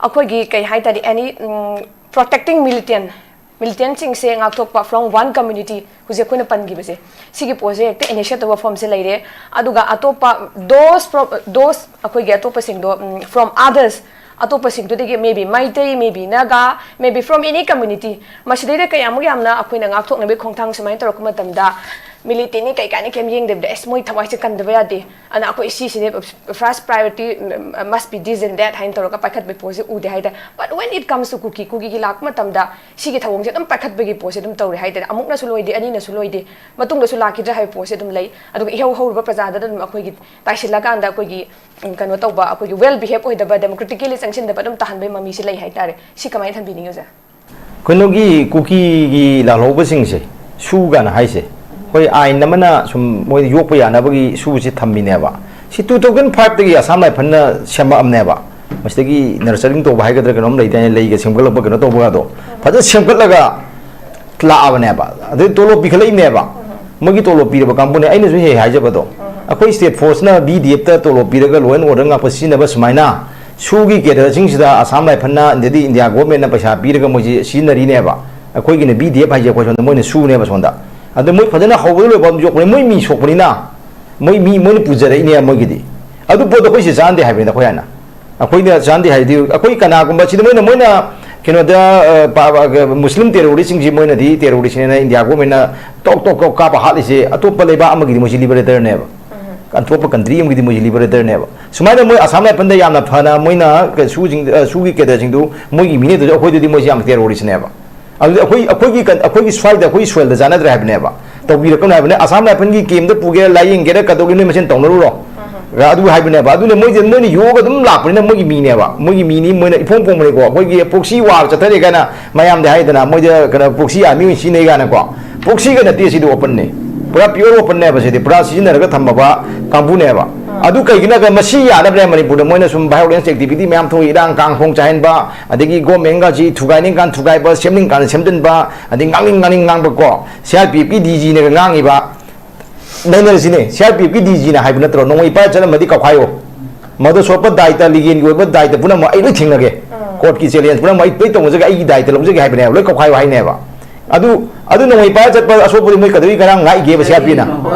ꯑꯩꯈꯣꯏꯒꯤ ꯀꯩ ꯍꯥꯏꯇꯥꯔꯦ, any, ꯎꯝ, protecting militant, militantꯁꯤꯡꯁꯦ ꯉꯥꯛꯊꯣꯛꯄ from one community, ꯍꯧꯖꯤꯛ ꯑꯩꯈꯣꯏꯅ ꯄꯟꯈꯤꯕꯁꯦ, ꯁꯤꯒꯤ ꯄꯣꯠꯁꯦ ꯍꯦꯛꯇ initiate ꯇꯧꯕ ꯋꯥꯐꯝꯁꯦ ꯂꯩꯔꯦ꯫ ꯑꯗꯨꯒ ꯑꯇꯣꯞꯄ those from, those ꯑꯩꯈꯣꯏꯒꯤ ꯑꯇꯣꯞꯄꯁꯤꯡꯗꯣ, ꯎꯝ, from others, ꯑꯇꯣꯞꯄꯁꯤꯡꯗꯨꯗꯒꯤ maybe Meitei, maybe Naga, maybe from any community, ꯃꯁꯤꯗꯩꯗ ꯀꯌꯥꯃꯨꯛ ꯌꯥꯝꯅ ꯑꯩꯈꯣꯏꯅ ꯉꯥꯛꯊꯣꯛꯅꯕꯒꯤ ꯈꯣꯡꯊꯥꯡ ꯁꯨꯃꯥꯏꯅ ꯇꯧꯔꯛꯄ ꯃꯇꯝꯗ ꯃꯤꯂꯤꯇꯦꯟꯅꯤ ꯀꯩ ꯀꯥꯏꯅ ꯀꯩꯝ ꯌꯦꯡꯗꯕꯤꯗ, ꯑꯁ, ꯃꯣꯏ ꯊꯋꯥꯏꯁꯦ ꯀꯟꯗꯕ ꯌꯥꯗꯦ, ꯑꯗ ꯑꯩꯈꯣꯏ ꯁꯤꯁꯤꯅꯦ, first priority must be this and that ꯍꯥꯏꯅ ꯇꯧꯔꯒ ꯄꯥꯏꯈꯠꯄꯒꯤ ꯄꯣꯠꯁꯦ ꯎꯗꯦ ꯍꯥꯏꯇꯥꯔꯦ꯫ But when it comes to ꯀꯨꯀꯤ, ꯀꯨꯀꯤꯒꯤ ꯂꯥꯛꯄ ꯃꯇꯝꯗ ꯁꯤꯒꯤ ꯊꯧꯑꯣꯡꯁꯦ ꯑꯗꯨꯝ ꯄꯥꯏꯈꯠꯄꯒꯤ ꯄꯣꯠꯁꯦ ꯑꯗꯨꯝ ꯇꯧꯔꯦ ꯍꯥꯏꯇꯥꯔꯦ꯫ ꯑꯃꯨꯛꯅꯁꯨ ꯂꯣꯏꯗꯦ, ꯑꯅꯤꯅꯁꯨ ꯂꯣꯏꯗꯦ, ꯃꯇꯨꯡꯗꯁꯨ ꯂꯥꯛꯈꯤꯗ꯭ꯔꯥ ꯍꯥꯏꯕ ꯄꯣꯠꯁꯦ ꯑꯗꯨꯝ ꯂꯩ꯫ ꯑꯗꯨꯒ ꯏꯍꯧ ꯍꯧꯔꯨꯕ ꯄ꯭ꯔꯖꯥꯗ ꯑꯗꯨꯝ ꯑꯩꯈꯣꯏꯒꯤ ꯇꯥꯏꯁꯤꯜꯂꯀꯥꯟꯗ ꯑꯩꯈꯣꯏꯒꯤ, ꯎꯝ, ꯀꯩꯅꯣ ꯇꯧꯕ, ꯑꯩꯈꯣꯏꯒꯤ well behave ꯑꯣꯏꯗꯕ, democratically ꯆꯪꯁꯤꯟꯗꯕ ꯑꯗꯨꯝ ꯇꯥꯍꯟꯕꯒꯤ ꯃꯃꯤꯁꯦ ꯂꯩ ꯍꯥꯏꯇꯥꯔꯦ꯫ ꯁꯤ ꯀꯃꯥꯏꯅ ꯊꯝꯕꯤꯅꯤꯡꯉꯤ ꯑꯣꯖꯥ? ꯀꯩꯅꯣꯒꯤ ꯀꯨꯀꯤꯒꯤ ꯂꯥꯜꯍꯧꯕꯁꯤꯡꯁꯦ, ꯁꯨ ꯀꯥꯏꯅ ꯍꯥꯏꯁꯦ, ꯑꯩꯈꯣꯏ ꯑꯥꯏꯟ ꯑꯃꯅ ꯁꯨꯝ ꯃꯣꯏꯗ ꯌꯣꯛꯄ ꯌꯥꯅꯕꯒꯤ ꯁꯨꯁꯦ ꯊꯝꯃꯤꯅꯦꯕ꯫ ꯁꯤ two thousand five ꯇꯒꯤ ꯑꯁꯥꯝ ꯔꯥꯏꯐꯜꯅ ꯁꯦꯝꯃꯛꯑꯝꯅꯦꯕ꯫ ꯃꯁꯤꯗꯒꯤ nurturing ꯇꯧꯕ ꯍꯥꯏꯒꯗ꯭ꯔꯥ, ꯀꯩꯅꯣꯝ ꯂꯩꯗꯥꯏꯅꯦ, ꯂꯩꯒ ꯁꯦꯝꯒꯠꯂꯛꯄ, ꯀꯩꯅꯣ ꯇꯧꯕꯒꯗꯣ, ꯐꯖꯅ ꯁꯦꯝꯒꯠꯂꯒ ꯂꯥꯛꯑꯕꯅꯦꯕ꯫ ꯑꯗꯩ ꯇꯣꯂꯣꯞ ꯄꯤꯈꯠꯂꯛꯏꯅꯦꯕ꯫ ꯃꯣꯏꯒꯤ ꯇꯣꯂꯣꯞ ꯄꯤꯔꯕ ꯀꯥꯡꯕꯨꯅꯦ꯫ ꯑꯩꯅꯁꯨ ꯍꯦꯛ ꯍꯥꯏꯖꯕꯗꯣ, ꯑꯩꯈꯣꯏ state force ꯅ B D F ꯇ ꯇꯣꯂꯣꯞ ꯄꯤꯔꯒ law and order ꯉꯥꯛꯄ ꯁꯤꯖꯤꯟꯅꯕ ꯁꯨꯃꯥꯏꯅ, ꯁꯨꯒꯤ cadre ꯁꯤꯡꯁꯤꯗ ꯑꯁꯥꯝ ꯔꯥꯏꯐꯜꯅ, ꯑꯗꯩꯗꯤ ꯏꯟꯗꯤꯌꯥ government ꯅ ꯄꯩꯁꯥ ꯄꯤꯔꯒ ꯃꯣꯏꯁꯤ ꯁꯤꯖꯤꯟꯅꯔꯤꯅꯦꯕ꯫ ꯑꯩꯈꯣꯏꯒꯤꯅ B D F ꯍꯥꯏꯁꯦ ꯑꯩꯈꯣꯏ ꯁꯣꯝꯗ, ꯃꯣꯏꯅ ꯁꯨꯅꯦꯕ ꯁꯣꯝꯗ꯫ ꯑꯗꯣ ꯃꯣꯏ ꯐꯖꯅ ꯍꯧꯕꯗ ꯂꯣꯏꯕ ꯑꯃ ꯌꯣꯛꯄꯅꯤ, ꯃꯣꯏ ꯃꯤ ꯁꯣꯛꯄꯅꯤꯅ, ꯃꯣꯏ ꯃꯤ, ꯃꯣꯏꯅ ꯄꯨꯖꯔꯛꯏꯅꯦ ꯃꯣꯏꯒꯤꯗꯤ꯫ ꯑꯗꯨ ꯄꯣꯠꯇꯣ ꯑꯩꯈꯣꯏ ꯁꯤ ꯆꯥꯟꯗꯦ ꯍꯥꯏꯕꯅꯤꯗ ꯑꯩꯈꯣꯏ ꯍꯥꯏꯅ꯫ ꯑꯩꯈꯣꯏꯅ ꯆꯥꯟꯗꯦ ꯍꯥꯏꯗꯤ, ꯑꯩꯈꯣꯏ ꯀꯅꯥꯒꯨꯝꯕ ꯁꯤꯗ ꯃꯣꯏꯅ, ꯃꯣꯏꯅ ꯀꯩꯅꯣꯗ, ꯑ, ꯄ-, ꯄ-, ꯃꯨꯁꯂꯤꯝ terrorist ꯁꯤꯡꯁꯤ ꯃꯣꯏꯅꯗꯤ terrorist ꯅꯦꯅ ꯏꯟꯗꯤꯌꯥ government ꯅ ꯇꯣꯛ ꯇꯣꯛ ꯇꯣꯛ ꯀꯥꯞꯄ ꯍꯥꯠꯂꯤꯁꯦ, ꯑꯇꯣꯞꯄ ꯂꯩꯕꯥꯛ ꯑꯃꯒꯤꯗꯤ ꯃꯣꯏꯁꯤ liberator ꯅꯦꯕ꯫ ꯑꯇꯣꯞꯄ country ꯑꯃꯒꯤꯗꯤ ꯃꯣꯏꯁꯤ liberator ꯅꯦꯕ꯫ ꯁꯨꯃꯥꯏꯅ ꯃꯣꯏ ꯑꯁꯥꯝ ꯔꯥꯏꯐꯜꯗ ꯌꯥꯝꯅ ꯐꯅ ꯃꯣꯏꯅ ꯁꯨꯁꯤꯡ-, ꯑ, ꯁꯨꯒꯤ cadre ꯁꯤꯡꯗꯨ ꯃꯣꯏꯒꯤ ꯃꯤꯅꯦ ꯑꯗꯨꯁꯨ, ꯑꯩꯈꯣꯏꯗꯗꯤ ꯃꯣꯏꯁꯤ ꯌꯥꯝ terrorist ꯅꯦꯕ꯫ ꯑꯗꯨꯗꯤ ꯑꯩꯈꯣꯏ, ꯑꯩꯈꯣꯏꯒꯤ ꯀꯟ-, ꯑꯩꯈꯣꯏꯒꯤ ꯁ꯭ꯋꯥꯏꯗ, ꯑꯩꯈꯣꯏꯒꯤ soil ꯗ ꯆꯥꯟꯅꯗ꯭ꯔꯦ ꯍꯥꯏꯕꯅꯦꯕ꯫ ꯇꯧꯕꯤꯔꯛꯀꯅꯨ ꯍꯥꯏꯕꯅꯦ꯫ ꯑꯁꯥꯝ ꯔꯥꯏꯐꯜꯒꯤ camp ꯇ ꯄꯨꯒꯦꯔꯥ, ꯂꯥꯏꯌꯦꯡꯒꯦꯔꯥ, ꯀꯩꯗꯧꯒꯦ, ꯅꯣꯏ ꯃꯁꯦꯟ ꯇꯧꯅꯔꯨꯔꯣ꯫ ꯑꯗꯨ ꯍꯥꯏꯕꯅꯦꯕ꯫ ꯑꯗꯨꯅ ꯃꯣꯏꯗꯤ, ꯃꯣꯏꯅ ꯌꯣꯛꯑꯒ ꯑꯗꯨꯝ ꯂꯥꯛꯄꯅꯤꯅ ꯃꯣꯏꯒꯤ ꯃꯤꯅꯦꯕ꯫ ꯃꯣꯏꯒꯤ ꯃꯤꯅꯤ, ꯃꯣꯏꯅ ꯏꯐꯣꯡ ꯐꯣꯡꯕꯅꯤꯀꯣ꯫ ꯑꯩꯈꯣꯏꯒꯤ proxy war ꯆꯠꯊꯔꯦ ꯀꯥꯏꯅ ꯃꯌꯥꯝꯗꯤ ꯍꯥꯏꯗꯅ, ꯃꯣꯏꯗ ꯀꯩꯅꯣ, proxy army ꯑꯣꯏꯅ ꯁꯤꯖꯤꯟꯅꯩ ꯀꯥꯏꯅꯀꯣ꯫ Proxy ꯒ ꯅꯠꯇꯦ ꯁꯤꯗꯤ, open ꯅꯤ꯫ ꯄꯨꯔꯥ pure open ꯅꯦꯕ ꯁꯤꯗꯤ꯫ ꯄꯨꯔꯥ ꯁꯤꯖꯤꯟꯅꯔꯒ ꯊꯝꯃꯕ ꯀꯥꯡꯕꯨꯅꯦꯕ꯫ ꯑꯗꯨ ꯀꯩꯒꯤꯅꯣ ꯍꯥꯏꯔꯒ ꯃꯁꯤ ꯌꯥꯅꯕꯅꯦ ꯃꯅꯤꯄꯨꯔꯗ ꯃꯣꯏꯅ ꯁꯨꯝ violence activity ꯃꯌꯥꯝ ꯊꯣꯛꯏ, ꯏꯔꯥꯡ ꯀꯥꯡ ꯈꯣꯡ ꯆꯥꯏꯍꯟꯕ, ꯑꯗꯒꯤ government ꯒꯁꯤ ꯊꯨꯒꯥꯏꯅꯤꯡ ꯀꯥꯟ ꯊꯨꯒꯥꯏꯕ, ꯁꯦꯝꯅꯤꯡ ꯀꯥꯟ ꯁꯦꯝꯖꯤꯟꯕ, ꯑꯗꯩ ꯉꯥꯡꯅꯤꯡ ꯉꯥꯡꯅꯤꯡ ꯉꯥꯡꯕꯀꯣ꯫ C R P F ꯀꯤ D G ꯅꯒ ꯉꯥꯡꯉꯤꯕ, ꯅꯩꯅꯔꯁꯤꯅꯦ, C R P F ꯀꯤ D G ꯅ ꯍꯥꯏꯕ ꯅꯠꯇ꯭ꯔꯣ, "ꯅꯣꯡꯃꯩ ꯄꯥꯏꯔ ꯆꯠꯂꯝꯃꯗꯤ ꯀꯧꯈꯥꯏꯌꯣ꯫ ꯃꯗꯨ ꯁꯣꯛꯄ ꯗꯥꯏꯇ, ꯂꯤꯒꯦꯟꯒꯤ ꯑꯣꯏꯕ ꯗꯥꯏꯇ ꯄꯨꯝꯅꯃꯛ ꯑꯩ ꯂꯣꯏ ꯊꯦꯡꯅꯒꯦ꯫ Court ꯀꯤ challenge ꯄꯨꯝꯅꯃꯛ ꯑꯩ ꯂꯣꯏ ꯇꯧꯅꯖꯒꯦ, ꯑꯩꯒꯤ ꯗꯥꯏꯇ ꯂꯧꯖꯒꯦ" ꯍꯥꯏꯕꯅꯦꯕ, ꯂꯣꯏ ꯀꯧꯈꯥꯏꯌꯣ ꯍꯥꯏꯅꯦꯕ꯫ ꯑꯗꯨ, ꯑꯗꯨ ꯅꯣꯡꯃꯩ ꯄꯥꯏꯔ ꯆꯠꯄ ꯑꯁꯣꯛꯄꯗꯤ ꯃꯣꯏ ꯀꯩꯗꯧꯏ? ꯉꯔꯥꯡ ꯉꯥꯛꯏꯒꯦꯕ C R P ꯅ꯫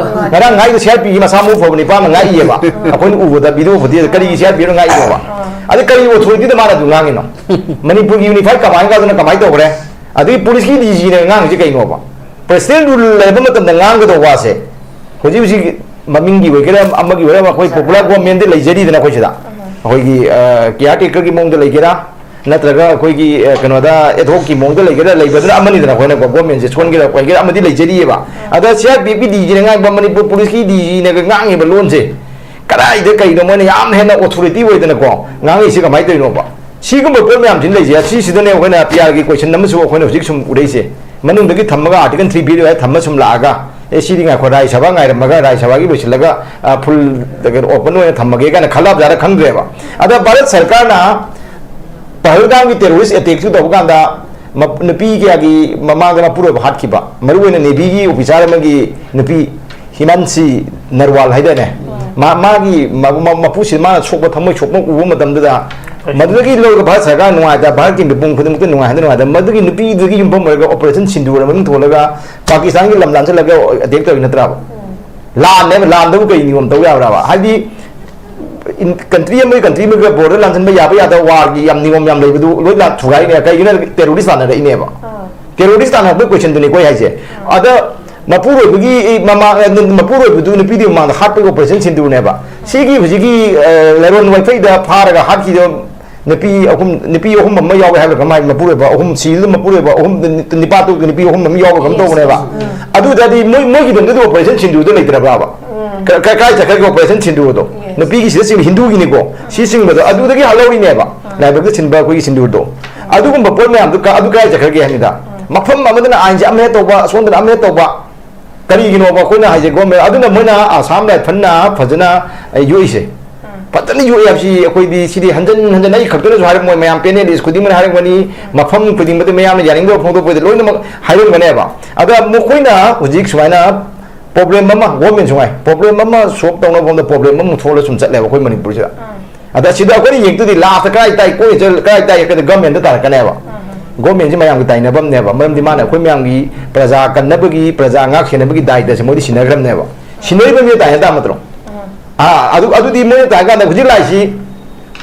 ꯉꯔꯥꯡ ꯉꯥꯛꯏꯗꯣ C R P ꯒꯤ ꯃꯁꯥ ꯃꯎ ꯐꯕ ꯅꯤꯄꯥ ꯑꯃ ꯉꯥꯛꯏꯌꯦꯕ꯫ ꯑꯩꯈꯣꯏꯅ ꯎꯕꯗ video footage ꯀꯔꯤꯒꯤ C R P ꯅ ꯉꯥꯛꯏꯅꯣꯕ? ꯑꯗꯩ ꯀꯔꯤ authority ꯗ ꯃꯥꯅ ꯑꯗꯨ ꯉꯥꯡꯉꯤꯅꯣ? ꯃꯅꯤꯄꯨꯔꯒꯤ unified command ꯒꯗꯨꯅ ꯀꯃꯥꯏꯅ ꯇꯧꯈ꯭ꯔꯦ? ꯑꯗꯩ police ꯀꯤ D G ꯅ ꯉꯥꯡꯉꯤꯁꯦ ꯀꯩꯅꯣꯕ? ꯄ꯭ꯔꯁꯤꯗꯦꯟ ꯔꯨꯜ ꯂꯩꯕ ꯃꯇꯝꯗ ꯉꯥꯡꯒꯗꯧꯕ ꯋꯥꯁꯦ ꯍꯧꯖꯤꯛ ꯍꯧꯖꯤꯛ ꯃꯃꯤꯡꯒꯤ ꯑꯣꯏꯒꯦꯔꯥ, ꯑꯃꯒꯤ ꯑꯣꯏꯒꯦꯔꯥ, ꯑꯩꯈꯣꯏ ꯄꯣꯄꯨꯂꯔ ꯒꯣꯔꯃꯦꯟꯗ ꯂꯩꯖꯔꯤꯗꯅ ꯑꯩꯈꯣꯏ ꯁꯤꯗ, ꯑꯩꯈꯣꯏꯒꯤ ꯀꯤꯌꯥꯔ ꯇꯦꯀꯔꯒꯤ ꯃꯑꯣꯡꯗ ꯂꯩꯒꯦꯔꯥ, ꯅꯠꯇ꯭ꯔꯒ ꯑꯩꯈꯣꯏꯒꯤ ꯀꯩꯅꯣꯗ ꯑꯦꯗꯍꯣꯛꯀꯤ ꯃꯑꯣꯡꯗ ꯂꯩꯒꯦꯔꯥ, ꯂꯩꯕꯗꯨꯅ ꯑꯃꯅꯤꯗꯅ, ꯑꯩꯈꯣꯏꯅꯀꯣ ꯒꯣꯔꯃꯦꯟꯁꯦ ꯁꯣꯟꯒꯦꯔꯥ ꯄꯥꯏꯒꯦꯔꯥ ꯑꯃꯗꯤ ꯂꯩꯖꯔꯤꯑꯕ꯫ ꯑꯗ ꯁꯤ ꯑꯥꯔ ꯄꯤ ꯑꯦꯐꯀꯤ ꯗꯤꯖꯤꯅ ꯉꯥꯡꯕ, ꯃꯅꯤꯄꯨꯔ ꯄꯨꯂꯤꯁꯀꯤ ꯗꯤꯖꯤꯅꯒ ꯉꯥꯡꯉꯤꯕ ꯂꯣꯟꯁꯦ ꯀꯗꯥꯏꯗ ꯀꯩꯅꯣ ꯃꯣꯏꯅ ꯌꯥꯝ ꯍꯦꯟꯅ ꯑꯣꯊꯣꯔꯤꯇꯤ ꯑꯣꯏꯗꯅꯀꯣ ꯉꯥꯡꯉꯤꯁꯤ ꯀꯃꯥꯏꯅ ꯇꯧꯔꯤꯅꯣꯕ? ꯁꯤꯒꯨꯝꯕ ꯄꯣꯠ ꯃꯌꯥꯝꯁꯤꯅ ꯂꯩꯁꯦ, ꯁꯤꯁꯤꯗꯅꯦ ꯑꯩꯈꯣꯏꯅ ꯄꯤ ꯑꯥꯔꯒꯤ ꯀꯣꯏꯁꯟ ꯑꯃꯁꯨ ꯑꯩꯈꯣꯏꯅ ꯍꯧꯖꯤꯛ ꯁꯨꯝ ꯎꯔꯛꯏꯁꯦ꯫ ꯃꯅꯨꯡꯗꯒꯤ ꯊꯝꯃꯒ ꯑꯥꯔꯇꯤꯀꯜ ꯊ꯭ꯔꯤ ꯄꯤꯔꯤꯕ ꯊꯝꯃ ꯁꯨꯝ ꯂꯥꯛꯑꯒ, ꯑꯦ, ꯁꯤꯗꯤ ꯉꯥꯏꯈꯣ, ꯔꯥꯖ꯭ꯌ ꯁꯚꯥ ꯉꯥꯏꯔꯝꯃꯒ ꯔꯥꯖ꯭ꯌ ꯁꯚꯥꯒꯤ ꯂꯣꯏꯁꯤꯜꯂꯒ, ꯑ, ꯐꯨꯜ ꯑꯣꯄꯟ ꯑꯣꯏꯅ ꯊꯝꯃꯒꯦ ꯀꯥꯏꯅ ꯈꯜꯂꯕꯖꯥꯠꯂ ꯈꯪꯗ꯭ꯔꯦꯕ꯫ ꯑꯗ ꯚꯥꯔꯠ ꯁꯔꯀꯥꯔꯅ ꯄꯍꯜꯒꯥꯝꯒꯤ ꯇꯦꯔꯣꯔꯤꯁ ꯑꯦꯇꯦꯛꯁꯨ ꯇꯧꯕ ꯀꯥꯟꯗ ꯃ-, ꯅꯨꯄꯤ ꯀꯌꯥꯒꯤ ꯃꯃꯥꯡꯗ ꯃꯄꯨꯔꯣꯏꯕ ꯍꯥꯠꯈꯤꯕ, ꯃꯔꯨꯑꯣꯏꯅ ꯅꯦꯚꯤꯒꯤ ꯑꯣꯐꯤꯁꯥꯔ ꯑꯃꯒꯤ ꯅꯨꯄꯤ ꯍꯤꯃꯥꯟꯁꯤ ꯅꯔꯋꯥꯜ ꯍꯥꯏꯗꯥꯏꯅꯦ? ꯃꯥ-, ꯃꯥꯒꯤ ꯃ-, ꯃ-, ꯃꯄꯨꯁꯤ ꯃꯥꯅ ꯁꯣꯛꯄ, ꯊꯃꯣꯏ ꯁꯣꯛꯄ ꯎꯕ ꯃꯇꯝꯗꯨꯗ, ꯃꯗꯨꯗꯒꯤ ꯂꯧꯔꯒ ꯚꯥꯔꯠ ꯁꯔꯀꯥꯔ ꯅꯨꯡꯉꯥꯏꯇ, ꯚꯥꯔꯠꯀꯤ ꯃꯤꯄꯨꯝ ꯈꯨꯗꯤꯡꯃꯛꯇ ꯅꯨꯡꯉꯥꯏꯍꯟꯗ ꯅꯨꯡꯉꯥꯏꯇ, ꯃꯗꯨꯒꯤ ꯅꯨꯄꯤꯗꯨꯒꯤ ꯌꯨꯝꯐꯝ ꯑꯣꯏꯔꯒ ꯑꯣꯄꯔꯦꯁꯟ ꯁꯤꯟꯗꯨꯔ ꯃꯃꯤꯡ ꯊꯣꯜꯂꯒ ꯄꯥꯀꯤꯁꯇꯥꯟꯒꯤ ꯂꯝ ꯂꯥꯟꯁꯤꯜꯂꯒ ꯑꯦꯇꯦꯛ ꯇꯧꯔꯤ ꯅꯠꯇ꯭ꯔꯕ? ꯂꯥꯟꯅꯦꯕ, ꯂꯥꯟꯗꯕꯨ ꯀꯩ ꯅꯤꯌꯣꯝ ꯇꯧ ꯌꯥꯕ꯭ꯔꯕ? ꯍꯥꯏꯗꯤ, ꯏꯟ-, ꯀꯟꯇ꯭ꯔꯤ ꯑꯃꯒꯤ ꯀꯟꯇ꯭ꯔꯤ ꯑꯃꯒ ꯕꯣꯔꯗꯔ ꯂꯥꯟꯁꯤꯟꯕ ꯌꯥꯕ ꯌꯥꯗꯕ ꯋꯥꯔꯒꯤ ꯌꯥꯝ ꯅꯤꯌꯣꯝ ꯌꯥꯝ ꯂꯩꯕꯗꯨ ꯂꯣꯏ ꯂꯥꯟ ꯊꯨꯒꯥꯏꯔꯤꯅꯦ꯫ ꯀꯩꯒꯤꯅꯣ ꯍꯥꯏꯔꯗꯤ ꯇꯦꯔꯣꯔꯤꯁ ꯂꯥꯟꯅꯔꯛꯏꯅꯦꯕ꯫ ꯇꯦꯔꯣꯔꯤꯁ ꯂꯥꯟꯅꯔꯛꯄꯒꯤ ꯀꯣꯏꯁꯟꯗꯨꯅꯤꯀꯣ ꯑꯩ ꯍꯥꯏꯁꯦ꯫ ꯑꯗ ꯃꯄꯨꯔꯣꯏꯕꯒꯤ, ꯃꯃꯥ-, ꯃꯄꯨꯔꯣꯏꯕꯗꯨ ꯅꯨꯄꯤꯗꯨꯒꯤ ꯃꯃꯥꯡꯗ ꯍꯥꯠꯄꯒꯤ ꯑꯣꯄꯔꯦꯁꯟ ꯁꯤꯟꯗꯨꯅꯦꯕ꯫ ꯁꯤꯒꯤ ꯍꯧꯖꯤꯛꯀꯤ, ꯑ, ꯂꯥꯏꯔꯣꯟ ꯋꯥꯏꯐꯩꯗ ꯐꯥꯔꯒ ꯍꯥꯠꯈꯤꯗꯕ ꯅꯨꯄꯤ ꯑꯍꯨꯝ, ꯅꯨꯄꯤ ꯑꯍꯨꯝ ꯑꯃ ꯌꯥꯎꯋꯦ ꯍꯥꯏꯕ ꯀꯃꯥꯏ, ꯃꯄꯨꯔꯣꯏꯕ ꯑꯍꯨꯝ, ꯁꯤꯗ ꯃꯄꯨꯔꯣꯏꯕ ꯑꯍꯨꯝ, ꯅꯨꯄꯥ ꯇꯔꯨꯛꯇ ꯅꯨꯄꯤ ꯑꯍꯨꯝ ꯑꯃ ꯌꯥꯎꯕ ꯀꯝ ꯇꯧꯕꯅꯦꯕ꯫ ꯑꯗꯨꯗꯗꯤ ꯃꯣꯏ, ꯃꯣꯏꯒꯤꯗꯃꯛꯇꯗꯤ ꯑꯣꯄꯔꯦꯁꯟ ꯁꯤꯟꯗꯨꯗ ꯂꯩꯇ꯭ꯔꯕ꯭ꯔꯕ? ꯀ-, ꯀ-, ꯀꯥꯏ ꯆꯠꯈ꯭ꯔꯒꯦ ꯑꯣꯄꯔꯦꯁꯟ ꯁꯤꯟꯗꯨꯗꯣ? ꯅꯨꯄꯤꯒꯤ ꯁꯤꯗ ꯆꯤꯡꯕ ꯍꯤꯟꯗꯨꯒꯤꯅꯤꯀꯣ꯫ ꯁꯤ ꯆꯤꯡꯕꯗꯣ ꯑꯗꯨꯗꯒꯤ ꯍꯥꯠꯍꯧꯔꯤꯅꯦꯕ꯫ ꯂꯥꯏꯕꯛꯇ ꯁꯤꯟꯕ ꯑꯩꯈꯣꯏꯒꯤ ꯁꯤꯟꯗꯨꯔꯗꯣ꯫ ꯑꯗꯨꯒꯨꯝꯕ ꯄꯣꯠ ꯃꯌꯥꯝꯗꯣ ꯀ-, ꯑꯗꯨ ꯀꯥꯏ ꯆꯠꯈ꯭ꯔꯒꯦ ꯍꯥꯏꯕꯅꯤꯗ꯫ ꯃꯐꯝ ꯑꯃꯗꯅ ꯑꯥꯏꯟꯁꯦ ꯑꯃ ꯍꯦꯛ ꯇꯧꯕ, ꯑꯁꯣꯝꯗꯅ ꯑꯃ ꯍꯦꯛ ꯇꯧꯕ꯫ ꯀꯔꯤꯒꯤꯅꯣꯕ ꯑꯩꯈꯣꯏꯅ ꯍꯥꯏꯁꯦ ꯒꯣꯔꯃꯦꯟ? ꯑꯗꯨꯅ ꯃꯣꯏꯅ ꯑꯁꯥꯝ ꯔꯥꯏꯐꯜꯅ ꯐꯖꯅ ꯌꯣꯛꯏꯁꯦ꯫ ꯐꯖꯅ ꯌꯣꯛꯑꯦ ꯍꯥꯏꯕꯁꯤ ꯑꯩꯈꯣꯏꯗꯤ ꯁꯤꯗꯤ ꯍꯟꯖꯟ ꯍꯟꯖꯟ ꯑꯩ ꯈꯛꯇꯅꯁꯨ ꯍꯥꯏꯔꯝꯃꯣꯏ, ꯃꯌꯥꯝ ꯄꯦꯅꯦꯂꯤꯁ ꯈꯨꯗꯤꯡꯃꯛꯅ ꯍꯥꯏꯔꯝꯒꯅꯤ, ꯃꯐꯝ ꯈꯨꯗꯤꯡꯃꯛꯇ ꯃꯌꯥꯝꯅ ꯌꯥꯅꯤꯡꯗꯕ ꯐꯣꯡꯗꯣꯛꯄꯗ ꯂꯣꯏꯅꯃꯛ ꯍꯥꯏꯔꯝꯒꯅꯦꯕ꯫ ꯑꯗ ꯃꯈꯣꯏꯅ ꯍꯧꯖꯤꯛ ꯁꯨꯃꯥꯏꯅ ꯄ꯭ꯔꯣꯕ꯭ꯂꯦꯝ ꯑꯃ, ꯒꯣꯔꯃꯦꯟꯁꯨ ꯉꯥꯏ, ꯄ꯭ꯔꯣꯕ꯭ꯂꯦꯝ ꯑꯃ ꯁꯣꯜꯕ ꯇꯧꯅꯕ ꯍꯣꯠꯅꯕꯗ ꯄ꯭ꯔꯣꯕ꯭ꯂꯦꯝ ꯑꯃ ꯊꯣꯛꯂ ꯁꯨꯝ ꯆꯠꯂꯦꯕ ꯑꯩꯈꯣꯏ ꯃꯅꯤꯄꯨꯔꯁꯤꯗ꯫ ꯑꯗ ꯁꯤꯗ ꯑꯩꯈꯣꯏꯅ ꯌꯦꯡꯗꯣꯏꯗꯤ ꯂꯥꯁꯇ ꯀꯗꯥꯏ ꯇꯥꯏ, ꯀꯣꯏ ꯆꯠ-, ꯀꯗꯥꯏ ꯇꯥꯏ ꯍꯥꯏꯔꯀꯥꯟꯗ ꯒꯣꯔꯃꯦꯟꯗ ꯇꯥꯔꯛꯀꯅꯦꯕ꯫ ꯒꯣꯔꯃꯦꯟꯁꯤ ꯃꯌꯥꯝꯒꯤ ꯇꯥꯏꯅꯐꯝꯅꯦꯕ, ꯃꯔꯝꯗꯤ ꯃꯥꯅ ꯑꯩꯈꯣꯏ ꯃꯌꯥꯝꯒꯤ ꯄ꯭ꯔꯖꯥ ꯀꯟꯅꯕꯒꯤ, ꯄ꯭ꯔꯖꯥ ꯉꯥꯛ ꯁꯦꯟꯅꯕꯒꯤ ꯗꯥꯏꯇꯁꯦ ꯃꯣꯏꯗꯤ ꯁꯤꯟꯅꯈ꯭ꯔꯕꯅꯦꯕ꯫ ꯁꯤꯟꯅꯔꯤꯕ ꯃꯤꯗꯣ ꯇꯥꯏꯅ ꯇꯥ ꯅꯠꯇ꯭ꯔꯣ? ꯑꯥ, ꯑꯗꯨ, ꯑꯗꯨꯗꯤ ꯃꯣꯏꯅ ꯇꯥꯏ ꯀꯥꯟꯗ ꯍꯧꯖꯤꯛ ꯂꯥꯛꯏꯁꯤ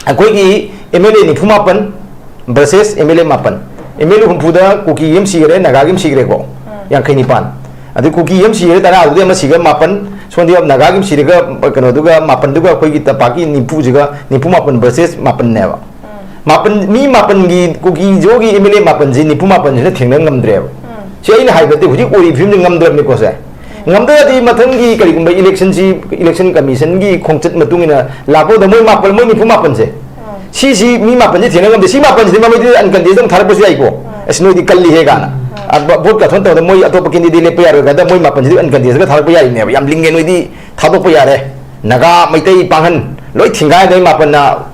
ꯑꯩꯈꯣꯏꯒꯤ ꯑꯦꯝ ꯑꯦꯜ ꯑꯦ ꯅꯤꯐꯨ ꯃꯥꯄꯟ ꯚꯔꯁꯦꯁ ꯑꯦꯝ ꯑꯦꯜ ꯑꯦ ꯃꯥꯄꯟ꯫ ꯑꯦꯝ ꯑꯦꯜ ꯑꯦ ꯍꯨꯝꯐꯨꯗ ꯀꯨꯀꯤ ꯑꯃ ꯁꯤꯈꯔꯦ, ꯅꯥꯒꯥꯒꯤ ꯑꯃ ꯁꯤꯈꯔꯦꯀꯣ꯫ ꯌꯥꯡꯈꯩ ꯅꯤꯄꯥꯟ꯫ ꯑꯗꯩ ꯀꯨꯀꯤ ꯑꯃ ꯁꯤꯔꯒ ꯇꯔꯥꯗꯨꯗꯤ ꯑꯃ ꯁꯤꯔꯒ ꯃꯥꯄꯟ, ꯁꯣꯝꯗ ꯅꯥꯒꯥꯒꯤ ꯑꯃ ꯁꯤꯔꯒ ꯀꯩꯅꯣꯗꯨꯒ ꯃꯥꯄꯟꯗꯨꯒ ꯑꯩꯈꯣꯏꯒꯤ ꯇꯝꯄꯥꯛꯀꯤ ꯅꯤꯐꯨꯁꯤꯒ ꯅꯤꯐꯨ ꯃꯥꯄꯟ versus ꯃꯥꯄꯟꯅꯦꯕ꯫ ꯃꯥꯄꯟ, ꯃꯤ ꯃꯥꯄꯟꯒꯤ, ꯀꯨꯀꯤ ꯖꯣꯒꯤ M L A ꯃꯥꯄꯟꯁꯤ ꯅꯤꯐꯨ ꯃꯥꯄꯟꯁꯤꯅ ꯊꯦꯡꯅ ꯉꯝꯗ꯭ꯔꯦꯕ꯫ ꯁꯤ ꯑꯩꯅ ꯍꯥꯏꯕ ꯅꯠꯇꯦ, ꯍꯧꯖꯤꯛ ꯑꯣꯏꯔꯤꯕ ꯐꯤꯕꯝꯁꯤ ꯉꯝꯗ꯭ꯔꯕꯅꯤꯀꯣ ꯁꯦ꯫ ꯉꯝꯗ꯭ꯔꯗꯤ ꯃꯊꯪꯒꯤ ꯀꯔꯤꯒꯨꯝꯕ election ꯁꯤ, election commission ꯒꯤ ꯈꯣꯡꯆꯠ ꯃꯇꯨꯡ ꯏꯟꯅ ꯂꯥꯛꯄꯗ ꯃꯣꯏ ꯃꯥꯄꯟ, ꯃꯣꯏ ꯅꯤꯐꯨ ꯃꯥꯄꯟꯁꯦ, ꯁꯤꯁꯤ ꯃꯤ ꯃꯥꯄꯟꯁꯦ ꯊꯦꯡꯅ ꯉꯝꯗꯦ꯫ ꯁꯤ ꯃꯥꯄꯟꯁꯤꯗꯤ ꯃꯃꯩꯗꯤ uncontest ꯑꯃ ꯊꯥꯔꯛꯄꯁꯨ ꯌꯥꯏꯀꯣ꯫ ꯑꯁ, ꯅꯣꯏꯗꯤ ꯀꯜꯂꯤꯍꯦ ꯀꯥꯏꯅ꯫ ꯑ, ꯚꯣ-, vote ꯀꯥꯊꯣꯛ ꯇꯧꯕꯗ ꯃꯣꯏ ꯑꯇꯣꯞꯄ candidate ꯂꯦꯞꯄ ꯌꯥꯔꯣꯏ ꯀꯥꯟꯗ ꯃꯣꯏ ꯃꯥꯄꯟꯁꯤꯗꯤ uncontest ꯒ ꯊꯥꯔꯛꯄ ꯌꯥꯔꯤꯅꯦꯕ꯫ ꯌꯥꯝ ꯂꯤꯡꯉꯦ ꯅꯣꯏꯗꯤ, ꯊꯥꯗꯣꯛꯄ ꯌꯥꯔꯦ꯫ ꯅꯥꯒꯥ, ꯃꯩꯇꯩ, ꯄꯥꯡꯍꯟ ꯂꯣꯏ ꯊꯤꯡꯒꯥꯏꯗ ꯃꯥꯄꯟꯅ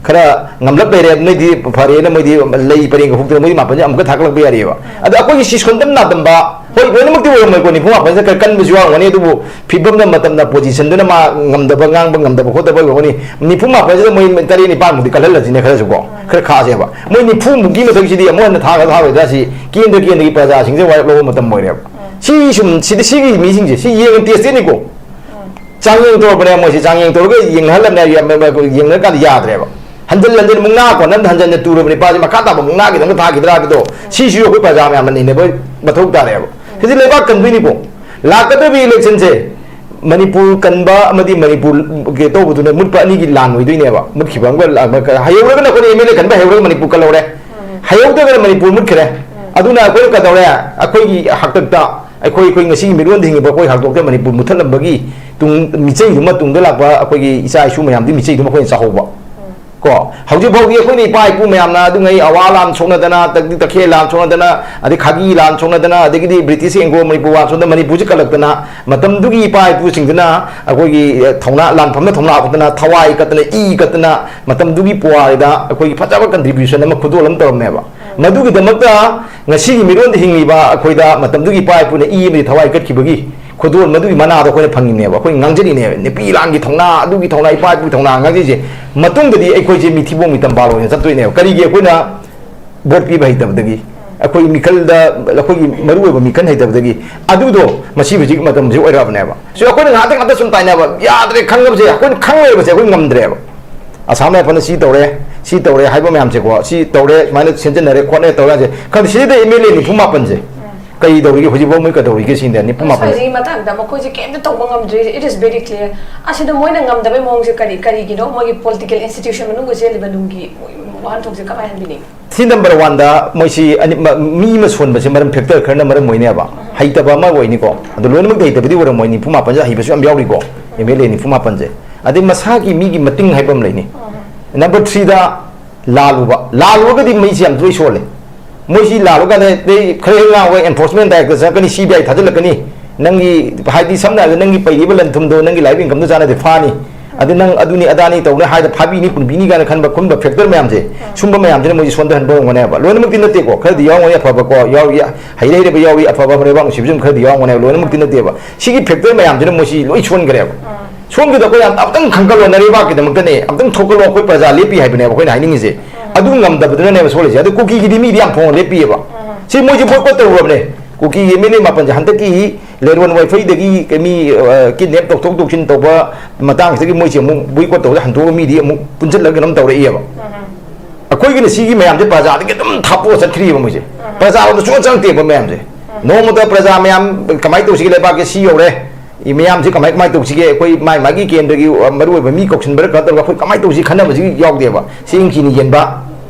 ꯈꯔ ꯉꯝꯂꯞ ꯂꯩꯔꯦ, ꯅꯣꯏꯗꯤ ꯐꯔꯦꯅ ꯃꯣꯏꯗꯤ ꯂꯩ ꯄꯔꯦꯡꯒ ꯍꯨꯛꯇꯅ ꯃꯣꯏꯗꯤ ꯃꯥꯄꯟꯁꯦ ꯑꯃꯨꯛꯀ ꯊꯥꯒꯠꯂꯛꯄ ꯌꯥꯔꯤꯑꯕ꯫ ꯑꯗꯣ ꯑꯩꯈꯣꯏꯒꯤ ꯁꯤ ꯁꯣꯟꯗꯝ ꯅꯥꯗꯝꯕ, ꯍꯣꯏ, ꯂꯣꯏꯅꯃꯛꯇꯤ ꯑꯣꯏꯔꯝꯃꯣꯏꯀꯣ, ꯅꯤꯐꯨ ꯃꯥꯄꯟꯁꯦ ꯈꯔ ꯀꯟꯕꯁꯨ ꯌꯥꯎꯔꯝꯒꯅꯤ, ꯑꯗꯨꯕꯨ ꯐꯤꯕꯝꯅ ꯃꯇꯝꯅ position ꯗꯨꯅ ꯃꯥ ꯉꯝꯗꯕ, ꯉꯥꯡꯕ ꯉꯝꯗꯕ ꯈꯣꯠꯇꯕ ꯑꯣꯏꯔꯝꯒꯅꯤ꯫ ꯅꯤꯐꯨ ꯃꯥꯄꯟꯁꯤꯗ ꯃꯣꯏ ꯇꯔꯦꯠ ꯅꯤꯄꯥꯟꯃꯨꯛꯇꯤ ꯀꯜꯍꯜꯂꯁꯤꯅꯦ ꯈꯔꯁꯨ ꯀꯣ, ꯈꯔ ꯈꯥꯛꯑꯁꯦꯕ꯫ ꯃꯣꯏ ꯅꯤꯐꯨꯃꯨꯛꯀꯤ ꯃꯊꯛꯁꯤꯗꯤ ꯑꯃꯨꯛ ꯍꯟꯅ ꯊꯥꯒꯗ꯭ꯔꯥ ꯊꯥꯔꯣꯏꯗ꯭ꯔꯥ ꯁꯤ ꯀꯦꯟꯗ꯭ꯔ ꯀꯦꯟꯗ꯭ꯔꯒꯤ ꯄ꯭ꯔꯖꯥꯁꯤꯡꯁꯦ ꯋꯥꯔꯦꯞ ꯂꯧꯕ ꯃꯇꯝ ꯑꯣꯏꯔꯦꯕ꯫ ꯁꯤ ꯁꯨꯝ, ꯁꯤꯗꯤ ꯁꯤꯒꯤ ꯃꯤꯁꯤꯡꯁꯦ, ꯁꯤ ꯌꯦꯡꯉ test ꯅꯤꯀꯣ꯫ ꯆꯥꯡꯌꯦꯡ ꯇꯧꯔꯕꯅꯦ ꯃꯣꯏꯁꯦ, ꯆꯥꯡꯌꯦꯡ ꯇꯧꯔꯒ ꯌꯦꯡꯅꯍꯜꯂꯕꯅꯦ, ꯌꯦꯡ-, ꯌꯦꯡꯅꯔꯀꯥꯟꯗ ꯌꯥꯗ꯭ꯔꯦꯕ꯫ ꯍꯟꯖꯤꯟ ꯍꯟꯖꯤꯟ ꯑꯃꯨꯛ ꯉꯥꯛꯀꯣ, ꯅꯝ ꯍꯟꯖꯟ ꯍꯟꯖꯟ ꯇꯨꯔꯕꯅꯦ, ꯄꯥꯁꯦ ꯃꯈꯥ ꯇꯥꯕ ꯑꯃꯨꯛ ꯉꯥꯛꯀꯤꯗꯃꯛ ꯊꯥꯈꯤꯗ꯭ꯔꯥ ꯍꯥꯏꯕꯗꯣ, ꯁꯤꯁꯨ ꯑꯩꯈꯣꯏ ꯄ꯭ꯔꯖꯥ ꯃꯌꯥꯝꯅ ꯅꯩꯅꯕ ꯃꯊꯧ ꯇꯥꯔꯦꯕ꯫ ꯁꯤꯗꯤ ꯂꯩꯕꯥꯛ ꯀꯟꯗꯣꯏꯅꯤꯀꯣ꯫ ꯂꯥꯛꯀꯗꯧꯔꯤꯕ election ꯁꯦ ꯃꯅꯤꯄꯨꯔ ꯀꯟꯕ ꯑꯃꯗꯤ ꯃꯅꯤꯄꯨꯔ ꯀꯩꯅꯣ ꯇꯧꯕꯗꯨꯅ ꯃꯨꯠꯄ ꯑꯅꯤꯒꯤ ꯂꯥꯟ ꯑꯣꯏꯗꯣꯏꯅꯦꯕ꯫ ꯃꯨꯠꯈꯤꯕ ꯑꯃꯒ ꯂꯥꯛ-, ꯑꯃꯒ-, ꯍꯩꯍꯧꯔꯒꯅ ꯑꯩꯈꯣꯏꯅ M L A ꯀꯟꯕ ꯍꯩꯍꯧꯔꯒ ꯃꯅꯤꯄꯨꯔ ꯀꯜꯍꯧꯔꯦ꯫ ꯍꯩꯍꯧꯗ꯭ꯔꯒꯅ ꯃꯅꯤꯄꯨꯔ ꯃꯨꯠꯈ꯭ꯔꯦ꯫ ꯑꯗꯨꯅ ꯑꯩꯈꯣꯏꯅ ꯀꯩꯗꯧꯔꯦ? ꯑꯩꯈꯣꯏꯒꯤ ꯍꯥꯛꯇꯛꯇ ꯑꯩꯈꯣꯏ, ꯑꯩꯈꯣꯏ ꯉꯁꯤꯒꯤ ꯃꯤꯔꯣꯟꯗ ꯍꯤꯡꯉꯤꯕ ꯑꯩꯈꯣꯏ ꯍꯥꯛꯇꯛꯇ ꯃꯅꯤꯄꯨꯔ ꯃꯨꯠꯊꯠꯂꯝꯕꯒꯤ ꯇꯨꯡ, ꯃꯤꯆꯩꯗꯨꯃ ꯇꯨꯡꯗ ꯂꯥꯛꯄ ꯑꯩꯈꯣꯏꯒꯤ ꯏꯆꯥ ꯏꯁꯨ ꯃꯌꯥꯝꯗꯤ ꯃꯤꯆꯩꯗꯨꯃ ꯑꯩꯈꯣꯏꯅ ꯆꯥꯍꯧꯕ꯫ ꯀꯣ, ꯍꯧꯖꯤꯛ ꯐꯥꯎꯗꯤ ꯑꯩꯈꯣꯏꯅ ꯏꯄꯥ ꯏꯄꯨ ꯃꯌꯥꯝꯅ ꯑꯗꯨꯉꯩ ꯑꯋꯥ ꯂꯥꯟ ꯁꯣꯛꯅꯗꯅ, ꯇꯛ-, ꯇꯈꯦꯜ ꯂꯥꯟ ꯁꯣꯛꯅꯗꯅ, ꯑꯗꯩ ꯈꯥꯒꯤ ꯂꯥꯟ ꯁꯣꯛꯅꯗꯅ, ꯑꯗꯒꯤꯗꯤ British Anglo ꯃꯅꯤꯄꯨꯔ ꯋꯥꯔ ꯁꯣꯛꯅꯗꯅ ꯃꯅꯤꯄꯨꯔꯁꯤ ꯀꯜꯂꯛꯇꯅ, ꯃꯇꯝꯗꯨꯒꯤ ꯏꯄꯥ ꯏꯄꯨꯁꯤꯡꯗꯨꯅ ꯑꯩꯈꯣꯏꯒꯤ, ꯑ, ꯊꯧꯅꯥ, ꯂꯥꯟꯐꯝꯗ ꯊꯧꯅꯥ ꯍꯥꯞꯇꯅ, ꯊꯋꯥꯏ ꯀꯠꯇꯅ, ꯏ ꯀꯠꯇꯅ, ꯃꯇꯝꯗꯨꯒꯤ ꯄꯨꯋꯥꯔꯤꯗ ꯑꯩꯈꯣꯏꯒꯤ ꯐꯖꯕ contribution ꯑꯃ, ꯈꯨꯗꯣꯜ ꯑꯃ ꯇꯧꯔꯝꯃꯦꯕ꯫ ꯃꯗꯨꯒꯤꯗꯃꯛꯇ ꯉꯁꯤꯒꯤ ꯃꯤꯔꯣꯟꯗ ꯍꯤꯡꯂꯤꯕ ꯑꯩꯈꯣꯏꯗ ꯃꯇꯝꯗꯨꯒꯤ ꯏꯄꯥ ꯏꯄꯨꯅ ꯏ ꯑꯃꯗꯤ ꯊꯋꯥꯏ ꯀꯠꯈꯤꯕꯒꯤ ꯈꯨꯗꯣꯜ ꯃꯗꯨꯒꯤ ꯃꯅꯥꯗꯣ ꯑꯩꯈꯣꯏꯅ ꯐꯪꯉꯤꯅꯦꯕ꯫ ꯑꯩꯈꯣꯏ ꯉꯥꯡꯖꯔꯤꯅꯦꯕ꯫ ꯅꯨꯄꯤ ꯂꯥꯟꯒꯤ ꯊꯧꯅꯥ, ꯑꯗꯨꯒꯤ ꯊꯧꯅꯥ, ꯏꯄꯥ ꯏꯄꯨꯒꯤ ꯊꯧꯅꯥ ꯉꯥꯡꯖꯔꯤꯁꯦ꯫ ꯃꯇꯨꯡꯗꯗꯤ ꯑꯩꯈꯣꯏꯁꯦ ꯃꯤꯊꯤꯕꯣꯡ ꯃꯤꯇꯝꯕꯥꯜ ꯑꯣꯏꯅ ꯆꯠꯇꯣꯏꯅꯦꯕ꯫ ꯀꯔꯤꯒꯤ? ꯑꯩꯈꯣꯏꯅ vote ꯄꯤꯕ ꯍꯩꯇꯕꯗꯒꯤ, ꯑꯩꯈꯣꯏ ꯃꯤꯈꯜꯗ, ꯑꯩꯈꯣꯏꯒꯤ ꯃꯔꯨꯑꯣꯏꯕ ꯃꯤꯈꯜ ꯍꯩꯇꯕꯗꯒꯤ꯫ ꯑꯗꯨꯗꯣ ꯃꯁꯤ ꯍꯧꯖꯤꯛ ꯃꯇꯝꯁꯤ ꯑꯣꯏꯔꯛꯑꯕꯅꯦꯕ꯫ ꯁꯤ ꯑꯩꯈꯣꯏꯅ ꯉꯥꯛꯇ ꯉꯥꯛꯇ ꯁꯨꯝ ꯇꯥꯏꯅꯕ ꯌꯥꯗ꯭ꯔꯦ ꯈꯪꯉꯕꯁꯦ, ꯑꯩꯈꯣꯏꯅ ꯈꯪꯉꯣꯏꯕꯁꯦ ꯑꯩꯈꯣꯏ ꯉꯝꯗ꯭ꯔꯦꯕ꯫ ꯑꯁꯥꯝ ꯔꯥꯏꯐꯜꯅ ꯁꯤ ꯇꯧꯔꯦ, ꯁꯤ ꯇꯧꯔꯦ ꯍꯥꯏꯕ ꯃꯌꯥꯝꯁꯦꯀꯣ, ꯁꯤ ꯇꯧꯔꯦ, ꯁꯨꯃꯥꯏꯅ ꯁꯦꯝꯖꯤꯟꯅꯔꯦ, ꯈꯣꯠꯅꯔꯦ ꯇꯧꯔꯦ ꯍꯥꯏꯁꯦ ꯈꯪꯗꯦ꯫ ꯁꯤꯗꯩꯗ M L A ꯅꯤꯐꯨ ꯃꯥꯄꯟꯁꯦ ꯀꯩꯗꯧꯔꯤꯒꯦ ꯍꯧꯖꯤꯛꯐꯥꯎ ꯃꯣꯏ ꯀꯩꯗꯧꯔꯤꯒꯦ ꯁꯤꯅꯤꯗ ꯅꯤꯐꯨ ꯃꯥꯄꯟ꯫ ꯁ꯭ꯋꯥꯏꯁꯤꯒꯤ ꯃꯇꯥꯡꯗ ꯃꯈꯣꯏꯁꯦ ꯀꯩꯝꯇ ꯇꯧꯕ ꯉꯝꯗ꯭ꯔꯤ, it is very clear꯫ ꯑꯁꯤꯗ ꯃꯣꯏꯅ ꯉꯝꯗꯕꯩ ꯃꯑꯣꯡꯁꯦ ꯀꯔꯤ ꯀꯔꯤꯒꯤꯅꯣ? ꯃꯣꯏꯒꯤ ꯄꯣꯂꯤꯇꯤꯀꯦꯜ ꯏꯟꯁꯇꯤꯇ꯭ꯌꯨꯁꯟ ꯃꯅꯨꯡꯗ ꯆꯦꯜꯂꯤꯕ ꯅꯨꯡꯒꯤ ꯃꯣꯏ ꯋꯥꯍꯟꯊꯣꯛꯁꯦ ꯀꯃꯥꯏꯅ ꯍꯟꯕꯤꯅꯤꯡꯉꯤ? ꯁꯤ ꯅꯝꯕꯔ ꯋꯥꯟꯗ ꯃꯣꯏꯁꯤ ꯑꯅꯤ- ꯃ- ꯃꯤ ꯑꯃ ꯁꯣꯟꯕꯁꯦ ꯃꯔꯝ ꯐꯦꯛꯇꯔ ꯈꯔꯅ ꯃꯔꯝ ꯑꯣꯏꯅꯦꯕ꯫ ꯍꯩꯇꯕ ꯑꯃ ꯑꯣꯏꯅꯤꯀꯣ꯫ ꯑꯗꯣ ꯂꯣꯏꯅꯃꯛꯇꯤ ꯍꯩꯇꯕꯗꯤ ꯑꯣꯏꯔꯝꯃꯣꯏ, ꯅꯤꯐꯨ ꯃꯥꯄꯟꯁꯦ ꯍꯩꯕꯁꯨ ꯌꯥꯝ ꯌꯥꯎꯔꯤꯀꯣ꯫ ꯑꯦꯝ ꯑꯦꯜ ꯑꯦ ꯅꯤꯐꯨ ꯃꯥꯄꯟꯁꯦ꯫ ꯑꯗꯩ ꯃꯁꯥꯒꯤ ꯃꯤꯒꯤ ꯃꯇꯤꯡ ꯍꯥꯏꯕ ꯑꯃ ꯂꯩꯅꯤ꯫ ꯅꯝꯕꯔ ꯊ꯭ꯔꯤꯗ ꯂꯥꯜꯂꯨꯕ꯫ ꯂꯥꯜꯂꯨꯔꯒꯗꯤ ꯃꯩꯁꯤ ꯌꯥꯝ ꯂꯣꯏ ꯁꯣꯜꯂꯦ꯫ ꯃꯣꯏꯁꯤ ꯂꯥꯜꯂꯨꯀꯥꯟꯗ ꯑꯗꯩ ꯈꯔ ꯍꯦꯛ ꯉꯥꯡꯕ ꯑꯦꯟꯐꯣꯔꯁꯃꯦꯟ ꯗꯥꯏꯔꯦꯛꯇꯔ ꯆꯪꯉꯛꯀꯅꯤ, ꯁꯤ ꯕꯤ ꯑꯥꯏ ꯊꯥꯖꯤꯜꯂꯛꯀꯅꯤ꯫ ꯅꯪꯒꯤ ꯍꯥꯏꯗꯤ ꯁꯝꯅ ꯍꯥꯏꯔꯕꯗ ꯅꯪꯒꯤ ꯄꯩꯔꯤꯕ ꯂꯟ ꯊꯨꯝꯗꯣ ꯅꯪꯒꯤ ꯂꯥꯏꯐ ꯏꯟꯀꯝꯗꯣ ꯆꯥꯟꯅꯗꯦ ꯐꯥꯅꯤ꯫ ꯑꯗꯨ ꯅꯪ ꯑꯗꯨꯅꯤ ꯑꯗꯥꯅꯤ ꯇꯧꯅꯤ ꯍꯥꯏꯗ ꯐꯥꯕꯤꯅꯤ ꯄꯨꯟꯕꯤꯅꯤ ꯀꯥꯏꯅ ꯈꯟꯕ ꯈꯨꯝꯕ ꯐꯦꯛꯇꯔ ꯃꯌꯥꯝꯁꯦ, ꯁꯨꯝꯕ ꯃꯌꯥꯝꯁꯤꯅ ꯃꯣꯏꯁꯤ ꯁꯣꯟꯊꯍꯟꯕ ꯑꯣꯏꯔꯝꯒꯅꯦꯕ꯫ ꯂꯣꯏꯅꯃꯛꯇꯤ ꯅꯠꯇꯦꯀꯣ, ꯈꯔꯗꯤ ꯌꯥꯎꯔꯝꯒꯅꯤ ꯑꯐꯕꯀꯣ, ꯌꯥꯎꯔꯤ, ꯍꯩꯔ ꯍꯩꯔꯕ ꯌꯥꯎꯔꯤ, ꯑꯐꯕ ꯃꯔꯩꯕꯥꯛ ꯅꯨꯡꯁꯤꯕꯁꯨ ꯈꯔꯗꯤ ꯌꯥꯎꯔꯝꯒꯅꯦꯕ꯫ ꯂꯣꯏꯅꯃꯛꯇꯤ ꯅꯠꯇꯦꯕ꯫ ꯁꯤꯒꯤ ꯐꯦꯛꯇꯔ ꯃꯌꯥꯝꯁꯤꯅ ꯃꯣꯏꯁꯤ ꯂꯣꯏ ꯁꯣꯟꯈ꯭ꯔꯦꯕ꯫ ꯁꯣꯝꯒꯤꯗ ꯑꯩꯈꯣꯏ ꯌꯥꯝ ꯑꯝꯇꯪ ꯈꯟꯒꯠꯂꯣ, ꯅꯔꯩꯕꯥꯛꯀꯤꯗꯃꯛꯇꯅꯦ, ꯑꯝꯇꯪ ꯊꯣꯛꯀꯠꯂꯣ, ꯑꯩꯈꯣꯏ ꯄ꯭ꯔꯖꯥ ꯂꯦꯞꯄꯤ ꯍꯥꯏꯕꯅꯦꯕ ꯑꯩꯈꯣꯏꯅ ꯍꯥꯏꯅꯤꯡꯉꯤꯁꯦ꯫ ꯑꯗꯨ ꯉꯝꯗꯕꯗꯨꯅꯅꯦꯕ ꯁꯣꯜꯂꯤꯁꯦ꯫ ꯑꯗꯨ ꯀꯨꯀꯤꯒꯤꯗꯤ ꯃꯤꯗꯤ ꯌꯥꯝ ꯐꯣꯡꯅ ꯂꯦꯞꯄꯤꯑꯕ꯫ ꯁꯤ ꯃꯣꯏꯁꯦ ꯕꯣꯏꯀꯣꯠ ꯇꯧꯔꯨꯔꯕꯅꯦ꯫ ꯀꯨꯀꯤꯒꯤ ꯑꯦꯝ ꯑꯦꯜ ꯑꯦ ꯃꯥꯄꯟꯁꯦ ꯍꯟꯗꯛꯀꯤ ꯂꯦꯔꯣꯟ ꯋꯥꯏꯐꯩꯗꯒꯤ ꯃꯤ ꯀꯤꯗꯅꯦꯞ ꯇꯧꯊꯣꯛ ꯇꯧꯁꯤꯟ ꯇꯧꯕ ꯃꯇꯥꯡꯁꯤꯗꯒꯤ ꯃꯣꯏꯁꯦ ꯑꯃꯨꯛ ꯕꯣꯏꯀꯣꯠ ꯇꯧꯕꯗ ꯍꯟꯗꯣꯛꯑꯒ ꯃꯤꯗꯤ ꯑꯃꯨꯛ ꯄꯨꯟꯁꯤꯜꯂꯒ ꯀꯩꯅꯣꯝ ꯇꯧꯔꯛꯏꯑꯕ꯫ ꯑꯩꯈꯣꯏꯒꯤꯅ ꯁꯤꯒꯤ ꯃꯌꯥꯝꯁꯦ ꯄ꯭ꯔꯖꯥꯗꯒꯤ ꯑꯗꯨꯝ ꯊꯥꯞꯄꯣꯛꯑ ꯆꯠꯈ꯭ꯔꯤꯕ ꯃꯣꯏꯁꯦ꯫ ꯄ꯭ꯔꯖꯥꯔꯣꯝꯗ ꯁꯨꯡꯆꯪ ꯆꯪꯉꯛꯇꯦꯕ ꯃꯌꯥꯝꯁꯦ꯫ ꯅꯣꯡꯃꯇ ꯄ꯭ꯔꯖꯥ ꯃꯌꯥꯝ ꯀꯃꯥꯏꯅ ꯇꯧꯁꯤꯒꯦ, ꯂꯩꯕꯥꯛꯀꯤ ꯁꯤ ꯌꯧꯔꯦ, ꯃꯌꯥꯝꯁꯤ ꯀꯃꯥꯏ ꯀꯃꯥꯏꯅ ꯇꯧꯁꯤꯒꯦ, ꯑꯩꯈꯣꯏ ꯃꯥꯏ ꯃꯥꯒꯤ ꯀꯦꯟꯗ꯭ꯔꯒꯤ ꯃꯔꯨꯑꯣꯏꯕ ꯃꯤ ꯀꯧꯁꯤꯟꯕꯔ ꯀꯩꯅꯣ ꯇꯧꯔꯒ ꯑꯩꯈꯣꯏ ꯀꯃꯥꯏꯅ ꯇꯧꯁꯤ ꯈꯟꯅꯕꯁꯤ ꯌꯥꯎꯗꯦꯕ꯫ ꯆꯦꯡ ꯆꯤꯅꯤ ꯌꯦꯟꯕ,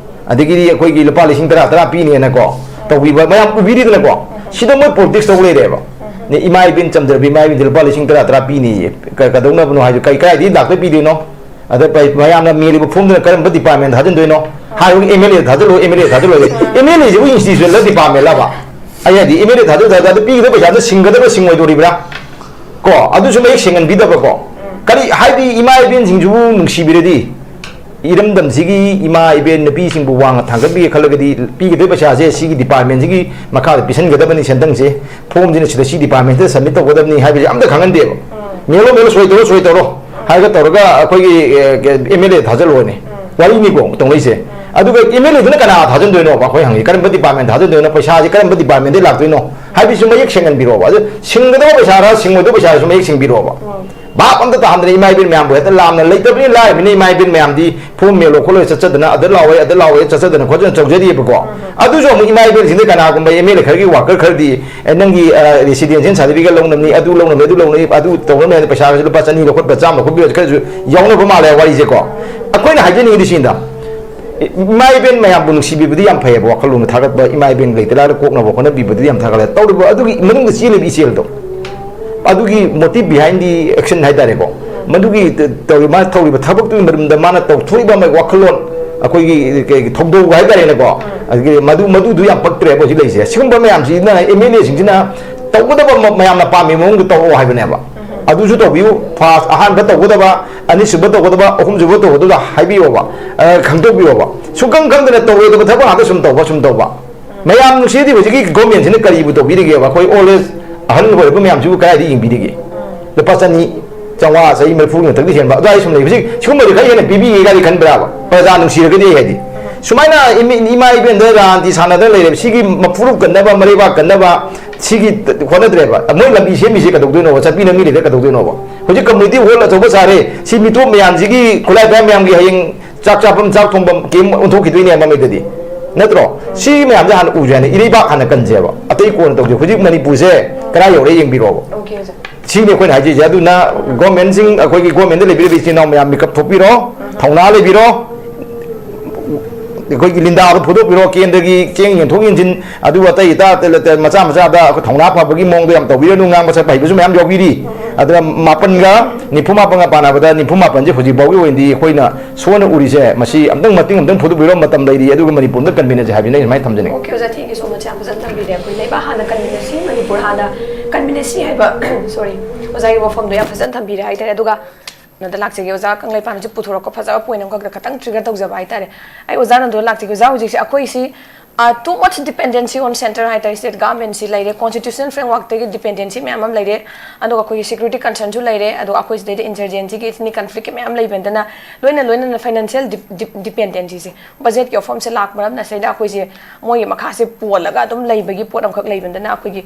ꯑꯗꯒꯤꯗꯤ ꯑꯩꯈꯣꯏꯒꯤ ꯂꯨꯄꯥ ꯂꯤꯁꯤꯡ ꯇꯔꯥ ꯇꯔꯥ ꯄꯤꯅꯦꯅꯀꯣ ꯇꯧꯕꯤꯕ ꯃꯌꯥꯝ ꯎꯕꯤꯔꯤꯗꯅꯀꯣ꯫ ꯁꯤꯗ ꯃꯣꯏ ꯄꯣꯂꯤꯇꯤꯛꯁ ꯇꯧ ꯂꯩꯔꯦꯕ꯫ ꯅꯦ, ꯏꯃꯥ ꯏꯕꯦꯟ ꯆꯝꯗ꯭ꯔꯕꯤ, ꯏꯃꯥ ꯏꯕꯦꯟꯗ ꯂꯨꯄꯥ ꯂꯤꯁꯤꯡ ꯇꯔꯥ ꯇꯔꯥ ꯄꯤꯅꯦꯌꯦ꯫ ꯀ-, ꯀꯩꯗꯧꯅꯕꯅꯣ ꯍꯥꯏꯁꯨ ꯀꯩ, ꯀꯗꯥꯏꯗꯒꯤ ꯂꯥꯛꯇ ꯄꯤꯗꯣꯏꯅꯣ? ꯑꯗ ꯄꯩ-, ꯃꯌꯥꯝꯅ ꯃꯦꯜꯂꯤꯕ ꯐꯣꯝꯗꯨꯅ ꯀꯔꯝꯕ ꯗꯤꯄꯥꯔꯠꯃꯦꯟꯗ ꯊꯥꯖꯤꯟꯗꯣꯏꯅꯣ? ꯍꯥꯏꯕꯒꯤ ꯑꯦꯝ ꯑꯦꯜ ꯑꯦ ꯊꯥꯖꯤꯜꯂꯣ, ꯑꯦꯝ ꯑꯦꯜ ꯑꯦ ꯊꯥꯖꯤꯜꯂꯣ꯫ ꯑꯦꯝ ꯑꯦꯜ ꯑꯦꯁꯤꯕꯨ ꯏꯟꯁꯇꯤꯇ꯭ꯌꯨꯁꯟꯂ ꯗꯤꯄꯥꯔꯠꯃꯦꯟꯂꯕ? ꯑꯩ ꯍꯥꯏꯗꯤ ꯑꯦꯝ ꯑꯦꯜ ꯑꯦ ꯊꯥꯖꯤꯜ ꯊꯥꯖꯤꯜ ꯑꯗꯨ ꯄꯤꯒꯗꯕ ꯄꯩꯁꯥꯗꯨ ꯁꯤꯡꯒꯗꯕ ꯁꯤꯡꯉꯣꯏꯗꯣꯔꯤꯕ꯭ꯔꯥ? ꯀꯣ, ꯑꯗꯨꯁꯨ ꯃꯌꯦꯛ ꯁꯦꯡꯍꯟꯕꯤꯗꯕꯀꯣ꯫ ꯀꯔꯤ ꯍꯥꯏꯗꯤ ꯏꯃꯥ ꯏꯕꯦꯟꯁꯤꯡꯁꯤꯕꯨ ꯅꯨꯡꯁꯤꯕꯤꯔꯗꯤ ꯏꯔꯝꯗꯝꯁꯤꯒꯤ ꯏꯃꯥ ꯏꯕꯦꯟ ꯅꯨꯄꯤꯁꯤꯡꯕꯨ ꯋꯥꯡꯅ ꯊꯥꯡꯒꯠꯄꯤꯒꯦ ꯈꯜꯂꯒꯗꯤ ꯄꯤꯒꯗꯣꯏ ꯄꯩꯁꯥꯁꯦ ꯁꯤꯒꯤ ꯗꯤꯄꯥꯔꯠꯃꯦꯟꯁꯤꯒꯤ ꯃꯈꯥꯗ ꯄꯤꯁꯤꯟꯒꯗꯕꯅꯤ ꯁꯦꯟꯇꯪꯁꯦ, ꯐꯣꯝꯁꯤꯅ ꯁꯤꯗ ꯁꯤ ꯗꯤꯄꯥꯔꯠꯃꯦꯟꯁꯤꯗ ꯁꯕꯃꯤꯠ ꯇꯧꯒꯗꯕꯅꯤ ꯍꯥꯏꯕꯁꯦ ꯑꯝꯇ ꯈꯪꯍꯟꯗꯦꯕ꯫ ꯃꯦꯜꯂꯣ ꯃꯦꯜꯂꯣ ꯁꯣꯏ ꯇꯧꯔꯣ ꯁꯣꯏ ꯇꯧꯔꯣ ꯍꯥꯏꯔꯒ ꯇꯧꯔꯒ ꯑꯩꯈꯣꯏꯒꯤ ꯑꯦꯝ ꯑꯦꯜ ꯑꯦ ꯊꯥꯖꯤꯜꯂꯣꯅꯦ꯫ ꯋꯥꯔꯤꯅꯤꯀꯣ ꯇꯧꯅꯩꯁꯦ꯫ ꯑꯗꯨꯒ ꯑꯦꯝ ꯑꯦꯜ ꯑꯦꯗꯨꯅ ꯀꯅꯥ ꯊꯥꯖꯤꯟꯗꯣꯏꯅꯣꯕ? ꯑꯩꯈꯣꯏ ꯍꯪꯉꯤ ꯀꯔꯝꯕ ꯗꯤꯄꯥꯔꯠꯃꯦꯟ ꯊꯥꯖꯤꯟꯗꯣꯏꯅꯣ, ꯄꯩꯁꯥꯁꯦ ꯀꯔꯝꯕ ꯗꯤꯄꯥꯔꯠꯃꯦꯟꯗꯒꯤ ꯂꯥꯛꯇꯣꯏꯅꯣ ꯍꯥꯏꯕꯁꯤꯁꯨ ꯃꯌꯦꯛ ꯁꯦꯡꯍꯟꯕꯤꯔꯣꯕ꯫ ꯑꯗꯨ ꯁꯤꯡꯒꯗꯕ ꯄꯩꯁꯥꯔ ꯁꯤꯡꯉꯣꯏꯗꯕ ꯄꯩꯁꯥꯔꯁꯨ ꯃꯌꯦꯛ ꯁꯦꯡꯕꯤꯔꯣꯕ꯫ ꯚꯥꯞ ꯑꯝꯇ ꯇꯥꯍꯟꯗꯅ ꯏꯃꯥ ꯏꯕꯦꯟ ꯃꯌꯥꯝꯕꯨ ꯍꯦꯛꯇ ꯂꯥꯝꯅ ꯂꯩꯇꯕꯅꯤ, ꯂꯥꯏꯔꯕꯅꯤ, ꯏꯃꯥ ꯏꯕꯦꯟ ꯃꯌꯥꯝꯗꯤ ꯐꯣꯝ ꯃꯦꯜꯂꯣ ꯈꯣꯠꯂꯣ ꯆꯠꯆꯗꯅ, ꯑꯗ ꯂꯥꯛꯑꯣꯏ, ꯑꯗ ꯂꯥꯛꯑꯣꯏ ꯆꯠꯆꯗꯅ ꯈꯣꯠꯆꯗꯅ ꯇꯧꯖꯔꯤꯑꯕꯀꯣ꯫ ꯑꯗꯨꯁꯨ ꯑꯃꯨꯛ ꯏꯃꯥ ꯏꯕꯦꯟꯁꯤꯡꯗ ꯀꯅꯥꯒꯨꯝꯕ ꯑꯦꯝ ꯑꯦꯜ ꯑꯦ ꯈꯔꯒꯤ ꯋꯥꯀꯔ ꯈꯔꯗꯤ, "ꯑꯦ, ꯅꯪꯒꯤ, ꯑ, ꯔꯦꯁꯤꯗꯦꯟꯁꯤꯌꯦꯜ ꯁꯥꯔꯇꯤꯐꯤꯀꯦꯠ ꯂꯧꯅꯕꯅꯤ, ꯑꯗꯨ ꯂꯧꯅꯕꯅꯤ, ꯑꯗꯨ ꯂꯧꯅꯕꯅꯤ, ꯑꯗꯨ ꯇꯧꯅꯕꯅꯤ" ꯍꯥꯏꯅ ꯄꯩꯁꯥꯒꯁꯨ ꯂꯨꯄꯥ ꯆꯅꯤ ꯂꯧꯈꯠꯄ, ꯆꯥꯝꯃ ꯂꯧꯈꯠꯄꯤꯕ ꯈꯔꯁꯨ ꯌꯥꯎꯅꯕ ꯃꯥꯜꯂꯦ ꯋꯥꯔꯤꯁꯦꯀꯣ꯫ ꯑꯩꯈꯣꯏꯅ ꯍꯥꯏꯖꯅꯤꯡꯉꯤꯗꯤ ꯁꯤꯗ, ꯏꯃꯥ ꯏꯕꯦꯟ ꯃꯌꯥꯝꯕꯨ ꯅꯨꯡꯁꯤꯕꯤꯕꯗꯤ ꯌꯥꯝ ꯐꯩꯌꯦꯕ, ꯋꯥꯈꯜꯂꯣꯟꯗ ꯊꯥꯒꯠꯄ, ꯏꯃꯥ ꯏꯕꯦꯟ ꯂꯩꯇ ꯂꯥꯏꯔ ꯀꯣꯛꯅꯕ ꯍꯣꯠꯅꯕꯤꯕꯗꯤ ꯌꯥꯝ ꯊꯥꯒꯠꯂꯦ꯫ ꯇꯧꯔꯤꯕ ꯑꯗꯨꯒꯤ ꯃꯅꯨꯡꯗ ꯆꯦꯜꯂꯤꯕ ꯏꯆꯦꯜꯗꯣ, ꯑꯗꯨꯒꯤ motive behind the action ꯍꯥꯏꯇꯥꯔꯦꯀꯣ, ꯃꯗꯨꯒꯤ ꯇ-, ꯇꯧꯔꯤ-, ꯃꯥꯅ ꯇꯧꯔꯤꯕ ꯊꯕꯛꯇꯨꯒꯤ ꯃꯔꯝꯗ ꯃꯥꯅ ꯇꯧꯊꯣꯛꯏꯕ ꯑꯃ ꯋꯥꯈꯜꯂꯣꯟ, ꯑꯩꯈꯣꯏꯒꯤ ꯀꯩ, ꯊꯧꯗꯧꯕ ꯍꯥꯏꯇꯥꯔꯦꯅꯦꯀꯣ, ꯑꯗꯒꯤ ꯃꯗꯨ, ꯃꯗꯨꯗꯨ ꯌꯥꯝ ꯄꯛꯇ꯭ꯔꯦꯕ ꯍꯧꯖꯤꯛ ꯂꯩꯔꯤꯁꯦ꯫ ꯁꯤꯒꯨꯝꯕ ꯃꯌꯥꯝꯁꯤꯅ ꯑꯦꯝ ꯑꯦꯜ ꯑꯦꯁꯤꯡꯁꯤꯅ ꯇꯧꯒꯗꯕ ꯃ-, ꯃꯌꯥꯝꯅ ꯄꯥꯝꯃꯤ ꯃꯑꯣꯡꯗ ꯇꯧꯔꯛꯑꯣ ꯍꯥꯏꯕꯅꯦꯕ꯫ ꯑꯗꯨꯁꯨ ꯇꯧꯕꯤꯌꯨ꯫ ꯐꯥꯔꯁ, ꯑꯍꯥꯟꯕ ꯇꯧꯒꯗꯕ, ꯑꯅꯤꯁꯨꯕ ꯇꯧꯒꯗꯕ, ꯑꯍꯨꯝꯁꯨꯕ ꯇꯧꯒꯗꯕ ꯍꯥꯏꯕꯤꯌꯣꯕ, ꯑ, ꯈꯪꯗꯣꯛꯄꯤꯌꯣꯕ꯫ ꯁꯨꯡꯈꯪ ꯈꯪꯗꯅ ꯇꯧꯔꯣꯏꯗꯕ ꯊꯕꯛ ꯉꯥꯛꯇ ꯁꯨꯝ ꯇꯧꯕ, ꯁꯨꯝ ꯇꯧꯕ꯫ ꯃꯌꯥꯝ ꯅꯨꯡꯁꯤꯔꯗꯤ ꯍꯧꯖꯤꯛꯀꯤ ꯒꯣꯔꯃꯦꯟꯁꯤꯅ ꯀꯔꯤꯕꯨ ꯇꯧꯕꯤꯔꯤꯒꯦꯕ? ꯑꯩꯈꯣꯏ ꯑꯣꯜ ꯑꯦꯖ, ꯑꯍꯜ ꯑꯣꯏꯔꯕ ꯃꯌꯥꯝꯁꯤꯕꯨ ꯀꯗꯥꯏꯗ ꯌꯦꯡꯕꯤꯔꯤꯒꯦ? ꯂꯨꯄꯥ ꯆꯅꯤ, ꯆꯥꯝꯃꯉꯥ, ꯆꯍꯤ ꯃꯔꯤꯐꯨꯒꯤ ꯃꯊꯛꯇ ꯍꯦꯟꯕ ꯑꯗꯨꯋꯥꯏ ꯁꯨꯝ ꯂꯩ꯫ ꯍꯧꯖꯤꯛ ꯁꯤꯒꯨꯝꯕꯗꯤ ꯈꯔ ꯍꯦꯟꯅ ꯄꯤꯕꯤꯒꯦꯒꯗꯤ ꯈꯟꯕ꯭ꯔꯥꯕ? ꯄ꯭ꯔꯖꯥ ꯅꯨꯡꯁꯤꯔꯒꯗꯤ ꯑꯩ ꯍꯥꯏꯗꯤ꯫ ꯁꯨꯃꯥꯏꯅ ꯏꯃꯤ-, ꯏꯃꯥ ꯏꯕꯦꯟꯗ ꯔꯥꯟꯇꯤ ꯁꯥꯟꯅꯗꯅ ꯂꯩꯔꯦꯕ꯫ ꯁꯤꯒꯤ ꯃꯐꯨꯔꯨꯞ ꯀꯟꯅꯕ, ꯃꯔꯩꯕꯥꯛ ꯀꯟꯅꯕ ꯁꯤꯒꯤ ꯍꯣꯠꯅꯗ꯭ꯔꯦꯕ꯫ ꯃꯣꯏ ꯂꯝꯕꯤ ꯁꯦꯝꯃꯤꯁꯦ ꯀꯩꯗꯧꯗꯣꯏꯅꯣꯕ? ꯆꯠꯄꯤ ꯂꯝꯕꯤ ꯂꯩꯔ ꯀꯩꯗꯧꯗꯣꯏꯅꯣꯕ? ꯍꯧꯖꯤꯛ ꯀꯝꯃꯨꯅꯤꯇꯤ ꯍꯣꯜ ꯑꯆꯧꯕ ꯁꯥꯔꯦ꯫ ꯁꯤ ꯃꯤꯇꯣꯞ ꯃꯌꯥꯝꯁꯤꯒꯤ, ꯈꯨꯠꯂꯥꯏ ꯄꯥꯏꯕ ꯃꯌꯥꯝꯒꯤ ꯍꯌꯦꯡ ꯆꯥꯛ ꯆꯥꯐꯝ, ꯆꯥꯛ ꯊꯣꯡꯐꯝ ꯀꯦꯝ ꯑꯣꯟꯊꯣꯛꯈꯤꯗꯣꯏꯅꯦ ꯃꯃꯩꯗꯗꯤ꯫ ꯅꯠꯇ꯭ꯔꯣ? ꯁꯤ ꯃꯌꯥꯝꯁꯦ ꯍꯥꯟꯅ ꯎꯁꯦ ꯍꯥꯏꯅ, ꯏꯔꯩꯕꯥꯛ ꯍꯥꯟꯅ ꯀꯟꯁꯦꯕ꯫ ꯑꯇꯩ ꯀꯣꯟꯅ ꯇꯧꯁꯦ꯫ ꯍꯧꯖꯤꯛ ꯃꯅꯤꯄꯨꯔꯁꯦ ꯀꯗꯥꯏ ꯌꯧꯔꯦ ꯌꯦꯡꯕꯤꯔꯣꯕ꯫ ꯑꯣꯀꯦ ꯑꯣꯖꯥ꯫ ꯁꯤꯅꯤ ꯑꯩꯈꯣꯏꯅ ꯍꯥꯏꯖꯔꯤꯁꯦ꯫ ꯑꯗꯨꯅ ꯒꯣꯔꯃꯦꯟꯁꯤꯡ, ꯑꯩꯈꯣꯏꯒꯤ ꯒꯣꯔꯃꯦꯟꯗ ꯂꯩꯕꯤꯔꯤꯕ ꯏꯆꯤꯟ ꯏꯅꯥꯎ ꯃꯌꯥꯝ ꯃꯤꯀꯞ ꯊꯣꯛꯄꯤꯔꯣ, ꯊꯧꯅꯥ ꯂꯩꯕꯤꯔꯣ꯫ ꯑꯩꯈꯣꯏꯒꯤ ꯂꯤꯟꯗꯥꯗꯣ ꯐꯨꯗꯣꯛꯄꯤꯔꯣ, ꯀꯦꯟꯗ꯭ꯔꯒꯤ ꯆꯦꯡ ꯌꯦꯟꯊꯣꯛ ꯌꯦꯟꯁꯤꯟ, ꯑꯗꯨ ꯑꯇꯩ ꯑꯇꯥ ꯃꯆꯥ ꯃꯆꯥꯗ ꯑꯩꯈꯣꯏ ꯊꯧꯅꯥ ꯐꯕꯒꯤ ꯃꯑꯣꯡꯗ ꯌꯥꯝ ꯇꯧꯕꯤꯔꯅꯨ꯫ ꯉꯥꯡꯕ ꯁꯛꯄ ꯍꯩꯕꯁꯨ ꯃꯌꯥꯝ ꯌꯥꯎꯕꯤꯔꯤ꯫ ꯑꯗꯨꯅ ꯃꯥꯄꯟꯒ ꯅꯤꯐꯨ ꯃꯥꯄꯟꯒ ꯄꯥꯟꯅꯕꯗ ꯅꯤꯐꯨ ꯃꯥꯄꯟꯁꯦ ꯍꯧꯖꯤꯛ ꯐꯥꯎꯒꯤ ꯑꯣꯏꯅꯗꯤ ꯑꯩꯈꯣꯏꯅ ꯁꯣꯟꯅ ꯎꯔꯤꯁꯦ, ꯃꯁꯤ ꯑꯝꯇꯪ ꯃꯇꯤꯡ ꯑꯝꯇꯪ ꯐꯨꯗꯣꯛꯄꯤꯔꯣ, ꯃꯇꯝ ꯂꯩꯔꯤ꯫ ꯑꯗꯨꯒ ꯃꯅꯤꯄꯨꯔꯗ ꯀꯟꯃꯤꯟꯅꯁꯦ ꯍꯥꯏꯕꯅꯤ ꯑꯩ ꯁꯨꯃꯥꯏꯅ ꯊꯝꯖꯅꯤꯡꯉꯤ꯫ ꯑꯣꯀꯦ ꯑꯣꯖꯥ, thank you so much, ꯌꯥꯝ ꯐꯖꯅ ꯊꯝꯕꯤꯔꯦ꯫ ꯑꯩꯈꯣꯏ ꯂꯩꯕꯥꯛ ꯍꯥꯟꯅ ꯀꯟꯃꯤꯟꯅꯁꯤ, ꯃꯅꯤꯄꯨꯔ ꯍꯥꯟꯅ ꯀꯟꯃꯤꯟꯅꯁꯤ ꯍꯥꯏꯕ, ꯁꯣꯔꯤ, ꯑꯣꯖꯥꯒꯤ ꯋꯥꯐꯝꯗꯣ ꯌꯥꯝ ꯐꯖꯅ ꯊꯝꯕꯤꯔꯦ ꯍꯥꯏꯇꯥꯔꯦ꯫ ꯑꯗꯨꯒ ꯀꯩꯅꯣꯗ ꯂꯥꯛꯆꯒꯦ ꯑꯣꯖꯥ, ꯀꯪꯂꯩꯄꯥꯛꯁꯦ ꯄꯨꯊꯣꯔꯛꯄ ꯐꯖꯕ ꯄꯣꯏꯟ ꯑꯃꯈꯛꯇ ꯈꯇꯪ ꯇ꯭ꯔꯤꯒꯔ ꯇꯧꯖꯕ ꯍꯥꯏꯇꯥꯔꯦ꯫ ꯑꯩ ꯑꯣꯖꯥ ꯅꯟꯗꯨꯗ ꯂꯥꯛꯆꯒꯦ꯫ ꯑꯣꯖꯥ, ꯍꯧꯖꯤꯛꯁꯦ ꯑꯩꯈꯣꯏꯁꯤ ꯇꯨ ꯃꯆ ꯗꯤꯄꯦꯟꯗꯦꯟꯁꯤ ꯑꯣꯟ ꯁꯦꯟꯇꯔ ꯍꯥꯏꯇꯥꯔꯦ, ꯁ꯭ꯇꯦꯠ ꯒꯚꯔꯟꯃꯦꯟꯁꯤ ꯂꯩꯔꯦ, ꯀꯣꯟꯁꯇꯤꯇ꯭ꯌꯨꯁꯅꯦꯜ ꯐ꯭ꯔꯦꯝꯋꯥꯔꯛꯇꯒꯤ ꯗꯤꯄꯦꯟꯗꯦꯟꯁꯤ ꯃꯌꯥꯝ ꯑꯃ ꯂꯩꯔꯦ, ꯑꯗꯨꯒ ꯑꯩꯈꯣꯏꯒꯤ ꯁꯦꯀ꯭ꯌꯨꯔꯤꯇꯤ ꯀꯟꯁꯔꯟꯁꯨ ꯂꯩꯔꯦ, ꯑꯗꯨꯒ ꯑꯩꯈꯣꯏ ꯁꯤꯗꯩꯗ ꯏꯟꯁꯔꯖꯦꯟꯁꯤꯒꯤ, ꯏꯊꯅꯤꯛ ꯀꯟꯐ꯭ꯂꯤꯛꯀꯤ ꯃꯌꯥꯝ ꯂꯩꯕꯗꯅ, ꯂꯣꯏꯅ ꯂꯣꯏꯅꯅ ꯐꯥꯏꯅꯥꯟꯁꯤꯌꯦꯜ ꯗꯤꯄꯦꯟꯗꯦꯟꯁꯤꯁꯦ, ꯕꯖꯦꯠꯀꯤ ꯑꯣꯐꯔꯝꯁꯦ ꯂꯥꯛꯄ ꯃꯔꯝꯅ ꯁꯤꯗꯩꯗ ꯑꯩꯈꯣꯏꯁꯦ ꯃꯣꯏꯒꯤ ꯃꯈꯥꯁꯦ ꯄꯣꯜꯂꯒ ꯑꯗꯨꯝ ꯂꯩꯕꯒꯤ ꯄꯣꯠ ꯑꯃꯈꯛ ꯂꯩꯕꯗꯅ, ꯑꯩꯈꯣꯏꯒꯤ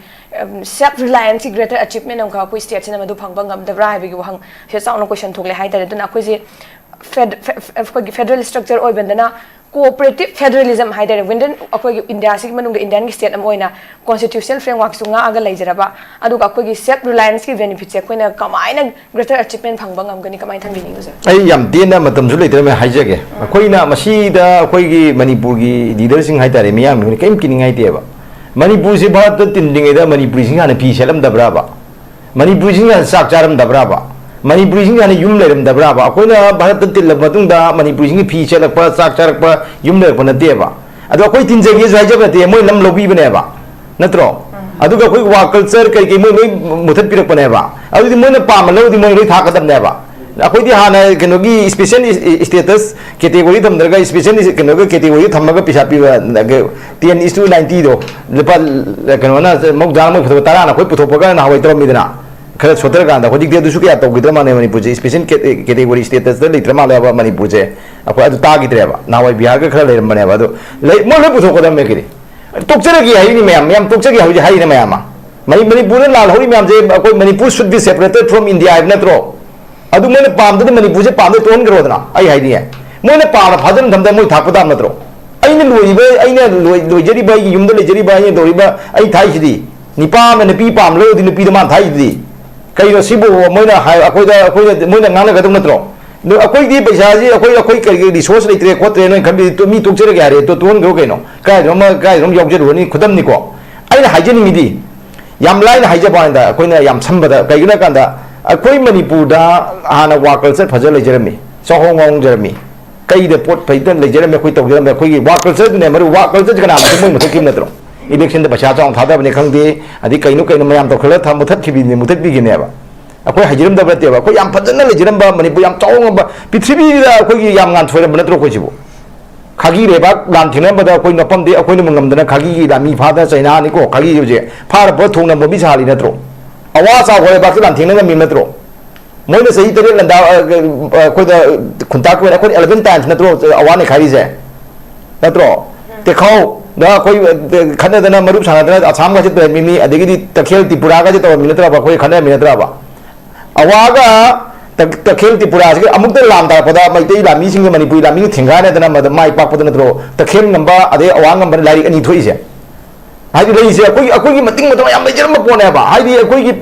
ꯁꯦꯜꯐ ꯔꯤꯂꯥꯌꯟꯁꯀꯤ ꯒ꯭ꯔꯦꯇꯔ ꯑꯦꯆꯤꯞꯃꯦꯟ ꯑꯃꯈꯛ ꯑꯩꯈꯣꯏ ꯁ꯭ꯇꯦꯠꯁꯤꯅ ꯃꯗꯨ ꯐꯪꯕ ꯉꯝꯗꯕ꯭ꯔꯥ ꯍꯥꯏꯕꯒꯤ ꯋꯥꯍꯪꯁꯦ ꯆꯥꯎꯅ ꯀꯣꯏꯁꯟ ꯊꯣꯛꯂꯦ ꯍꯥꯏꯇꯥꯔꯦ꯫ ꯑꯗꯨꯅ ꯑꯩꯈꯣꯏꯁꯦ ꯐꯦꯗ-, ꯐꯦ-, ꯐꯦ-, ꯑꯩꯈꯣꯏꯒꯤ ꯐꯦꯗꯔꯦꯜ ꯁ꯭ꯇ꯭ꯔꯛꯆꯔ ꯑꯣꯏꯕꯗꯅ ꯀꯣꯑꯣꯄꯔꯦꯇꯤꯞ ꯐꯦꯗꯔꯦꯂꯤꯖꯝ ꯍꯥꯏꯇꯥꯔꯦ, ꯋꯤꯟꯗꯟ ꯑꯩꯈꯣꯏꯒꯤ ꯏꯟꯗꯤꯌꯥꯁꯤꯒꯤ ꯃꯅꯨꯡꯗ ꯏꯟꯗꯤꯌꯥꯟꯒꯤ ꯁ꯭ꯇꯦꯠ ꯑꯃ ꯑꯣꯏꯅ ꯀꯣꯟꯁꯇꯤꯇ꯭ꯌꯨꯁꯅꯦꯜ ꯐ꯭ꯔꯦꯝꯋꯥꯔꯛꯁꯨ ꯉꯥꯛꯑꯒ ꯂꯩꯖꯔꯕ, ꯑꯗꯨꯒ ꯑꯩꯈꯣꯏꯒꯤ ꯁꯦꯜꯐ ꯔꯤꯂꯥꯌꯟꯁꯀꯤ ꯕꯦꯅꯤꯐꯤꯠꯁꯦ ꯑꯩꯈꯣꯏꯅ ꯀꯃꯥꯏꯅ ꯒ꯭ꯔꯦꯇꯔ ꯑꯦꯆꯤꯞꯃꯦꯟ ꯐꯪꯕ ꯉꯝꯒꯅꯤ, ꯀꯃꯥꯏꯅ ꯊꯝꯕꯤꯅꯤꯡꯉꯤ, ꯁꯥꯔ? ꯑꯩ ꯌꯥꯝ ꯇꯦꯟꯅ, ꯃꯇꯝꯁꯨ ꯂꯩꯇ꯭ꯔꯕꯅꯤꯅ ꯍꯥꯏꯖꯒꯦ꯫ ꯑꯩꯈꯣꯏꯅ ꯃꯁꯤꯗ ꯑꯩꯈꯣꯏꯒꯤ ꯃꯅꯤꯄꯨꯔꯒꯤ ꯂꯤꯗꯔꯁꯤꯡ ꯍꯥꯏꯇꯥꯔꯦ, ꯃꯤꯌꯥꯝꯁꯤꯡꯅ ꯀꯔꯤꯝ ꯀꯤꯅꯤꯡꯉꯥꯏ ꯂꯩꯇꯦꯕ꯫ ꯃꯅꯤꯄꯨꯔꯁꯤ ꯚꯥꯔꯠꯇ ꯇꯤꯟꯗ꯭ꯔꯤꯉꯩꯗ ꯃꯅꯤꯄꯨꯔꯤꯁꯤꯡ ꯍꯥꯟꯅ ꯐꯤ ꯁꯦꯠꯂꯝꯗꯕ꯭ꯔꯕ? ꯃꯅꯤꯄꯨꯔꯤꯁꯤꯡ ꯍꯥꯟꯅ ꯆꯥꯛ ꯆꯥꯔꯝꯗꯕ꯭ꯔꯕ? ꯃꯅꯤꯄꯨꯔꯤꯁꯤꯡ ꯍꯥꯟꯅ ꯌꯨꯝ ꯂꯩꯔꯝꯗꯕ꯭ꯔꯕ? ꯑꯩꯈꯣꯏꯅ ꯚꯥꯔꯠꯇ ꯇꯤꯜꯂꯕ ꯃꯇꯨꯡꯗ ꯃꯅꯤꯄꯨꯔꯤꯁꯤꯡꯒꯤ ꯐꯤ ꯁꯦꯠꯂꯛꯄ, ꯆꯥꯛ ꯆꯥꯔꯛꯄ, ꯌꯨꯝ ꯂꯩꯔꯛꯄ ꯅꯠꯇꯦꯕ꯫ ꯑꯗꯣ ꯑꯩꯈꯣꯏ ꯇꯤꯟꯖꯒꯦꯁꯨ ꯍꯥꯏꯖꯕ ꯅꯠꯇꯦ, ꯃꯣꯏ ꯂꯝ ꯂꯧꯕꯤꯕꯅꯦꯕ, ꯅꯠꯇ꯭ꯔꯣ? ꯑꯗꯨꯒ ꯑꯩꯈꯣꯏ ꯋꯥ ꯀꯜꯆꯔ ꯀꯩ ꯀꯩ ꯃꯣꯏ ꯂꯣꯏ ꯃꯨꯊꯠꯄꯤꯔꯛꯄꯅꯦꯕ꯫ ꯑꯗꯨꯗꯤ ꯃꯣꯏꯅ ꯄꯥꯝꯕ ꯂꯧꯔꯗꯤ ꯃꯣꯏ ꯂꯣꯏ ꯊꯥꯛꯀꯗꯕꯅꯦꯕ꯫ ꯑꯩꯈꯣꯏꯗꯤ ꯍꯥꯟꯅ ꯀꯩꯅꯣꯒꯤ ꯏꯁꯄꯦꯁꯦꯜ ꯏꯁꯇꯦꯇꯁ ꯀꯦꯇꯦꯒꯣꯔꯤ ꯊꯝꯗ꯭ꯔꯒ ꯏꯁꯄꯦꯁꯦꯜ ꯀꯩꯅꯣꯒ ꯀꯦꯇꯦꯒꯣꯔꯤ ꯊꯝꯃꯒ ꯄꯩꯁꯥ ꯄꯤꯕ, ꯇꯦꯟ ꯏꯁ ꯇꯨ ꯅꯥꯏꯟꯇꯤꯗꯣ, ꯂꯨꯄꯥ, ꯀꯩꯅꯣꯅ, ꯃꯧꯗ꯭ꯔꯥ ꯃꯣꯏ ꯄꯨꯊꯣꯛ ꯇꯔꯥꯅ ꯑꯩꯈꯣꯏ ꯄꯨꯊꯣꯛꯄꯒ ꯅꯍꯥꯟꯋꯥꯏ ꯇꯧꯔꯝꯃꯤꯗꯅ, ꯈꯔ ꯁꯣꯠꯊꯔꯀꯥꯟꯗ꯫ ꯍꯧꯖꯤꯛꯇꯤ ꯑꯗꯨꯁꯨ ꯀꯌꯥ ꯇꯧꯈꯤꯗ꯭ꯔ ꯃꯥꯜꯂꯦ ꯃꯅꯤꯄꯨꯔꯁꯦ, ꯏꯁꯄꯦꯁꯦꯜ ꯀꯦꯇꯦꯒꯣꯔꯤ ꯏꯁꯇꯦꯇꯁꯇ ꯂꯩꯇ꯭ꯔ ꯃꯥꯜꯂꯦꯕ ꯃꯅꯤꯄꯨꯔꯁꯦ꯫ ꯑꯩꯈꯣꯏ ꯑꯗꯨ ꯇꯥꯈꯤꯗ꯭ꯔꯦꯕ꯫ ꯅꯍꯥꯟꯋꯥꯏ ꯕꯤꯍꯥꯔꯒ ꯈꯔ ꯂꯩꯔꯝꯕꯅꯦꯕ, ꯑꯗꯨ ꯂꯩ, ꯃꯣꯏ ꯂꯣꯏ ꯄꯨꯊꯣꯛꯀꯗꯕꯅꯦ ꯀꯩꯗꯤ꯫ ꯇꯣꯛꯆꯔꯒꯦ ꯍꯥꯏꯔꯤꯅꯤ ꯃꯌꯥꯝ, ꯃꯌꯥꯝ ꯇꯣꯛꯆꯒꯦ ꯍꯧꯖꯤꯛ ꯍꯥꯏꯔꯤꯅꯤ ꯃꯌꯥꯝ ꯑꯃ꯫ ꯃꯅꯤ-, ꯃꯅꯤꯄꯨꯔꯗ ꯂꯥꯜꯍꯧꯔꯤ ꯃꯌꯥꯝꯁꯦ, ꯑꯩꯈꯣꯏ Manipur should be separated from India ꯍꯥꯏꯕ ꯅꯠꯇ꯭ꯔꯣ? ꯑꯗꯨ ꯃꯣꯏꯅ ꯄꯥꯝꯗꯗꯤ ꯃꯅꯤꯄꯨꯔꯁꯦ ꯄꯥꯝꯗ ꯇꯣꯛꯍꯟꯈ꯭ꯔꯣꯗꯅ, ꯑꯩ ꯍꯥꯏꯅꯤꯡꯉꯦ꯫ ꯃꯣꯏꯅ ꯄꯥꯝꯅ ꯐꯥꯖꯅ ꯊꯝꯗ ꯃꯣꯏ ꯊꯥꯛꯄ ꯇꯥꯕ ꯅꯠꯇ꯭ꯔꯣ? ꯑꯩꯅ ꯂꯣꯏꯔꯤꯕ, ꯑꯩꯅ ꯂꯣꯏ-, ꯂꯣꯏꯖꯔꯤꯕ, ꯑꯩꯒꯤ ꯌꯨꯝꯗ ꯂꯩꯖꯔꯤꯕ, ꯑꯩꯅ ꯇꯧꯔꯤꯕ, ꯑꯩ ꯊꯥꯛꯏꯁꯤꯗꯤ, ꯅꯤꯄꯥ ꯑꯃ ꯅꯨꯄꯤ ꯄꯥꯝ ꯂꯧꯔꯗꯤ ꯅꯨꯄꯤꯗ ꯃꯥꯅ ꯊꯥꯛꯏꯁꯤꯗꯤ꯫ ꯀꯩꯅꯣ ꯁꯤꯕꯨ ꯃꯣꯏꯅ ꯍꯥꯏ-, ꯑꯩꯈꯣꯏꯗ, ꯑꯩꯈꯣꯏꯗ ꯃꯣꯏꯅ ꯉꯥꯡꯅꯒꯗꯧ ꯅꯠꯇ꯭ꯔꯣ? ꯑꯗꯣ ꯑꯩꯈꯣꯏꯗꯤ ꯄꯩꯁꯥꯁꯤ ꯑꯩꯈꯣꯏ, ꯑꯩꯈꯣꯏ ꯀꯔꯤ, ꯀꯔꯤ resource ꯂꯩꯇ꯭ꯔꯦ ꯈꯣꯠꯇ꯭ꯔꯦ ꯅꯣꯏ ꯈꯟꯕꯤꯗꯤ ꯇꯣ-, ꯃꯤ ꯇꯣꯛꯆꯔꯒꯦ ꯍꯥꯏꯔꯦ, ꯇꯣ-, ꯇꯣꯛꯍꯟꯈ꯭ꯔꯣ ꯀꯩꯅꯣ꯫ ꯀꯥꯏꯗꯅꯣꯝ, ꯀꯥꯏꯗꯅꯣꯝ ꯌꯥꯎꯖꯔꯨꯔꯅꯤ, ꯈꯨꯗꯝꯅꯤꯀꯣ꯫ ꯑꯩꯅ ꯍꯥꯏꯖꯅꯤꯡꯉꯤꯗꯤ, ꯌꯥꯝ ꯂꯥꯏꯅ ꯍꯥꯏꯖꯕ ꯋꯥꯅꯤꯗ, ꯑꯩꯈꯣꯏꯅ ꯌꯥꯝ ꯁꯝꯕꯗ, ꯀꯩꯒꯤꯅꯣ ꯍꯥꯏ ꯀꯥꯟꯗ, ꯑꯩꯈꯣꯏ ꯃꯅꯤꯄꯨꯔꯗ ꯍꯥꯟꯅ ꯋꯥ culture ꯐꯖ ꯂꯩꯖꯔꯝꯃꯤ, ꯆꯥꯎꯍꯣꯡ ꯉꯥꯍꯣꯡꯖꯔꯝꯃꯤ, ꯀꯩꯗ ꯄꯣꯠ ꯐꯩꯗ ꯂꯩꯖꯔꯝꯃꯤ, ꯑꯩꯈꯣꯏ ꯇꯧꯖꯔꯝꯃꯤ, ꯑꯩꯈꯣꯏꯒꯤ ꯋꯥ cultureꯗꯨꯅꯦ ꯃꯔꯨ, ꯋꯥ cultureꯁꯤ ꯀꯅꯥꯅ ꯃꯣꯏ ꯃꯨꯊꯠꯈꯤꯕ ꯅꯠꯇ꯭ꯔꯣ? Electionꯗ ꯄꯩꯁꯥ ꯆꯥꯎꯅ ꯊꯥꯗꯕꯅꯤ ꯈꯪꯗꯦ, ꯑꯗꯩ ꯀꯩꯅꯣ ꯀꯩꯅꯣ ꯃꯌꯥꯝ ꯇꯧꯈꯠꯂꯒ ꯊꯝ-, ꯃꯨꯊꯠꯈꯤꯕꯅꯤ, ꯃꯨꯊꯠꯄꯤꯈꯤꯕꯅꯦꯕ꯫ ꯑꯩꯈꯣꯏ ꯍꯩꯖꯔꯝꯗꯕ ꯅꯠꯇꯦꯕ, ꯑꯩꯈꯣꯏ ꯌꯥꯝ ꯐꯖꯅ ꯂꯩꯖꯔꯝꯕ, ꯃꯅꯤꯄꯨꯔ ꯌꯥꯝ ꯆꯥꯎꯉꯝꯕ, ꯄ꯭ꯔꯤꯊꯤꯕꯤꯗ ꯑꯩꯈꯣꯏꯒꯤ ꯌꯥꯝ ꯉꯥꯟꯊꯣꯏꯔꯝꯕ ꯅꯠꯇ꯭ꯔꯣ ꯑꯩꯈꯣꯏꯁꯤꯕꯨ? ꯈꯥꯒꯤ ꯂꯩꯕꯥꯛ ꯂꯥꯟ ꯊꯦꯡꯅꯔꯝꯕꯗ ꯑꯩꯈꯣꯏ ꯃꯐꯝꯗꯤ ꯑꯩꯈꯣꯏꯅ ꯉꯝꯗꯅ ꯈꯥꯒꯤꯒꯤ ꯂꯥꯟꯃꯤ ꯐꯥꯗꯅ ꯆꯩꯅꯥꯅꯤꯀꯣ, ꯈꯥꯒꯤ ꯍꯧꯖꯤꯛ ꯐꯥꯔ ꯄꯨꯔ ꯊꯣꯡꯅ ꯃꯣꯕꯤ ꯁꯥꯍꯜꯂꯤ ꯅꯠꯇ꯭ꯔꯣ? ꯑꯋꯥ ꯆꯥꯎꯈ꯭ꯔ ꯂꯩꯕꯥꯛꯇ ꯂꯥꯟ ꯊꯦꯡꯅ ꯉꯝꯃꯤ ꯅꯠꯇ꯭ꯔꯣ? ꯃꯣꯏꯅ ꯆꯍꯤ ꯇꯔꯦꯠ ꯂꯟꯗꯥ ꯑ, ꯑ, ꯑꯩꯈꯣꯏꯗ ꯈꯨꯟꯇꯥꯛꯄ ꯑꯣꯏꯅ ꯑꯩꯈꯣꯏꯅ eleven times ꯅꯠꯇ꯭ꯔꯣ ꯑꯋꯥ ꯅꯩꯈꯥꯏꯔꯤꯁꯦ? ꯅꯠꯇ꯭ꯔꯣ? ꯇꯦꯈꯥꯎꯗ ꯑꯩꯈꯣꯏ, ꯑ, ꯈꯠꯅꯗꯅ ꯃꯔꯨꯞ ꯁꯥꯟꯅꯗꯅ ꯑꯁꯥꯝꯒꯁꯦ ꯇꯧꯔꯝꯃꯤꯅꯤ, ꯑꯗꯒꯤꯗꯤ ꯇꯈꯦꯜ ꯇ꯭ꯔꯤꯄꯨꯔꯥꯒꯁꯦ ꯇꯧꯔꯝꯃꯤ ꯅꯠꯇ꯭ꯔꯕ? ꯑꯩꯈꯣꯏ ꯈꯠꯅꯔꯝꯃꯤ ꯅꯠꯇ꯭ꯔꯕ? ꯑꯋꯥꯒ ꯇ-, ꯇꯈꯦꯜ ꯇ꯭ꯔꯤꯄꯨꯔꯥꯁꯤꯒ ꯑꯃꯨꯛꯇ ꯂꯥꯟ ꯇꯥꯔꯛꯄꯗ ꯃꯩꯇꯩ ꯂꯥꯟꯃꯤꯁꯤꯡꯒ ꯃꯅꯤꯄꯨꯔꯤ ꯂꯥꯟꯃꯤꯒ ꯊꯦꯡꯒꯥꯏꯅꯗꯅ ꯃꯗ ꯃꯥꯏ ꯄꯥꯛꯄꯗ ꯅꯠꯇ꯭ꯔꯣ ꯇꯈꯦꯜ ꯉꯝꯕ ꯑꯗꯩ ꯑꯋꯥ ꯉꯝꯕꯅ ꯂꯥꯏꯔꯤꯛ ꯑꯅꯤ ꯊꯣꯛꯏꯁꯦ? ꯍꯥꯏꯗꯤ ꯂꯩꯁꯦ ꯑꯩꯈꯣꯏꯒꯤ, ꯑꯩꯈꯣꯏꯒꯤ ꯃꯇꯤꯡ ꯃꯇꯝ ꯌꯥꯝ ꯂꯩꯖꯔꯝꯕ ꯄꯣꯠꯅꯦꯕ꯫ ꯍꯥꯏꯗꯤ ꯑꯩꯈꯣꯏꯒꯤ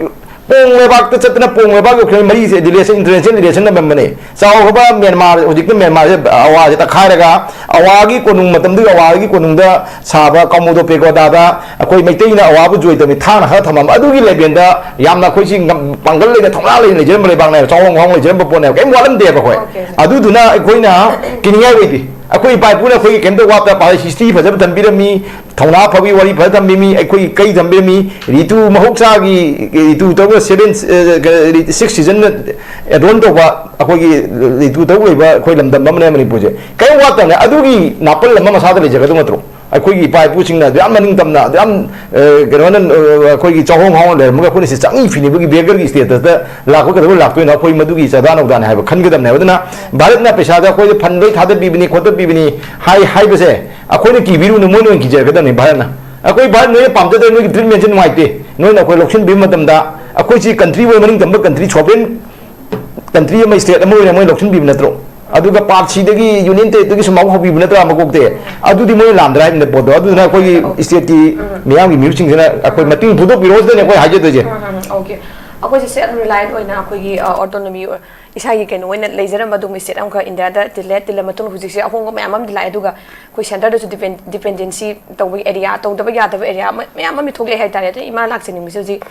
ꯄꯣꯡ ꯂꯩꯕꯥꯛꯇ ꯆꯠꯇꯅ ꯄꯣꯡ ꯂꯩꯕꯥꯛ ꯌꯧꯈ꯭ꯔꯦ, ꯃꯔꯤꯁꯦ relation, international relation ꯅꯝꯃꯝꯕꯅꯦ꯫ ꯆꯥꯎꯈ꯭ꯔꯕ ꯃ꯭ꯌꯥꯟꯃꯥꯔ, ꯍꯧꯖꯤꯛꯇꯤ ꯃ꯭ꯌꯥꯟꯃꯥꯔꯁꯦ ꯑꯋꯥꯁꯦ ꯇꯛꯈꯥꯏꯔꯒ ꯑꯋꯥꯒꯤ ꯀꯣꯅꯨꯡ, ꯃꯇꯝꯗꯨꯒꯤ ꯑꯋꯥꯒꯤ ꯀꯣꯅꯨꯡꯗ ꯁꯥꯕ ꯀꯥꯎꯃꯣꯗꯣ ꯄꯦꯒꯣꯗꯥꯗ ꯑꯩꯈꯣꯏ ꯃꯩꯇꯩꯅ ꯑꯋꯥꯕꯨ ꯖꯣꯏ ꯇꯧꯃꯤ ꯊꯥꯡꯅ ꯈꯔ ꯊꯝꯃꯝꯕ ꯑꯗꯨꯒꯤ ꯂꯦꯚꯦꯜꯗ ꯌꯥꯝꯅ ꯑꯩꯈꯣꯏꯁꯤ ꯉꯝ-, ꯄꯥꯡꯒꯜ ꯂꯩꯅ ꯊꯧꯅꯥ ꯂꯩꯅ ꯂꯩꯖꯔꯝꯕ ꯂꯩꯕꯥꯛꯅꯦꯕ꯫ ꯆꯥꯎꯍꯣꯡ ꯉꯥꯎꯍꯣꯡ ꯂꯩꯖꯔꯝꯕ ꯄꯣꯠꯅꯦꯕ꯫ ꯀꯔꯤꯝ ꯋꯥꯠꯂꯝꯗꯦꯕ ꯑꯩꯈꯣꯏ꯫ Okay, sir. ꯑꯗꯨꯗꯨꯅ ꯑꯩꯈꯣꯏꯅ ꯀꯤꯅꯤꯡꯉꯥꯏ ꯑꯣꯏꯗꯦ꯫ ꯑꯩꯈꯣꯏ ꯏꯄꯥ ꯏꯄꯨꯅ ꯑꯩꯈꯣꯏꯒꯤ ꯀꯩꯝꯇ ꯋꯥꯠꯇ ꯄꯥꯜꯂꯤ, history ꯐꯖꯕ ꯊꯝꯕꯤꯔꯝꯃꯤ, ꯊꯧꯅꯥ ꯐꯕꯒꯤ ꯋꯥꯔꯤ ꯐꯖ ꯊꯝꯕꯤꯔꯝꯃꯤ, ꯑꯩꯈꯣꯏꯒꯤ ꯀꯩ ꯊꯝꯕꯤꯔꯝꯃꯤ, ꯔꯤꯇꯨ ꯃꯍꯧꯁꯥꯒꯤ ꯔꯤꯇꯨ ꯇꯧꯔꯒ seven, ꯑ, six season adorn ꯇꯧꯕ ꯑꯩꯈꯣꯏꯒꯤ ꯔꯤꯇꯨ ꯇꯧ ꯂꯩꯕ ꯑꯩꯈꯣꯏ ꯂꯝꯗꯝ ꯑꯃꯅꯦ ꯃꯅꯤꯄꯨꯔꯁꯦ꯫ ꯀꯔꯤꯝ ꯋꯥꯠꯇꯕꯅꯦ꯫ ꯑꯗꯨꯒꯤ ꯅꯥꯄꯜ ꯑꯃ ꯃꯁꯥꯗ ꯂꯩꯖꯒꯗꯧ ꯅꯠꯇ꯭ꯔꯣ? ꯑꯩꯈꯣꯏꯒꯤ ꯏꯄꯥ ꯏꯄꯨꯁꯤꯡꯅ ꯑꯗꯨ ꯌꯥꯝ ꯃꯅꯤꯡ ꯇꯝꯅ, ꯑꯗꯨ ꯌꯥꯝ, ꯑ, ꯀꯩꯅꯣꯅ, ꯑ, ꯑꯩꯈꯣꯏꯒꯤ ꯆꯥꯎꯍꯣꯡ ꯍꯥꯎꯅ ꯂꯩꯔꯝꯃꯒ ꯑꯩꯈꯣꯏꯅ ꯁꯤ ꯆꯪꯉꯤ ꯐꯤꯅꯤꯕꯒꯤ beggarꯒꯤ statusꯇ ꯂꯥꯛꯄ ꯀꯩꯗꯧꯕ ꯂꯥꯛꯇꯣꯏꯅꯣ? ꯑꯩꯈꯣꯏ ꯃꯗꯨꯒꯤ ꯆꯥꯗꯥ ꯅꯧꯗꯥꯅꯤ ꯍꯥꯏꯕ ꯈꯟꯒꯗꯕꯅꯦ꯫ ꯑꯗꯨꯅ ꯚꯥꯔꯠꯅ ꯄꯩꯁꯥꯗ ꯑꯩꯈꯣꯏꯗ fund ꯂꯣꯏ ꯊꯥꯗꯕꯤꯕꯅꯤ, ꯈꯣꯠꯇꯕꯤꯕꯅꯤ ꯍꯥꯏ, ꯍꯥꯏꯕꯁꯦ ꯑꯩꯈꯣꯏꯅ ꯀꯤꯕꯤꯔꯨꯅꯨ, ꯃꯣꯏꯅ ꯑꯣꯏꯅ ꯀꯤꯖꯔꯒꯗꯕꯅꯤ ꯚꯥꯔꯠꯅ꯫ ꯑꯩꯈꯣꯏ ꯚꯥꯔꯠ ꯅꯣꯏꯅ ꯄꯥꯝꯖꯗ꯭ꯔꯦ, ꯅꯣꯏꯒꯤ treatmentꯁꯦ ꯅꯨꯡꯉꯥꯏꯇꯦ, ꯅꯣꯏꯅ ꯑꯩꯈꯣꯏ ꯂꯧꯁꯤꯟꯕꯤꯕ ꯃꯇꯝꯗ ꯑꯩꯈꯣꯏꯁꯤ country ꯑꯣꯏ ꯃꯅꯤꯡ ꯇꯝꯕ country, sovereign country ꯑꯃ, state ꯑꯃ ꯑꯣꯏꯅ ꯃꯣꯏ ꯂꯧꯁꯤꯟꯕꯤꯕ ꯅꯠꯇ꯭ꯔꯣ? ꯑꯗꯨꯒ part Cꯗꯒꯤ Union Territoryꯗꯒꯤ ꯁꯨꯝ ꯍꯧꯕꯤꯕ ꯅꯠꯇ꯭ꯔꯥ ꯃꯀꯣꯛꯇꯦ? ꯑꯗꯨꯗꯤ ꯃꯣꯏꯅ ꯂꯥꯟꯗ꯭ꯔꯥ ꯍꯥꯏꯕꯅꯦ ꯄꯣꯠꯇꯣ꯫ ꯑꯗꯨꯗꯨꯅ ꯑꯩꯈꯣꯏꯒꯤ stateꯀꯤ ꯃꯤꯌꯥꯝꯒꯤ ꯃꯤꯍꯨꯠꯁꯤꯡꯁꯤꯅ ꯑꯩꯈꯣꯏ ꯃꯇꯦꯡ ꯐꯨꯗꯣꯛꯄꯤꯔꯛꯑꯣ ꯁꯤꯗꯅꯦ ꯑꯩꯈꯣꯏ ꯍꯥꯏꯖꯗꯣꯏꯁꯦ꯫ Okay. ꯑꯩꯈꯣꯏꯁꯦ self reliant ꯑꯣꯏꯅ ꯑꯩꯈꯣꯏꯒꯤ autonomy, ꯏꯁꯥꯒꯤ ꯀꯩꯅꯣ ꯑꯣꯏꯅ ꯂꯩꯖꯔꯝꯕ ꯑꯗꯨꯒꯨꯝꯕ state ꯑꯃꯈꯛ ꯏꯟꯗꯤꯌꯥꯗ ꯇꯤꯜꯂꯦ꯫ ꯇꯤꯜꯂ ꯃꯇꯨꯡꯗ ꯍꯧꯖꯤꯛꯁꯦ ꯑꯍꯣꯡꯕ ꯃꯌꯥꯝ ꯑꯃꯗꯤ ꯂꯥꯛꯑꯦ꯫ ꯑꯗꯨꯒ ꯑꯩꯈꯣꯏ centreꯗꯁꯨ dependency ꯇꯧꯕꯒꯤ area, ꯇꯧꯗꯕ ꯌꯥꯗꯕ area ꯃꯌꯥꯝ ꯑꯃ ꯊꯣꯛꯂꯛꯑꯦ ꯍꯥꯏꯇꯥꯔꯦ꯫ ꯑꯗꯨꯅ ꯏꯃꯥ ꯂꯥꯛꯆꯅꯤꯡꯕꯁꯦ ꯍꯧꯖꯤꯛ